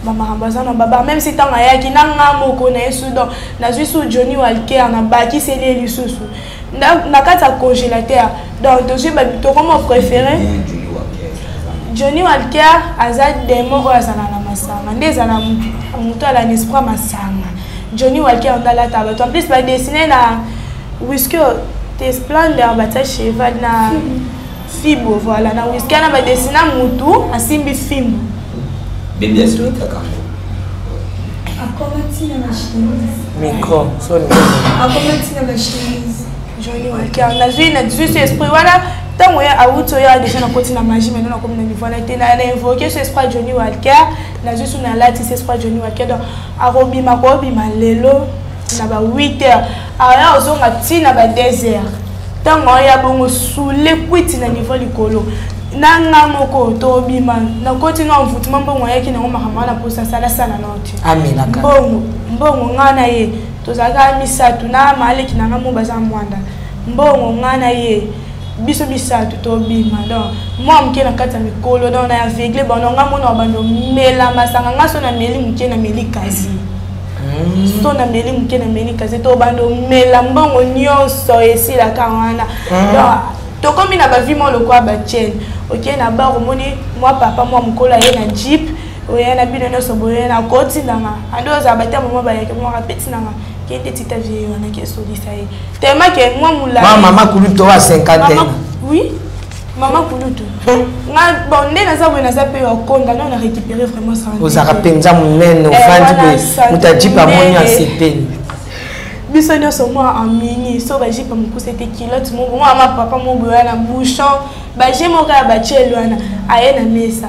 Bamakambo aza na babar, même si ntango ayaki na nga moko na ye su, donc nazwi su Johnny Walker, nabakiseli ye lisusu na kati ya congélateur. Donc tozwi, tokoma préféré Johnny Walker. Aza démon oyo azala na masanga, nde ezala moto ala na esprit masanga. Johnny Walker nde alata bato. En plus badessine na whisky te, Splendor, batia cheval na fibo. Voilà, na whisky wana badessina mutu asimbi fimbu. Bebi asilikaka yango. Akoma ntina na chemise. Micro soni. Akoma ntina na chemise. Johnny Walker, nazwi nazwi so esprit wana. Ntango ye awuti oyo deja nakoti na magie. Maintenant nakomi na niveau wana te, na invoke so esprit ya Johnny Walker, nazwi so nalatisi esprit ya Johnny Walker. Donc akobima, kobima lelo na ba 8 heures, aya ozonga ntina ba 2 heures. Ntango oya bongo sule kwiti na niveau likolo na nga moko, tobima, nakoti na envoûtement. Mbongo ayaki nango, makambo wana mposa asalasala nao te. Amelaka. Mbongo nga na ye tozalaka misato na maaleki na nga mo baza mwanda. Mbongo nga na ye, biso misato tobima. Donc mwa moke na kati ya mikolo, donc na aveugle bano nga mona bando mela masanga. Nga so nameli moke, nameli kasi so nameli moke, nameli kasi to bando mela, mbongo nyonso esilaka wana. Donc tokomi na bavie moko lokola batiene. Oke na bar, omoni mwa papa mwa mokolo aye na jeep, oya na bino nyonso boye na koti nanga ande ozala batia mama bayeke mwaka peti nanga kende tita vie wana ke esolisa ye tellement ke mwa molai. Mwa mama kulutu oyo ya cinquantaine. Oui, mama kulutu nga. Bon, nde naza boye, naza mpe okonda no na récupérer vraiment santé. Ozalaka mpenza monene, ovandi boye, moto ajipe amoni asepeli. Biso nyonso mwa en mini so, bajipe mokuse te, culotte moko mwa ma papa mo boye wana, bouchon baje moko ya batiele wana, aye na mesa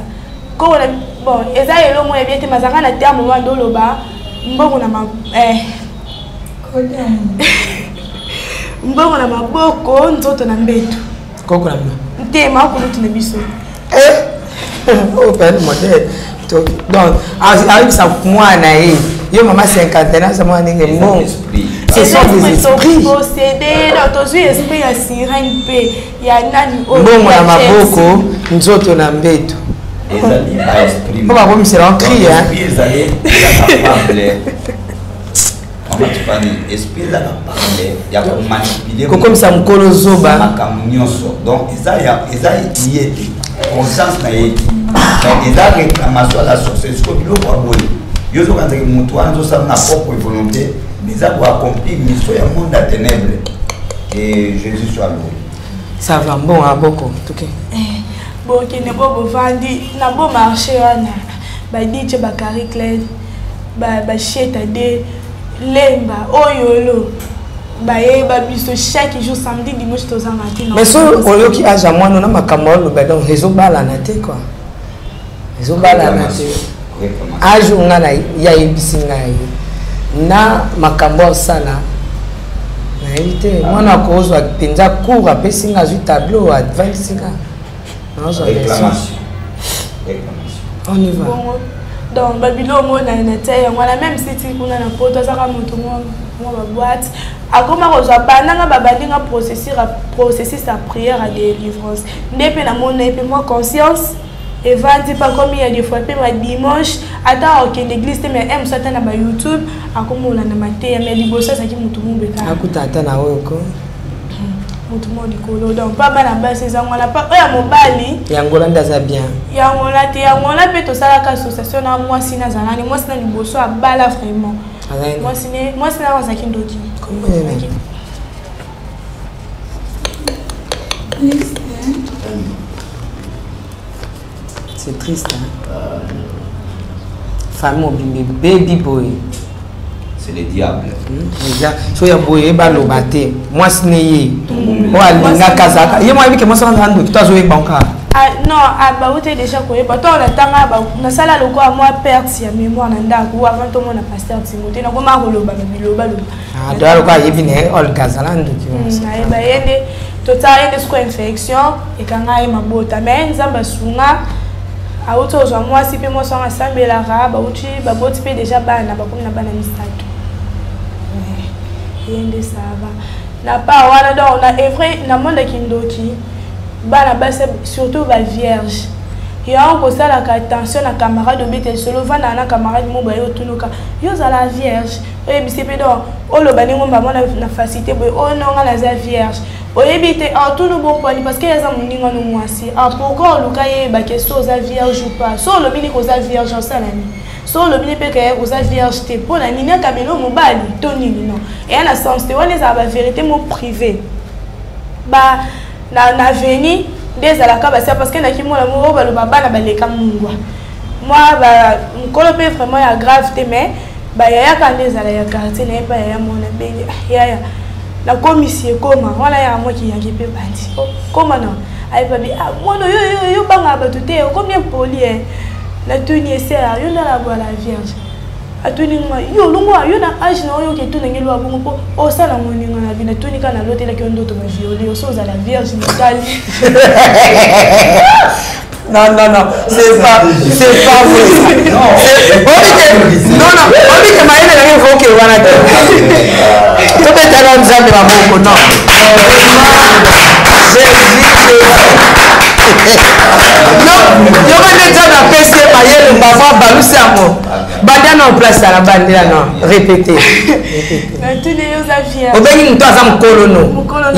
koko na. Bon, eza elo moko ya bien te, mazalaka na terme wana nde oloba mbongo na ma mbongo na maboko, nzoto na mbeto. Koko na te, makulutu na biso. Oyo pene modele, donc ayebisa mwana ye, yo mama cinquantaine, aza mwana ndenge mbongo. Ce sont des esprits. Possédé, donc tozwi esprit ya sirène mpe ya nani oyo. Mbongo na maboko, nzoto na mbeto. Ezali baesprit. Po bakomisela en cri. Esprit ezali eza capable, mama Tifani, esprit eza capable ya komanipuler, kokomisa mokolo zoba. Makambo nyonso. Donc eza ya eza ye te, conscience na ye te, mais eza réclamation à la sorcellerie. Siko biloko ya boye, yo ozokanzaki motu wana azosala na propre volonté, mais eza koaccomplir mission ya monde ya ténèbre. Et Jésus soit loué. Ça va, mbongo ya boko toke. Bokende bo bovandi na bo marché wana, badj bakari cled, basheta de lemba oyolo, bayeba biso chaque jour, samedi, dimanche, tozanga te. Mais so oyoki age ya mwana na makambo oloba, donc ezobalana te quoi, ezobalana te. Age oyo nga na ye ayebisi ngai na makambo asala, nayebi te. Mwana akozwa mpenza cours, apesi nga, azwi tableau, avandisi nga, nazwa leçon. On y va. Bongo donc babiloko ngo na tia yango wana. Même si ti kuna na poto azaka moto mwa baboite, akoma kozwa bandanga, babandi nga processus ya prière ya délivrance. Nde mpe namona ye mpe mwa conscience evandi mpe akomi ya des fois mpe ma dimanche ata akende église te, mais mosu ata na bayoutube akomi olanda mateya. Mais liboso azalaki motu mobeka. Akuta ata na oyo ko. Motu mo likolo. Donc mpa bana basi eza wana, mpa oyo ya mobali. Yango nde aza bien. Yango na te, yango na mpe tosalaka association na mwasi. Nazalani mwasi na liboso abala vraiment. Mwasi na azalaki ndoki. Nani? C'est triste, hein? Famille mobimba ebebi boye. C'est le diable. Eza so ya boye, baloba te mwasi ne ye oyo alingaka azalaka ye moko ayebi ke mwasi wana aza ndoki to azoyeba nka. Ah, non, bauti déjà koyeba to natanga, nasala lokola mwa perte ya mémoire na ndako avant tomona pasteur Timote, nakoma koloba babiloba loba. Doya lokola ayebi na ye Olga azala ndoki. Nayeba ye nde totala ye nde sikoyo infection ekanga ye mabota. Mais Nzambe asunga, awuti kozwa mwasi mpe mwasi wana asambelaka, bauti baboti mpe déjà bana, bakomi na bana misato. Ye nde sava na pa wana. Donc na evre na monde ya kindoki, bana basi surtout bavierge. Yango kosalaka attention na camarade, obeta lisolo, ovandaka na camarade mo baye, otunuka yo ozala vierge, oyebisi mpe donc oloba ndenge mama na facilité boye: "Oyo no, nga naza vierge." Oyebi te atunu bokwani, parce que ye aza moninga no mwasi. Ah, pourquoi oluka yebake so oza vierge ou pas? So olobi nini koza vierge, osala nini? So olobi ni mpe ke oza vierge te, mpo na nini akamelo mobali to nini? Non, eya na sens te. Wana ezala bavérité mo privé ba na avenue nde ezalaka basia, parce que naki mona moko oyo baloba bana baleka mungwa mwa mokolo mpe vraiment ya grave te, mais bayayaka nde ezala ya quartier na ye mpe yaya mona benge yaya nakomisi ekoma wana yaka mwaki yangi mpe bandi koma na ayebabi: "Ah, mwana yo yo bangaka bato te, okomi impoli e." Natuni esera yo ndala bwala vierge, atuni nga: "Yo longwa, yo na age na oyo oke tunange lwa bongo mpo osala moninga na bino?" Atuni kaka: "Nalotelaki yo ndoto baviole yo, so ozala vierge motali." Non, non, non, c'est pas vrai. Non, non, non, obi ke mayele nange evoke wana te. Tobetala Nzambe maboko, non. Jésus, yoko nde Nzambe apesi ye mayele, mbavo abalusi yango. Banda na place ala, bandela no, répété. Natuni yo: "Oza vierge?" Obengi moto aza mokolo no,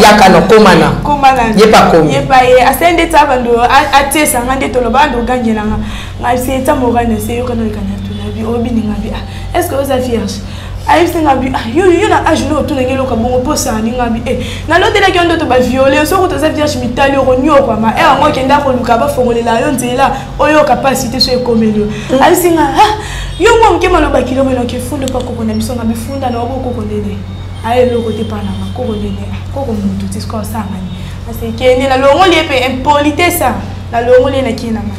yaka no, komana ye pa komi. Ye pa ye asali nde tia bando atiesanga nde toloba ando ogangelanga ngai se tia morane se yokana lekana tuna bi obininga bi: "Ah, est ce que oza vierge?" Ayebisi nga bi: "Ah, yo yo na age no otunangi eloko bongo mposana ninga bi e nalotelaki yo ndoto baviole, soki toza vierge mitali okonyokwama e yango okenda koluka bafongolela yo nzela oyoka mpasi te so ekomeli yo." Ayebisi nga: "Ah, yo mwa moke maloba kilo boye noke funda mpa koko na biso." Nga bifunda na obo koko nene aye eloko te mpa nanga koko nene koko motu ti sikoyo osangani asekende nalongoli ye mpe impolitesse nalongoli ye nakie nanga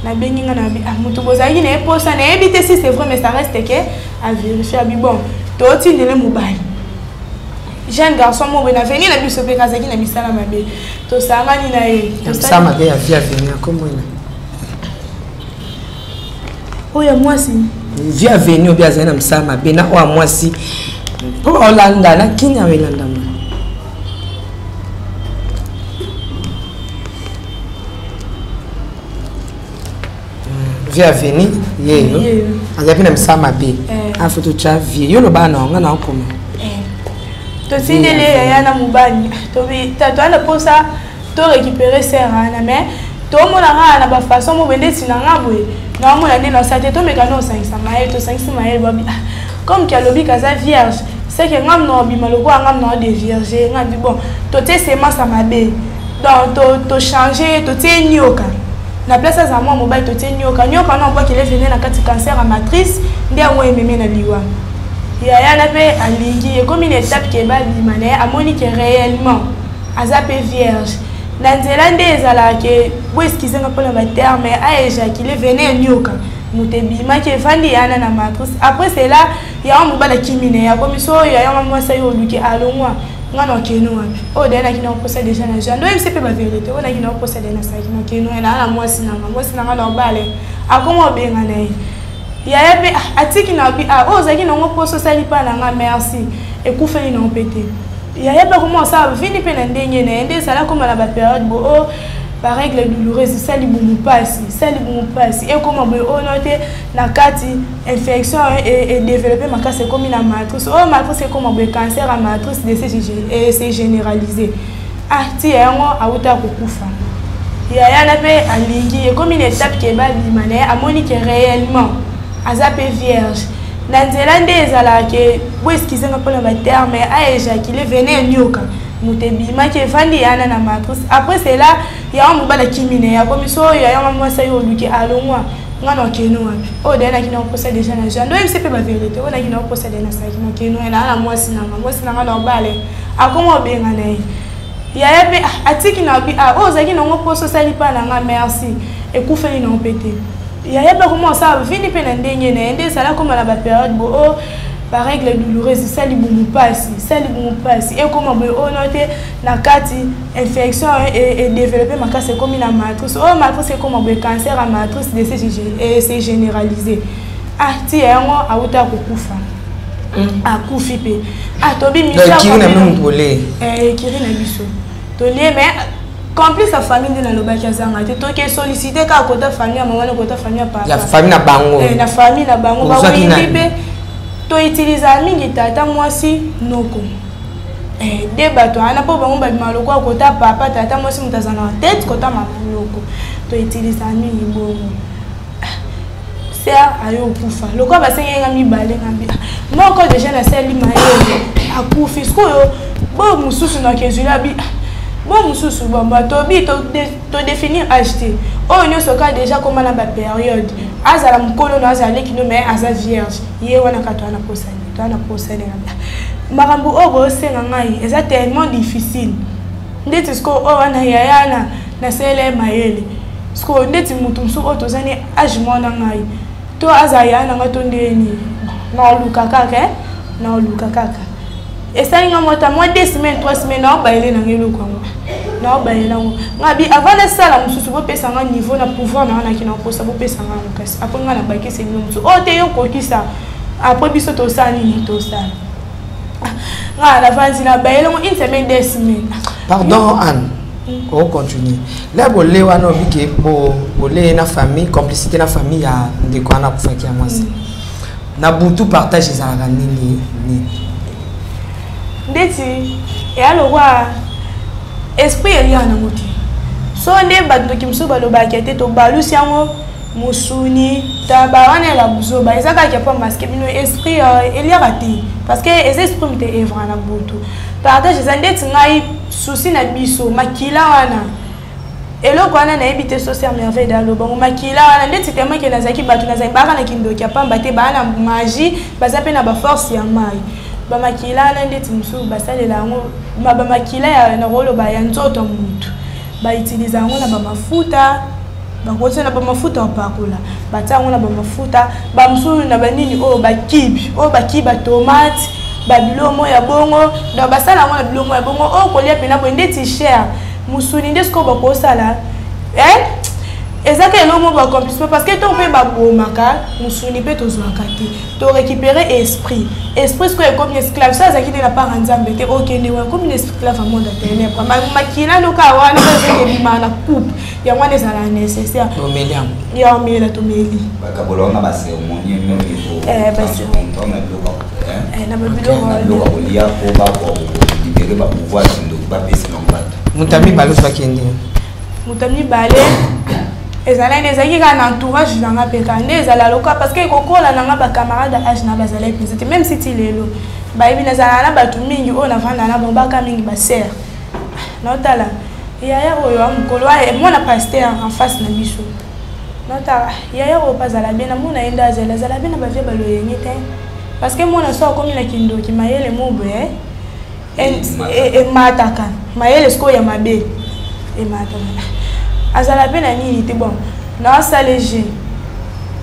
nabengi nga na bi: "Ah, motu bozalaki na ye posa, nayebi te si c'est vrai, mais ça reste que avérifie." Abi: "Bon, totindele mobali jeune garçon mo boye na veni na biso mpe kazalaki na misala mabe, tosangani na ye." Misala mabe ya vie avenir akomona. Oyo ya mwasi. Vie avenir obi azali na misala mabe na oyo ya mwasi mpo olanda na kini ayo elandama. Vie avenir yeyo azali mpe na misala mabe afo totya vie yo loba na nga na okoma. Totindeli yaya na mobali, toa na mposa to récupérer sœur wana, mais tomona kaka na bafaçon mo boye ndeti na nga boye naomona nde nasala te. Tomeka nde osangisa mayele, tosangisi mayele, babi comme ki alobi kaza vierge, c'est que ngam na obima lokola ngam na odevierge. Nga bi: "Bon, totie semence ya mabe, donc tochange, totie nioka na place azala mwa mobali, totie nioka." Nioka wana obwakele vene na kati cancer ya matrice, nde yango ememe na liwa. Yaya na mpe alingi ekomi na étape ke babima na ye, amoni ke réellement aza mpe vierge na nzela nde ezalaka ke bo excuse nga mpona baterme, aéjacule vene ya nioka, moto ebimaki evandi yana na matrice. Après cela, yango mobali akimi na ye, akomi so oyo yayanga mwasi ayo oluki alongwa, nga na okende wapi? Oyo daye naki na oposa déjà na jean oyebisi mpe bavérité oyo naki na oposa daye nasalaki na okende naa na mwasi nanga, mwasi nanga na obale akoma obenga na ye. Yaya mpe atiki na bi: "Ah, oyo ozalaki nango mposo osali mpa na nga, merci." Ekufeli nango mpe te. Yaya mpe akoma osala vini mpe na ndenge na ye nde ezala koma na bapériode bo oyo barègle douloureuse, esali bumu mpasi, esali bumu mpasi, ekoma boye oyo no te na kati infection edéveloppe makasi, ekomi na matrice oyo, matrice ekoma boye cancer ya matrice de se généralisé. Ah, ti yango awuta kokufa. Yaya na mpe alingi ekomi na étape ke babima na ye, amoni ke réellement aza mpe vierge na nzela nde ezalaka ke bo excuse nga mpona baterme, aéjacule vene ya nioka, moto ebimaki evandi yana na matrice. Après cela, yango mobali akimi na ye, akomi so oyo yayanga mwasi ayo oluki alongwa, nga na okende wapi? Oyo daye naki na oposa déjà na jean oyebisi mpe bavérité oyo naki na oposa daye nasalaki na okende naa na mwasi nanga, mwasi nanga na obale akoma obenga na ye. Yaya mpe atiki na bi: "Ah, oyo ozalaki nango mposo osali mpa na nga, merci." Ekufeli nango mpe te. Yaya mpe akoma osala vini mpe na ndenge na ye nde ezala koma na bapériode bo oyo barègle douloureuse, esali bumu mpasi, esali bumu mpasi, ekoma boye oyo no te na kati infection edéveloppe makasi, ekomi na matrice oyo, matrice ekoma boye cancer ya matrice de se généralisé. Ah, ti yango awuta kokufa, akufi mpe. Ah, tobimisi ekiri na biso tolie, mais Complice ya famille nde nalobaki azanga te. Toke sollicite kaka kota famille ya mama na kota famille ya papa. Ya famille na bango. Eh, na famille na bango. Ozwaki Bawindi nani? mpe toutiliza mingi tata mwasi noko. Eh, de bato wana mpo bango babima lokola kota papa, tata mwasi moto aza na tete kota mapuloko. Toutiliza mingi bongo. Sœur ayo okufa lokola basengeli nga mibale, nga mbi moko deja nasali mayele akufi. Sikoyo boyo mosusu nakezwila bi bo mosusu bon bato bi todéfinir age te, oyo nyonso kaka deja koma na bapériode, azala mokolo na azala leki no, mais aza vierge. Ye wana kaka toa na posani, toa na posani na makambo oyo boyosenga ngai eza tellement difficile. Ndeti sikoyo oyo wana yaya na nasele ye mayele. Sikoyo ndeti motu mosusu oyo toza ni age mwana ngai to azala yaya na ngai to ndeni, naoluka kaka naoluka kaka. Esali nga mwata mwa 2 semaines, 3 semaines, naobayele nanga eloko yango, naobayela yango. Nga bi avant nasala mosusu, bopesa nga niveau na pouvoir na nga naki na kosa, bopesa nga yango. Kasi après nga nabakisi bino mosusu oyo te, yo kokisa. Après biso tosala nini? Tosala nga navandi na bayele yango une semaine, 2 semaines. Pardon Anne, ocontinue la bole wana obike bole na famille, complicité na famille ya ndeko wana akufaki ya mwasi. Na butu partage ezalaka nini nini? Ndeti eya lokwa esprit eliaka nango te. So nde bandoki mosusu balobaka te, tobalusi yango mosuni taba wana ya buzoba, eza kaka mpo masque bino. Esprit eliaka te parce que eza esprit moto evra na butu. Partage eza ndeti ngai susi na biso makila wana, eloko wana nayebi te. So sœur Merveille dalobango makila wana ndeti temake nazalaki bato nazalaki baka na kindoki ya pamba te, baa na magie, baza mpe na baforce ya mai. Bamakila wana ndeti mosusu basalela yango, bamakila ya nakoloba ya nzoto ya motu, bautilize yango na bamafuta, bakotia na bamafuta opakola, batia yango na bamafuta bamosusu na banini oyo bakibi, oyo bakibi batomate, babiloko moko ya bongo. Donc basala yango na biloko moko ya bongo oyo kolia mpena boye ndeti cher mosuni nde sikoyo bakosala ezaka eloko moko baaccomplissement, parce que ntongo mpe babomaka mosuni mpe tozwaka te, torécupérer esprit. Esprit sikoyo ekomi esclave. So azalaki nde na part ya Nzambe te, okende wa ekomi na esclave ya monde ya ténèbre. Makila noka wana ezeke ebimaka na coupe yango wana ezala nécessaire. Tomeli yango. Ya omela, tomeli. Bakabola wana bacérémonie même niveau na biloko. Na babiloko. Na biloko ya kolia mpo bakolibérer bapouvoir kindoki, bapesi bango bato. Moto ya mibale ozwaki ndenge? Moto ya mibale ezalaki, ezalaki kaka na entourage na nga mpe kaka nde ezala loka, parce que ekokola na nga bacamarade ya age na bazalaki mpenza te. Même si ti lelo bayebi nazalaka na bato mingi oyo navanda na bango, baka mingi basere. Naotala yaya oyo ya mokolo mwana pasteur en face na biso, naotala yaya oyo mpe azala bien, namona ye nde azala azala bien na bavie baloyenge te, parce que mwana so akomi na kindoki, mayele mo boye emataka, mayele sikoyo ya mabe emataka, azala mpe na nini te. Bon, naosala jeune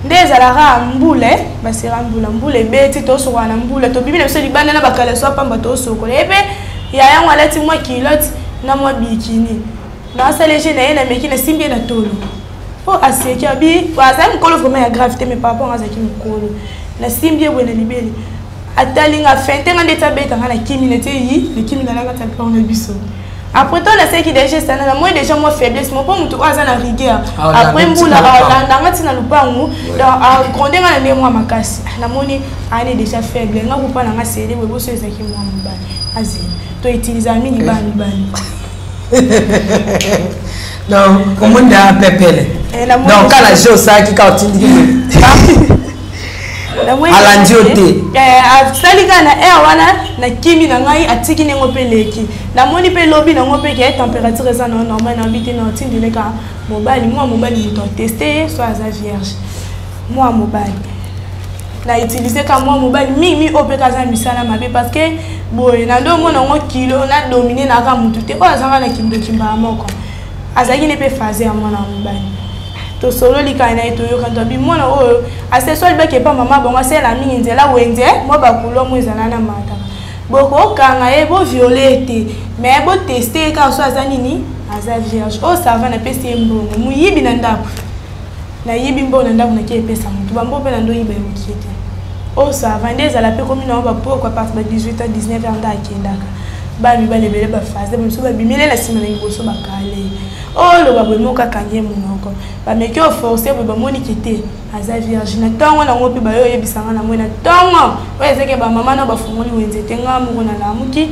nde ezalaka mbula, basera mbula, mbula ebeti, tosokola na mbula, tobibi na biso libanda na bakaleso ya pamba, tosokola. Ye mpe yaya yango alati mwa culotte na mwa bikini. Naosala jeune na ye, nameki, nasimbi ye na tolo mpo aseki abi azali mokolo vraiment ya grave te, mais par rapport azalaki mokolo, nasimbi ye boye na libele, atali nga fente nga ndeti abeta nga na kimi neti yi likimi na nanga ta na biso. Après to nasalaki des gestes na moi déjà moi faiblesse mo mpo motu oyo aza na rigueur après mbula aolanda nga ntina lupangu, donc agronde nga na ndenge mwa makasi. Namoni ani déjà faible, nga kupa na nga sele boye boso ezalaki mwa mobali azela toutiliza mingi bana mibali. Donc omoni na pepele, donc kala je osalaki kaka otindiki, alandi yo te. Asali kaka na aire wana, nakimi na ngai, atiki ndenge mpe leki. Namoni mpe lobi nango mpe ke température eza na normal, nayebi te, na otindele kaka mobali, mwa mobali moto ateste ye so aza vierge. Mwa mobali na utilize ka mwa mobali mingi oyo mpe kaza misala mabe, parce que boye na nde omona yango kilo na domine naka motu te oyo azanga na kindoki. Mbala moko azalaki ne mpe phase ya mwana mobali, tosololi kaka na ye, toyoka tobi mwana oyo aseso alibaki epa mama bango, asala mingi nzela wenze mwa bakulo mo ezala na mata, bokokanga ye, boviole te, mais boteste ye kaka so aza nini, aza vierge. Oyo sava, napesi ye mbongo, moyibi na ndako, nayibi mbongo na ndako, naki epesa motu bambo mpe na ndo oyiba ekoki te. Oyo sava nde ezala mpe komi nango bapoko à partir ba 18 ans, 19 ans nde akendaka. Bana mibali ebele bafaze bamisu babimele na nsima na liboso bakale. Oloba boye moko akangi ye monoko. Bameki oforce boye bamoniki te aza vierge. Na ntongo nango mpe bayo oyebisa nga na moi na ntongo oyo ezaki bamama na bafungoli wenze te, nga moko nalamuki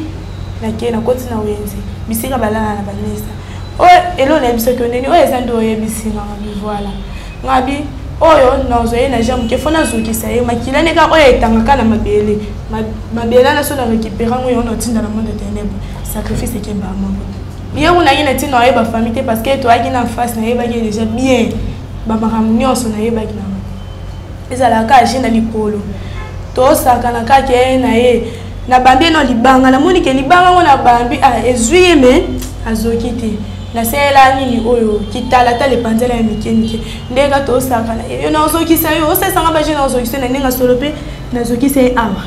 nakei nakoti na wenze bisika balala na bamesa. Oyo eloko nayebisaki yo ndeni oyo eza nde oyebisi nga ngabi voilà ngabi oyo nazwa ye na jean moke fo nazokisa ye makila ne kaka oyo etangaka na mabele mabele wana so na récupéré yango yango natinda na monde ténèbre sacrifice ekemba moko ye kuna ye na ntina oyeba famille te parce que toyaki na face nayebaki déjà bien bamakambo nyonso nayebaki nango ezalaka age na likolo tosakana kaka ye na ye nabambi ye na libanga namoni ke libanga yango nabambi ah, ezwi ye me azoki te nasalela nini oyo kitalatala epanzela ya mike mike ndenge kaka tosakana yo nazokisa yo osalisanga baje nazokisa na ndenge solo mpe nazokisa ye awa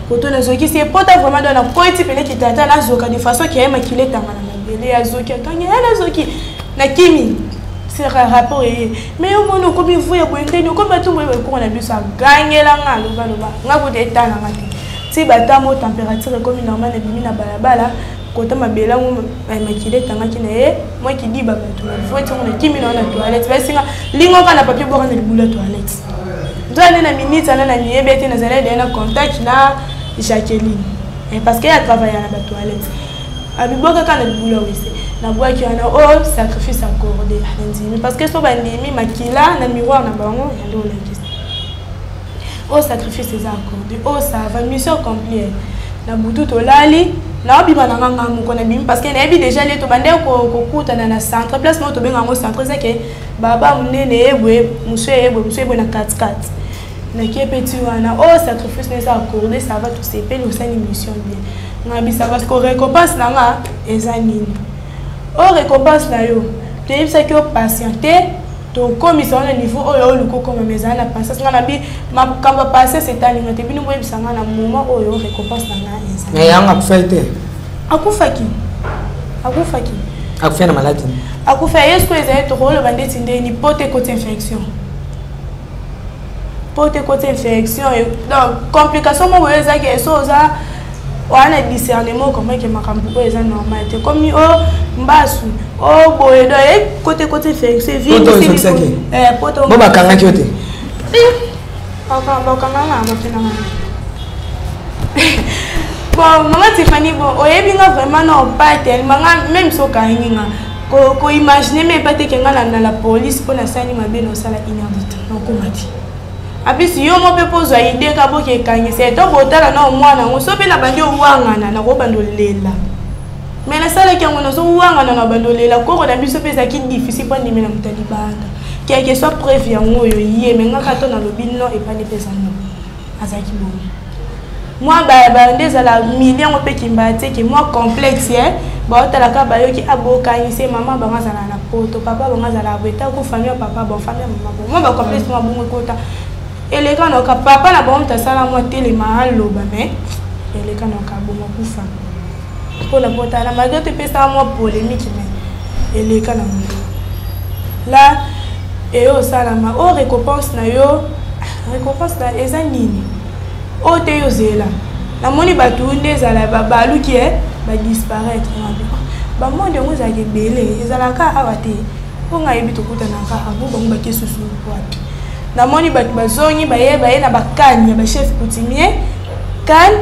koto nazokisi ye pota vraiment donc nakoyeti pene kitalatala nazoka de façon ke ye makila etanga na mabele azoki akangi ye nazoki nakimi sera rapport eye mais yo moni okomi vuya boye ndeni okomi bato boye ekoko na biso agangela nga alobaloba nga kuta etala nga te ti batamo température ekomi normal ebimi na balabala kota mabele yango makila etangaki na ye mwa kidiba bato na vueti yango nakimi na na toilette basinga lingoka na papier bwaka na libulu ya toilette nzoka nde na minute wana na miyebi ete nazalaki deya na contact na Jacqueline parce que ye atravailla na batoilette abibwaka kaka na libulu ya wese nabwaki wana o oh, sacrifice accordé nandimi parce que so bandimi makila na miroir na bango yande olakisa o oh, sacrifice eza accordé o oh, ça va mission accomplie na butu tolali naobima na nga nga moko nabimi parce que nayebi déjà nde tobande kokutana na centre place moko tobenga yango centre eza ke baba monene eyebwe mosu eyebwe mosu eyebwe na katikati nakie mpe ti wana o oh, sacrifice na eza accordé ça va tosepeli osali mission bien ngabisa parce que récompense na nga eza nini o oh, récompense na yo toyebisaki yo patiente tokomisa wana niveau oyo oluka okoma ma ezala na patience nga nabi makambo ya patience etalinga te bino boyebisa nga na moment oyo récompense na nga eza mais yango akufaki te akufaki akufaki akufaki na maladi akufa ye sikoyo ezali tokoloba ndeti ndeni po te ekoti infection po te ekoti infection donc complication moko oyo ezaki eso oza wana discernement okomaki makambo oyo eza normal te komi o oh, mbasu o oh, boye do ekote ekoti infection poto bakangaki yo te bakanganga bapenanga bon mama Tiffany bon oyebi nga vraiment non pas tellement nga même so okangi nga koimagine meme pas te ke nga na la police mpo nasali mabe na osala une heure de temps nakoma te apisi yo mo mpe mpo ozwa ide ka boke ekangisa ye to botala na omwana yango so mpe na bandi owangana nakobanda olela me nasalaki yango nazowangana na bandi olela koko na biso mpe ezalaki difficile mpo andimela moto ya libanda quelque soit preuve yango oyo ye me nga kaka to nalobi non epani mpe eza non azalaki bongo mwa nde ezala milie yango mpe kimba te ke mwa complexe eh? baotalaka bayoki abokangisi ah, mama bango azala na poto papa bango azala boye tako famille ya papa bon famille ya mama bon mwa bacomplexe mwa bongo ekota eleka naoka papa na bango moto asala mwa telema aloba mais eleka naoka bongo kufa mpona kotala malgré to epesaka mwa polémique mais eleka na moto la eyo osalama oyo récompense na yo récompense na eza nini oyo te yo zela namoni bato nde ezala babaluki e badisparaître bamonde yango ezalaka ebele ezalaka awa te mpo ngai yebi tokutanaka abo bango bake susu wapi namoni bato bazongi baye baye na bakane ya bachef coutumier kane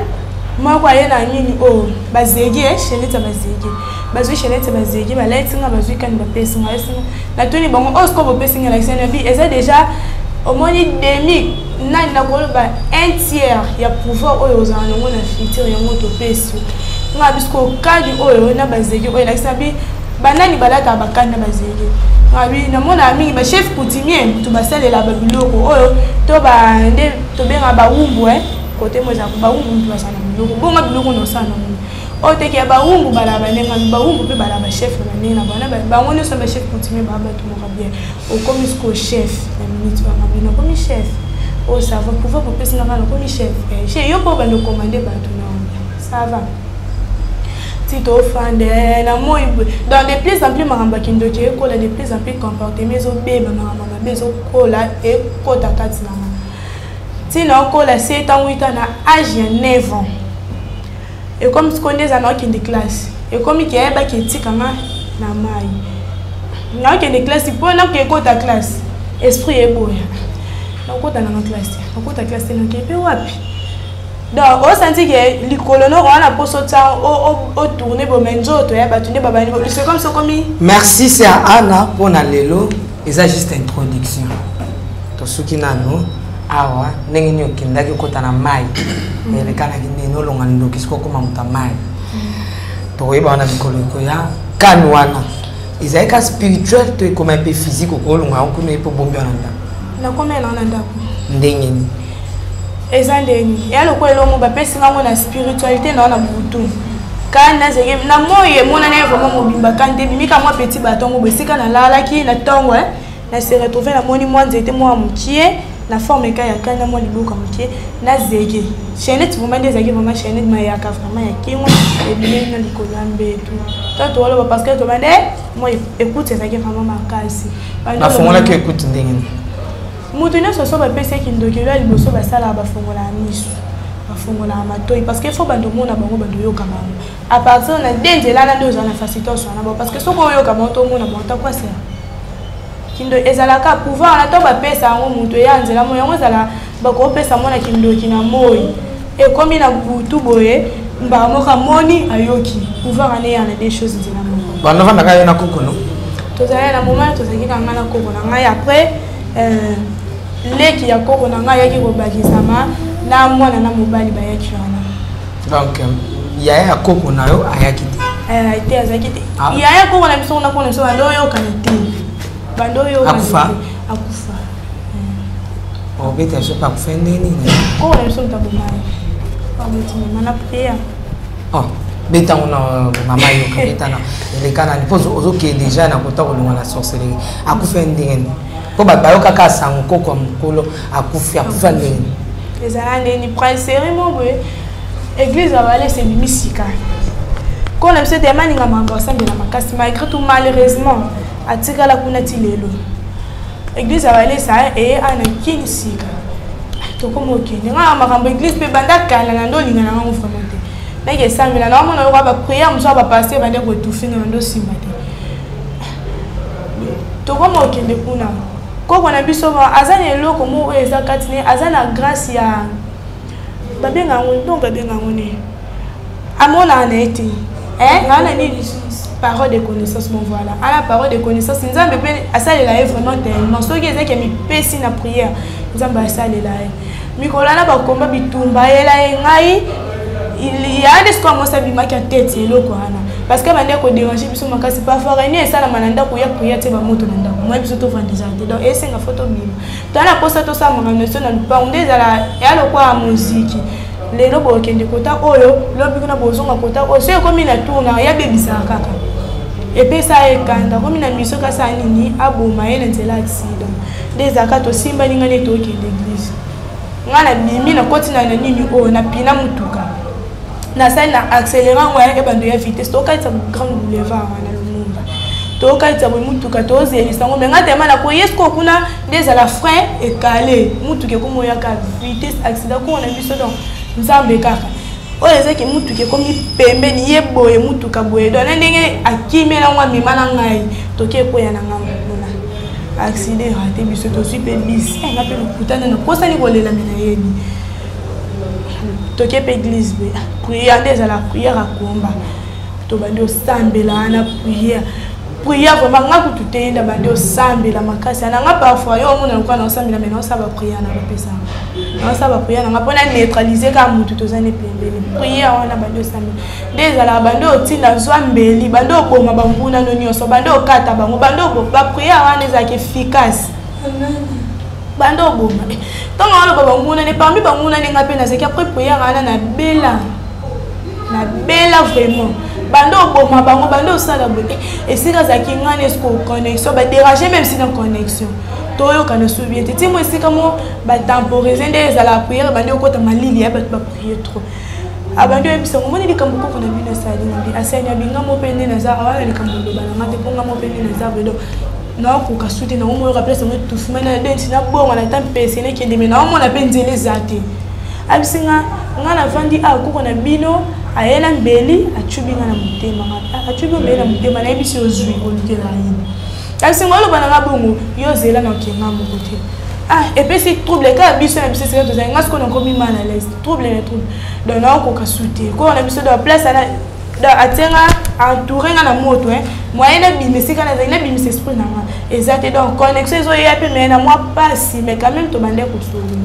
moko aye na nini oyo oh, bazege eh, chenete ya bazege bazwi chenete ya bazege balati nga bazwi kani bapesi nga esinga natuni bango oyo oh, sikoyo bopesi nga lakisa na bi eza deja omoni demi nani nakoloba un tiers ya pouvoir oyo ozala nango na futur yango topesi nga bisiko kadi oyo na bazege oyo elakisa bi banani balataka bakani na bazege ngabi namonaka mingi bachef coutumier moto basalela babiloko oyo to nde tobengaka bawumbu eh? kote mo ezalaka bawumbu moto basala na biloko bonga biloko na osala nango oyo teke ya bawumbu balaka bandenge na bawumbu mpe balaka bachef na bandenge na bango bango nyonso bachef coutumier baa bato moko bien okomi sikoyo chef na minute wana bino okomi chef oyo oh, ça va pouvoir kopesi nga kaka nakomi chef eh, yo mpo obanda okomande bato na ça va ti tofanda eh, na moi boye donc de plus en plus makambo ya kindoki ekola de plus en plus comportement ezobeba makambo mabe ezokola ekota kati na nga ntina okola se ntango uta na age ya 9 ans. Ekomi sikoyo nde eza naokende classe, ekomi ke ayebaki etika nga na mai, naokende classe mpo nakoki ekota classe, esprit eboya nakota nanga classe te, nakota classe te, nakei mpe wapi? Donc osanti ke likolo noko wana mposo tia otourne bome nzoto ya bato nde babandi, c'est comme sokomi. Merci sœur Anna mpona lelo, eza juste introduction. Tosuki nano awa. Ndenge nini okendaki okota na mai, elekanaki ndenge olonga ndoki, soki okóma moto ya mai, tokoyeba wana mikolo ekoya. Kani wana ezali ka spirituel to ekoma mpe physique? Okolonga yango kuna ye mpo bombi wana ndako? Nakomela na ndako. Ndenge nini? Eza ndeni eya lokola elongo bapesi ngango na spiritualité na wana butu kani nazeki na moi emonani ye vraiment mobimba, kani te ebimika mwa petit batongo bo esika nalalaki na ntongo na se retrouve, namoni mwa nzete mwa mokie na forme eka ya kani na mwa liboka mokie na zege chaînette, vraiment nde ezalaki vraiment chaînette mayaka vraiment ya kingo ebimeli na likolo ya mbetu. To toloba parce que tobande mwa écoute ezalaki vraiment makasi. Bafongolaki écoute ndenge nini? Moto nyonso so bapesi ye kindoki, elo ya liboso basalaka, bafongolaka miso, bafongolaka matoi, parce que faut bando omona bango, bando oyoka bango. À partir na de nzela na nde ozala na facilité oswana bango, parce que soki oyoka bango to omona bango, takwasela kindo ezalaka pouvoir wana to bapesa yango moto eya nzela moi yango ezala bakopesa mwana kindoki na moi, ekomi na butu boye, mbala moko amoni, ayoki pouvoir wana eya na des choses nzela moko. Bando vandaka yo na koko no? Tozalaki na moment tozalaki na ngai na koko na ngai. Après leki ya koko na ngai ayaki kobakisama na mwana na mobali bayaki wana. Donc yaya ya koko na yo ayaki te? Te, azalaki te. Yaya koko na biso kuna, koko na biso bando oyokana te, bando oyokana. Akufa? Akufa. Obeta biso mpe akufa ndenge nini? Koko na biso moto abomai, abotimema na prière. Oh, betango na mama yoka, betana eleka nani mpo ozokende deja na kota kolonga na sorcellerie. Akufa ndenge nini? Mpo bato bayokaka sango koko ya mokolo akufi. Akufa ndenge nini? Ezala ndeni princerie mo boye, église ya balese ebimi sika. Koko na biso ete amaninga makambo, asambela makasi, malgré tout malheureusement atikala kuna ti lelo. Église ya balesa eye ana kini sika, tokoma okende nga na makambo église mpe banda kala na nde olinga na ngango vraiment te. Nake esambela naomona yoka baprière mosusu ya bapaster bande koetufe nga na nde osimba te. Tokoma okende kuna, koko na biso aza na eloko moko oyo eza kati ne, aza na grâce ya babenga yango, donc babenga yango nini, amonaka na ye te naa na nini, parole de connaissance. Bon voilà, ala parole de connaissance, Nzambe mpe asalela ye vraiment tellement. Soki ezaki amipesi na prière, Nzambe asalela ye. Mikolo wana bakomba bitumba ayela ye ngai ya nde sikoyo mwasi abimaki ya tete eloko wana, parce que bande koderange biso makasi. Parfois réunion esalama na ndako ya prière tie bamoto na ndako, moye biso tovanda eza te. Donc esenga fo tobima, toya na mposa tosala makambo na biso na lupango nde ezala ya lokola moziki. Lelo bokende kota oyo, lobi kuna bozonga kota oyo. Soki ekomi na tour na ya bebisaka kaka, epesa ye kanda, komi na miso kasi nini aboma ye na nzela accident. Nde ezalaka tosimbani ngai nde tokende église. Ngai nabimi, nakoti na nini oyo, napina motuka, nasali na accélérant ngo ya ebando ya vitesse, tokatisa grand boulevard wana Lumumba, tokatisa boye motuka, tozelisa yango me ngai tema nakoye sikoyo kuna nde ezala frein ekale, motuka ekomi oyaka vitesse, accident koko na biso. Donc Nzambe kaka oyo ezaki, motuka ekomi pembeni ye boye, motuka boye, donc na ndenge akimela ngo amema na ngai, toki ekweya na ngambo kuna, accident rate. Biso tozwi mpe bis nga mpe lokuta nde nakosani kolela me nayebi. Toke mpe église boye, prière nde ezala prière akomba, tobandi osambela wana prière, prière vraiment nga kutu te nda bandi osambela makasi na nga. Parfois yo omona lokola naosambela, me naosala baprière na bapesa, naosala baprière na nga mpona neutraliser kaka motu toza ne pembeni. Prière wana bandi osambela nde ezalaka bandi otinda zwa mbeli, bandi oboma banguna no nyonso, bandi okata bango, bandi baprière wana ezalaka efficace, bandi oboma. Ntango aloba banguna ne, parmi banguna ne nga mpe nazalaki. Après prière wana nabela, nabela vraiment. Bando oboma bango, bando osala boye, esika azalaki ngani eske connexion badérange, même si na connexion toyokana so bien te, ti mo esika mo batemporise nde ezala prière bandi okota malili ya bato baprie trop. Abandi oyebisa ngo, omoni likambo koko na bino asali na bi asali na binga mo mpe nde naza awa na likambo oloba na nga te, mpo nga mo mpe nde naza boye. Donc naokoka su te, naomoyoka place yango etufuma na denti, nabonga na ta mpese nekende, me naomona mpe nzela eza te. Abisi nga, nga navandi awa, koko na bino Aye na mbeli acubi nga na motema nga acubi mbeli na motema nayebisi ozwi olukela yini kasi ngo oloba na nga bongo yo ozela na okenga moko te. Ah, epesi trouble kaka biso na biso esika tozali. Nga sikoyo nakomi mal à l'aise, trouble na trouble, donc naokoka su te koyo na biso. Donc place ana, donc atie nga, entouré nga na moto, hein, moyen nabima esika nazali, nabimisa esprit na nga eza te. Donc connexion ezoya mpe mais na mwa pasi, mais quand même tobande kosolola.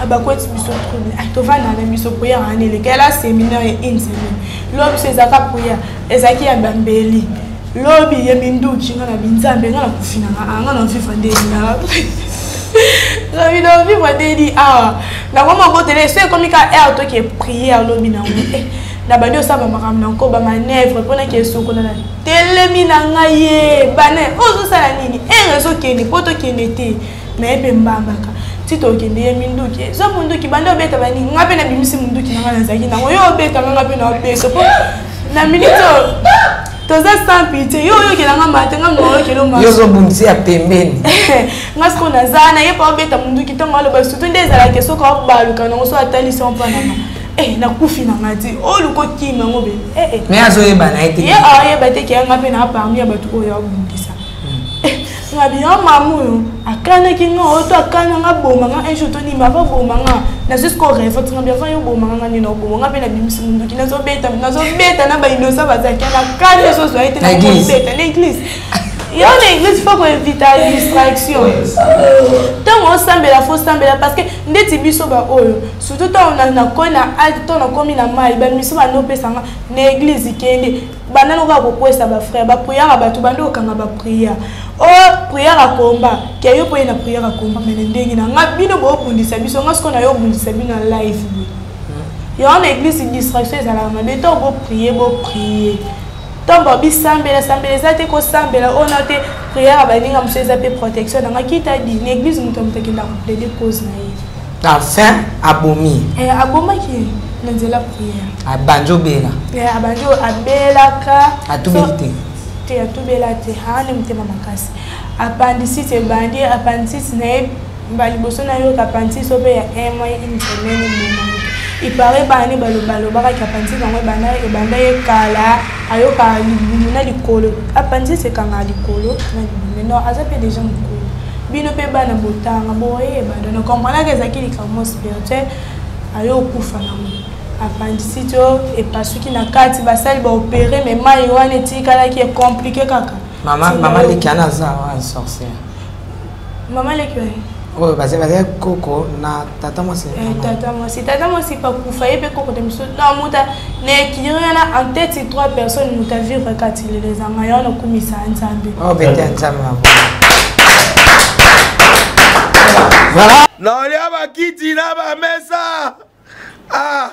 Bakweti biso trouble. Ah, tovanda na biso, prière wana elekela séminaire ya une semaine. Lobi so ezalaka prière, ezalaki ya bambeli, lobi ya minduki. Nga na binzambe, nga nakufi na nga, nga na vivre ndeni lobi na vivre ndeni awa nakoma kotele. So ekomi ka heure toke prière lobi nango, na bandi osala bamakambo na nko bamanœuvre mpona ke esokola na telemi na ngai. Ye bana ozosala nini? Ere ezokende mpo tokende te naye mpe mbambaka ti tokende. Ye minduki eza munduki, banda obeta banini, nga mpe nabimisi munduki na nga nazalaki nango. Yo obeta nga, nga mpe na obeta mpo na minute oyo toza sans pitié. Yo oyokela nga mate, nga moyokela. Yo ozobundisi ya pembeni. Nga sikoyo naza na ye mpo obeta munduki. Ntango aloba surtout nde ezalaka soki abaluka nango, so atalisi mpo nanga, eh, nakufi na nga ti oluka okima yango be. Mais azoyeba na ye te. Ye aoyeba te ke yanga mpe na parmi ya bato oyo abundisa ngabi. Ya mama oyo akanaki nga, oyo to akana nga boma nga un jour, tonima ava boma nga, nazwi siko rêve ti ngabi avant yo boma nga, nga nini oboma nga mpe nabimisi munduki, nazobeta, nazobeta na bainosa bazalaki na kani, ezozwa ye te, nakobeta na église. Yo na église faut koevita distraction. Ntango osambela, faut osambela parce que ndeti biso baoyo, surtout ntango nakomi na age to nakomi na mai, bamiso bando opesanga na église, kende banda nokoka kokwesa bafrère baprière, bato bandi kokanga baprière o prière akomba ke yo mpo ye na prière akomba mene ndenge na nga. Bino boobundisa biso, nga sikoyo na yo obundisa bino na live boye. Yango na église distraction ezalaka mabe. Ntango boprie, boprie ntango bisambela sambela eza te kosambela oyo na te prière ya baninga mosusu eza mpe protection nanga. Kita di na église, moto ya moto akenda koplaide cause na ye. Enfin abomi. Abomaki na nzela prière. Abandi obela. Abandi abelaka. Atubeli te? Te, atubela te, aani motema makasi. Appendicite ebandi, appendicite na ye baliboso nayoka appendicite oyo mpe ya un mois, une semaine eboma. Ipare bani balobalobakaki appendicite yango ebanda ye kala, ayokaka libumu na likolo, appendicite ekangaka likolo na libumu. Non, aza mpe déjà mokolo, bino mpe bana botanga boyeba. Donc comprenaka ezalaki likambo spirituel. Ayokufa nango appendicite oyo epasuki na kati, basali baopere, mais mai wana etikalaki ecompliqué kaka. Mama, mama leki ana aza wa sorcière. Mama leki oyo? Oyo bazali koko na tata mwasi. Tata mwasi, tata mwasi pakufa ye mpe koko te miso na muta na équilibre wana en tête trois personnes. Moto avivre kati lelo ezanga yo wana okumisa Nzambe. Oyo bete ya Nzambe na voilà. Naolia bakiti na bamesa. Ah,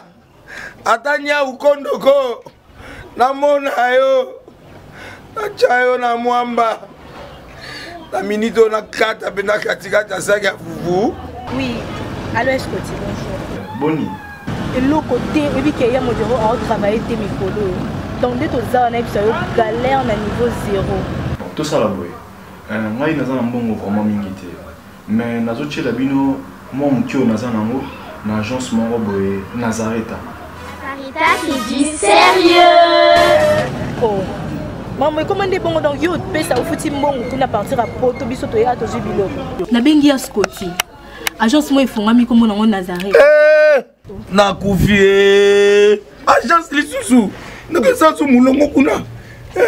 ata nyau kondoko namona yo, natya yo na mwamba na minute oyo, nakata mpe na katikati ya saki ya fufu. Oui, allo Escoti, bonjour. Boni? Eloko te, oyebi ke ya modero aotravaille te mikolo oyo. Donc nde toza wana, yebisa yo galère na niveau zéro. Tosala boye, ngai naza na mbongo vraiment mingi te, mais nazotiela bino mwa moke oyo naza nango na agence moko boye Nazareta. Sarita, c'est du sérieux. Oh. Mambo ekoma nde bongo. Donc yo opesa, ofuti mbongo kuna partir ya poto, biso toya tozwi biloko. Nabengi ya Scoti, agence moko efungwami nkombo nango Nazareth. Nakufi e, agence lisusu nakesa so molongo kuna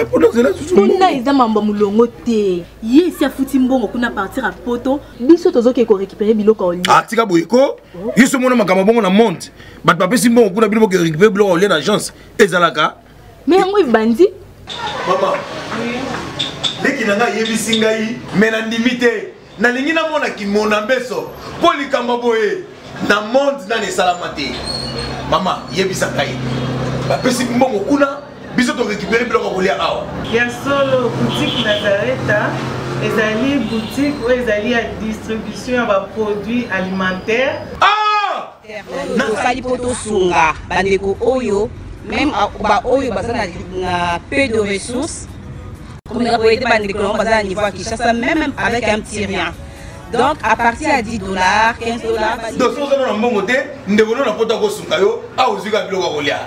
mpona zela susu. Kuna eza mambo ya molongo te. Ye esi afuti mbongo kuna partir ya poto, biso tozokende korécupere biloko ya olia. Ah, tika boye ko, yo so mona makambo bongo na monde, bato bapesi mbongo kuna, bino boke récupere biloko ya olia na agence, ezalaka? Mais yango ebandi. Mama leki na ngai ayebisi ngai, me nandimi te, nalingi namona kimona mbeso mpo likambo boye na monde nani esalama te. Mama, yebisa ngai, bapesi mbongo kuna, biso torécupere biloko ya kolia awa? Ya solo, boutique Nazareta ezali boutique oyo ezali ya distribution ya baproduit alimentaire. Tosali mpo tosunga bandeko oyo, même baoyo baza na peu de ressources, komeka koyede bandeko nango baza na niveau ya Kinshasa, même avec un petit rien. Donc à partir ya 10 dollars, 15 dollars. Donc soki oza na mbongo te, ndeko no na poto akosunga yo, awa ozwi kaka biloko ya kolia.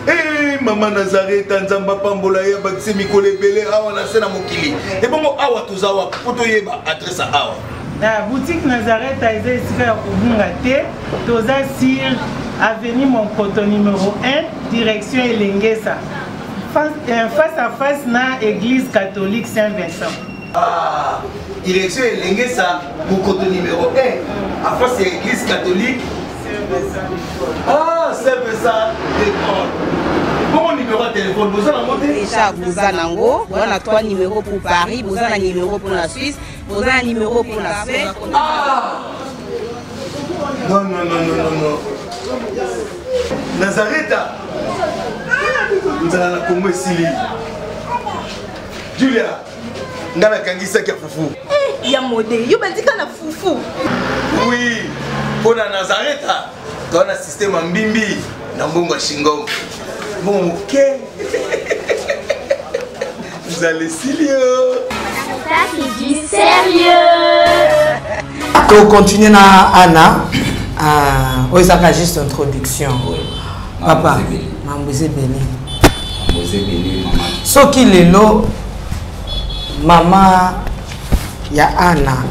Hey, eh, mama Nazareta, Nzambe apambola ye, abakisi mikolo ebele awa na se na mokili. Ebongo awa toza wapi mpo toyeba adresse ya awa? Na boutique Nazareta eza esika ya kobunga te, toza sur avenue Monkoto numéro 1, direction Elengesa. Face, euh, face à face na église catholique Saint-Vincent. Ah, direction Elengesa, Mokoto numéro 1, à face ya église catholique. Ah, Saint-Vincent de Paul. Bongo numéro ya téléphone, boza nango te? Déjà, boza nango, boza na trois numéros pour Paris, boza na numéro pour la Suisse, boza na numéro pour la Suède. Ah! Non, non, non, non, non, non. Nazareta. Nzala na Congo esili. Julia. nga nakangi saki ya fufu eh, ya mode yo bandika na fufu oui mpo na nazareta toa na systeme ya mbimbi na mbongo ya shingom mbongo moke nzala esili yo. Ça, c'est du sérieux. Tocontinue na Anna, oyo ezalaka juste introduction. Papa, mambo eza ebele. Soki lelo mama ya Anna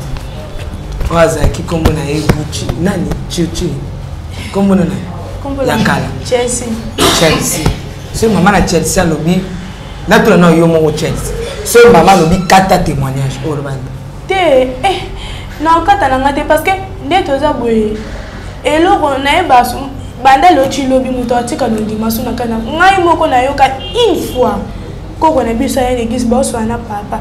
oyo azalaki nkombo na ye Gucci nani Chichi nkombo na ya kala Chelsea. Chelsea. Soki mama na Chelsea alobi natuna na yo moko Chelsea. Soki mama alobi kata témoignage oyo olobani te eh, nakokata na nga te parce que nde toza boye eloko nayeba banda loti lobi moto atika londima so na kana ngai moko nayoka une fois koko na biso aya na eglise baoswana na papa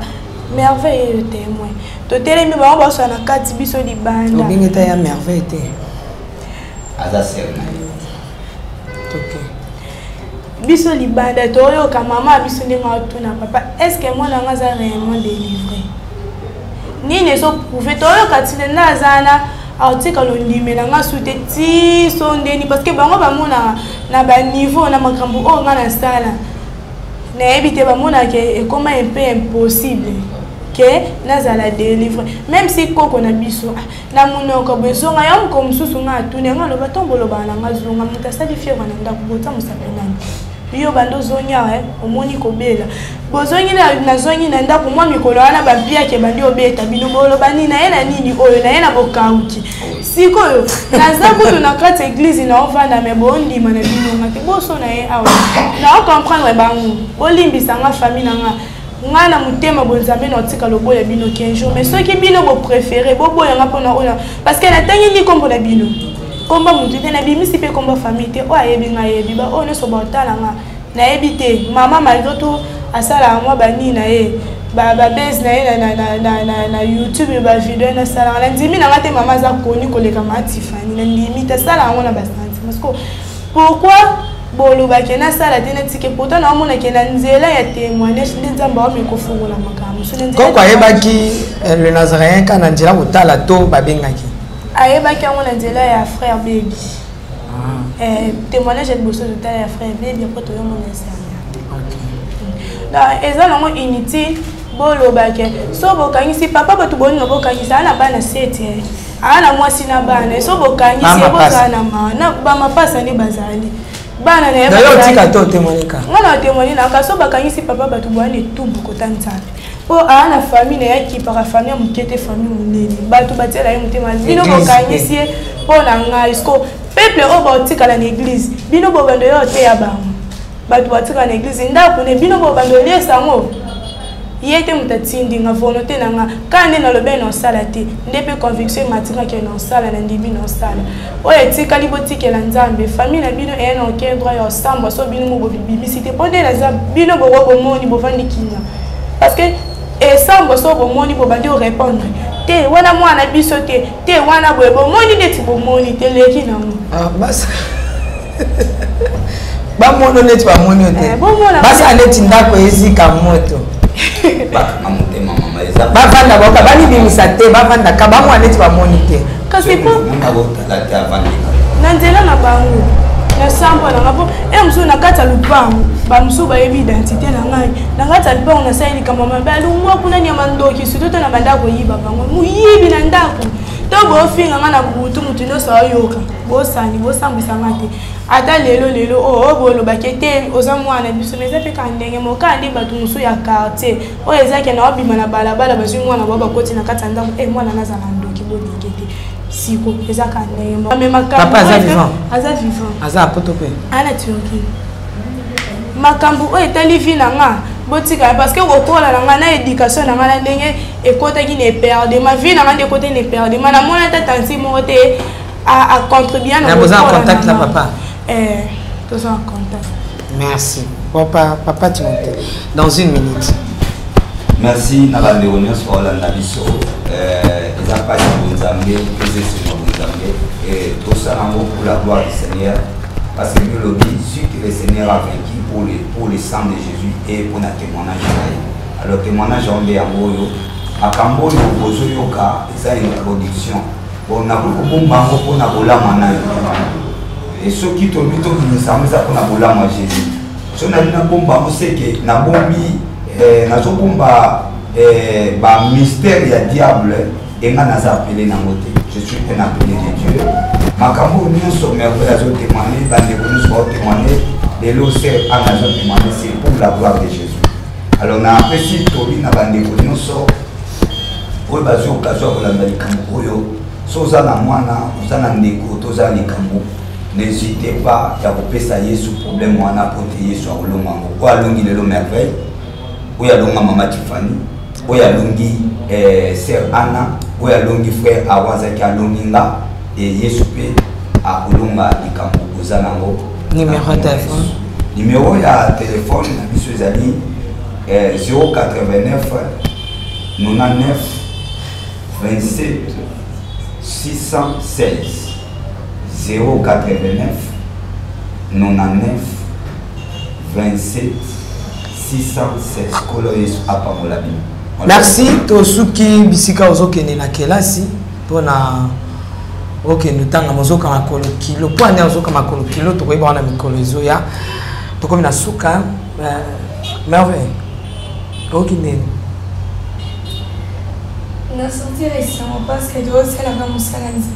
merveille eyo témoin totelemi bango baoswana na kati biso libanda obengi ta ya merveille te aza sere na ye. Biso libanda toyoka mama biso ndenge atuna papa, est ce que mwana nga aza réellement délivré? Nini ezoprouve toyoka ntina nde aza na aotika londimela nga su te ti so ndeni parce que bango bamonaka na baniveau na makambo oyo nga nasala nayebi te bamonaka ekoma un peu impossible ke nazala délivre même si koko na biso na monoko boye zonga ya mokolo mosusu nga atuni yango aloba ntango bolobaka na nga zonga moto asali fievre na ndako bota mosapi nani yo banda ozongi awa eh, omoni kobela bozongi nazongi na ndako mwa mikolo wana bapiaki ebandi obeta bino boloba nini naye na nini oyo naye na bokauki sikoyo naza kutu na kati eglize naovanda me bondima na bino nga te boso na ye awa naocomprendre bango bolimbisa nga famille na nga nga na motema bonzambe na otika loboya bino 15 jours mais soki bino bopréféré boboya nga mpona oyo parce que natangi ndi nkombo na bino nkombo motu te nabimisi mpe nkombo famille te oyo ayebi nga ayebi ba oyo nyonso baotala nga nayebi te mama malgré tout asalaka mwa banini na ye babase na ye na youtube bavideo nasalaka na ndimi na nga te mama aza koni koleka ma Tiffany na ndimi te asala yango na basentiment parce que pourquoi bolobake nasala te natike pourtant naomona ke na nzela ya témoignage nde nzambe aomi kofungola makambo. Koko ayebaki eh, le nazaréen ka na nzela kotala to babengaki ayebaki yango na nzela ya frère baby ah. eh, témoignage ya liboso totala ya frère baby apres toyomona esanga eza nango inutile bolobake so bokangisi papa bato boninga bokangisa ana bana sete eh. aa na mwasi na bana so bokangisi ye bozala na mawa na bamapasa nde bazali bana na ye otika te otemoigne ka nga na otemoigne naka so bakangisi papa bato bwana etumbu kota nzambe mpo aa na famille na ye akipaka famille ya moke te famille monene bato batiela ye motema bino bokangisi ye mpo na ngai siko peuple oyo baotikala na eglise bino bobando yo oteya bango bato batika na eglise ndako ne bino bobanda oliesa yango ye te moto atindi nga volonté na nga kaka nde nalobi na osala te nde mpe conviction ematikaki na osala na ndimi na osala oyo etikali botikela nzambe famille na bino eya na aucun droit ya osambwa so bino mo bobimisi te mpo nde naza bino boko bomoni bovandi kimia parce que esambwa so bomoni bobandi orépondre te wana mwana biso te te wana boye bomoni neti bomoni te leki nango ah, bamono neti bamoni yo te eh, basala neti ndako ezika moto bavanda baoka bamibimisa te bavandaka bamwa neti bamoni te kasi na nzela na bango Nasambwa na nga mpo e mosusu na kati ya lupango, bamosusu bayebi identité na ngai. Na kati ya lupango nasali likambo mabe, alongwa kuna nyama ndoki, surtout to na banda koyiba bango, moyibi na ndako. To bofinga nga na butu, motu nyonso ayoka, bosani bosambwisa nga te. Ata lelo lelo oyo oh, bolobaki te oza mwana biso, mais eza mpe kaka ndenge moko kaka nde bato mosusu ya quartier oyo eza ke na obima na balabala, bazwi mwana bao bakoti na kati ya ndako, e mwana nazala ndoki, bolingi te. Siko eza kaka ndenge moko. Mais makambo Papa aza vivant? Aza vivant. Aza poto mpe? Ana Turquie. Makambo oyo etali vie na nga, botika, parce que kokola na nga na éducation na nga na ndenge ekotaki na eperdema vie na nga, nde ekotaki na eperdema. Namona ata tanti moko te acontribua na boza en contact na papa? Eh, toza en contact. Merci papa. Papa Timothée, dans une minute. Merci na bandeko nyonso baolanda biso. Eza mpasi bonzambe, toza esengo bonzambe, tosala yango pour la gloire du Seigneur, parce que biolobi su que le Seigneur a vaincu pour le sang de Jésus et pour na témoignage na ye. Alors témoignage yango nde yango oyo, makambo oyo bozoyoka eza introduction. Bon, nakoki kobomba yango mpona bolama na yo, e soki tolobi tobimisa yango, eza mpona bolama ya Jésus. So nali nabomba yango, seke nabombi, nazobomba bamystère ya diable. Enga naza appelé nango te, je suis un appelé de Dieu. Makambo oyo nyonso Merveille azotémoigne, bandeko nyonso baotémoigne lelo, ser Anne azotémoigne, c'est pour la gloire de Jésus. Alors napesi toli na bandeko nyonso oyo bazwi occasion ya kolanda likambo oyo: so oza na mwana, oza na ndeko, to oza na likambo, n'hésitez pas ya kopesa Yesu problème wana, po te Yesu akolonga yango. Oyo alongi lelo Merveille, oyo alonga mama Tifani, oyo alongi sœur Anna, oyo alongi frère Awa azalaki, alongi nga, e Yesu mpe akolonga likambo oza nango. Numéro ya téléphone? Numéro ya téléphone na biso ezali 089 99 27 616, 089 99 27 616. Kolo Yesu apambola bino. Merci. Tosuki bisika ozokende na kelasi mpona okende otanga, mozoka makolo kilo mpo ane ozoka makolo kilo, tokoyeba wana mikolo ezoya. Tokomi na suka. Merveille, oyoki ndeni? Nasentir esengo parce que tozosalaka mosala Nzambe,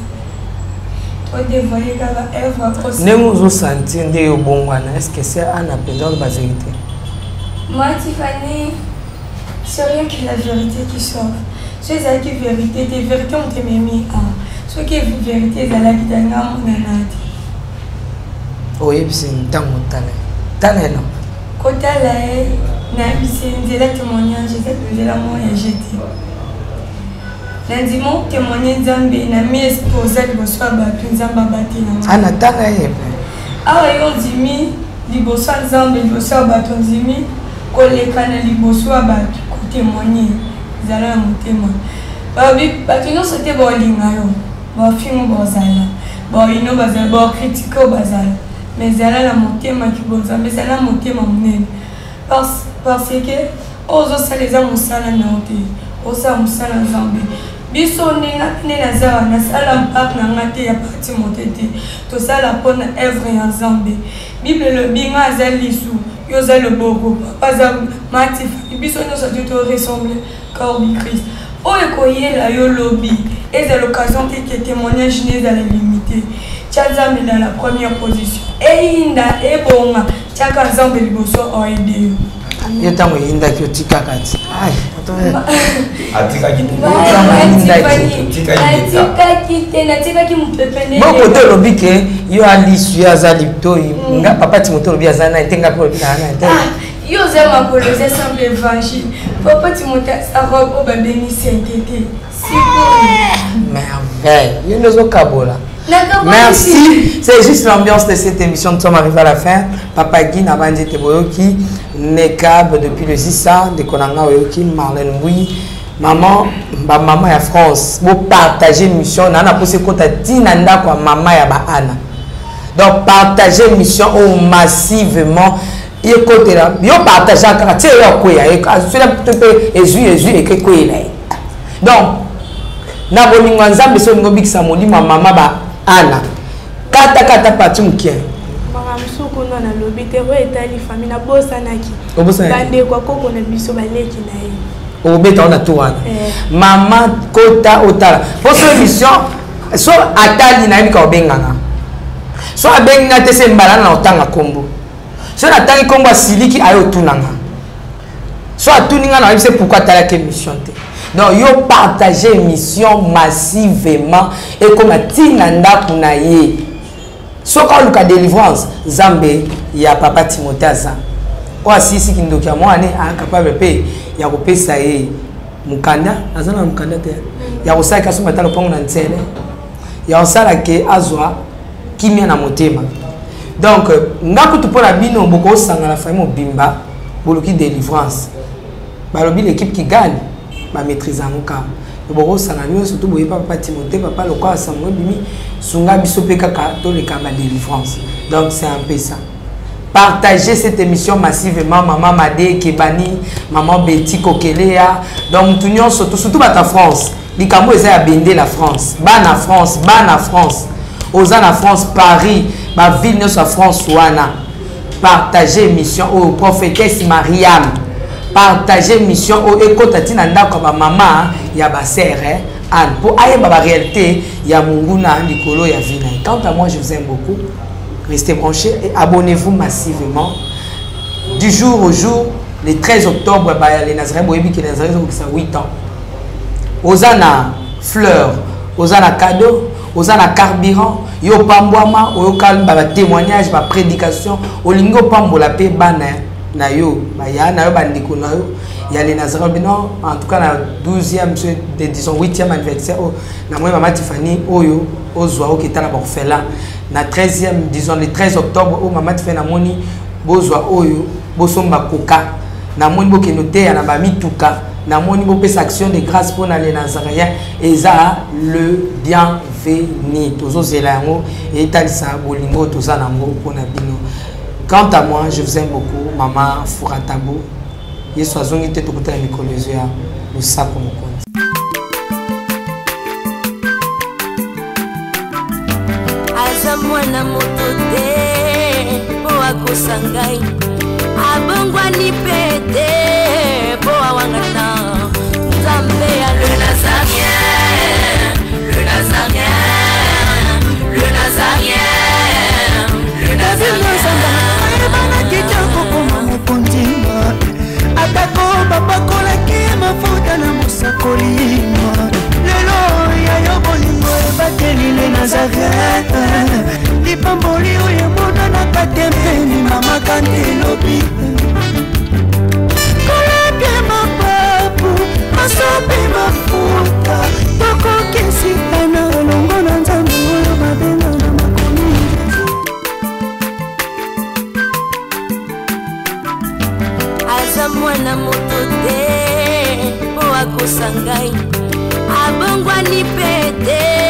todévoile kaka œuvre. Ndenge ozosentir nde yo obongwana, est ce que c'est Ana mpenza oloba vérité? Moi, Tiffany, c'est rien que la vérité qui sauve. So ezalaki vérité te, vérité moto ememi a soki vérité ezalaki te, nga monana te. Oyebisi ntango otala tala ye no? Kotala ye, nayebisi nzela témoignage eza nzela moko ya jete. Nandima otémoigne Nzambe na mi exposa liboso ya bato, Nzambe abatela. Ana, tala ye mpe. Awa yo ondimi liboso ya Nzambe, liboso ya bato, ondimi koleka na liboso ya bato kotémoigne, ezala na motema. Balobi bato nyonso te baolinga yo, bafingo bazala, baoyino bazala, baokritike oyo bazala, mais ezala na motema kibonzambe, ezala na motema monene, parce que oyo ozosala eza mosala na yo te, osala mosala Nzambe. Biso ndenge nde naza, nasala mpart na nga te ya parti mote te, tosala mpona œuvre ya Nzambe. Bible elobi nga aza lisu, yo oza loboko, papa aza matifani, biso nyonso te to ressemble corps du Christ. Oyo ekoyela yo lobi ezala occasion te ke témoignage ne ezala limité. Tia Nzambe dans la première position, eyinda ebonga, tiaka Nzambe liboso, oaide yo. Yo ntango eyindaki otikaka ti? Atikaki. Natikaki te, natikaki mopepe. Boko te, olobi ke yo alisu, yo aza litoi. Nga papa Timote olobi aza nani te, nga mpe olobi naa nani te. Yo oza makolo, eza simple évangile. Papa Timote aza robe oyo babengi sainteté. Sikoyo Merveille, yo nde ozokabola. Merci. C'est juste l'ambiance de cette émission. Nous sommes arrivés à la fin. Papa Guy Nabandi Teboyoki, Nekab depuis le Zissa, de Konanga Oyoki, Marlène Boui, maman, ba maman ya France. Vous partagez mission. Nana poussé kota tina ndako maman ya ba Anna. Donc partagez mission au massivement. Yekotela yo partage kaka tie yo akweya azwela mpe ezwi ezwi ekekweyela ye. Donc na bolingo ya Nzambe, soki olingi obikisa molimo ya mama ba Ana, kata kata parti mokie. Makambo mosusu kuna nalobi te, oyo etali famille nabosanaki. Obosanaki? Bandeko ya koko na biso, baleki na ye. Okobeta wana to wana. Eh. Mama, kota otala mpo so émission so atali, nayebi ka obenganga. So abengi nga te, se mbala na otanga nkombo. So natangi nkombo, asiliki, aye otunanga. So atuni nga, nayebi se pourquoi atalaki émission te. Donc yo partage émission massivement, ekoma ntina ndako na ye. Soki aluka délivrance, Nzambe ya papa Timothée aza oyo asilisi kindoki ya mwana, acapable mpe ya kopesa ye mokanda. Aza na mokanda te ya kosalaka asomba ata lopango na ntsele, ya kosala ke azwa kimia na motema. Donc nga kutu, mpo na bino, bokosangana famille mobimba, boluki délivrance. Balobi l'équipe qui gagne bamaîtrise yango kaka. Bokosanga bino, surtout boye papa Timothée, papa lokola sango ebimi, sunga biso mpe kaka toleka badélivrance. Donc c'est un peu ça. Partagez cette émission massivement. Maman Made Kebani, maman Betty Kokelea, donc mutu nyonso, surtout bato ya France. Likambo eza ya bende la France, bana France, bana France, oza na France, Paris, baville nyonso ya France wana, partage émission oyo. Prophétesse Mariam, partage émission oyo, ekota ntina ndako ya bamama ya basere Anne, mpo ayeba baréalité ya monguna likolo ya vie na ye. Quant à moi, je vous aime beaucoup. Restez branchés et abonnez-vous massivement. Du jour au jour, le 13 octobre, bah, les Nazaréens, boyebi ke Nazaréens ezokokisa 8 ans. Oza na fleur, oza na cadeau, oza na carburant, yo pambwama, oyoka batémoignage, baprédication, olingi opambola mpe bana na yo, baya na yo, bandeko na yo ya les Nazaréens bino. En tout cas, na 12e, disons 8e anniversaire oyo, namoni mama Tiffany oyo ozwa oketa na baorphelin. Na 13e, disons le 13 octobre oyo, mama Tiffany, namoni bozwa oyo bosomba koka, namoni bokende oteya na bamituka, namoni bopesa action de grâce mpona les Nazaréens. Eza le bienvenu, tozozela yango, etalisa bolingo oyo toza nango mpona bino. Quant à moi, je vous aime beaucoup. Mama Furatabo, Yesu azongi te, tokutana mikolo ezo ya losako mokonzi. Aza mwana moto te mpo akosa ngai, abongwani mpe te mpo awangana. Nzambe ya le Nazarien, le Nazarien, le Nazarien, le Nazarien. Ayebanaki te kokoma mokonzi, atako bapakolaki mafuta na mosakoli. Lelo ya yo bolingo ebateli le Nazaret, lipamboli oyo emonanaka te mpeni. Mama kante elobi kolapie mapapu, masopi mafuta, tokokisika na elongo na Nzambe oyo babenga na makomi. Aza mwana moto te mpo akosa ngai, abongwani mpe te.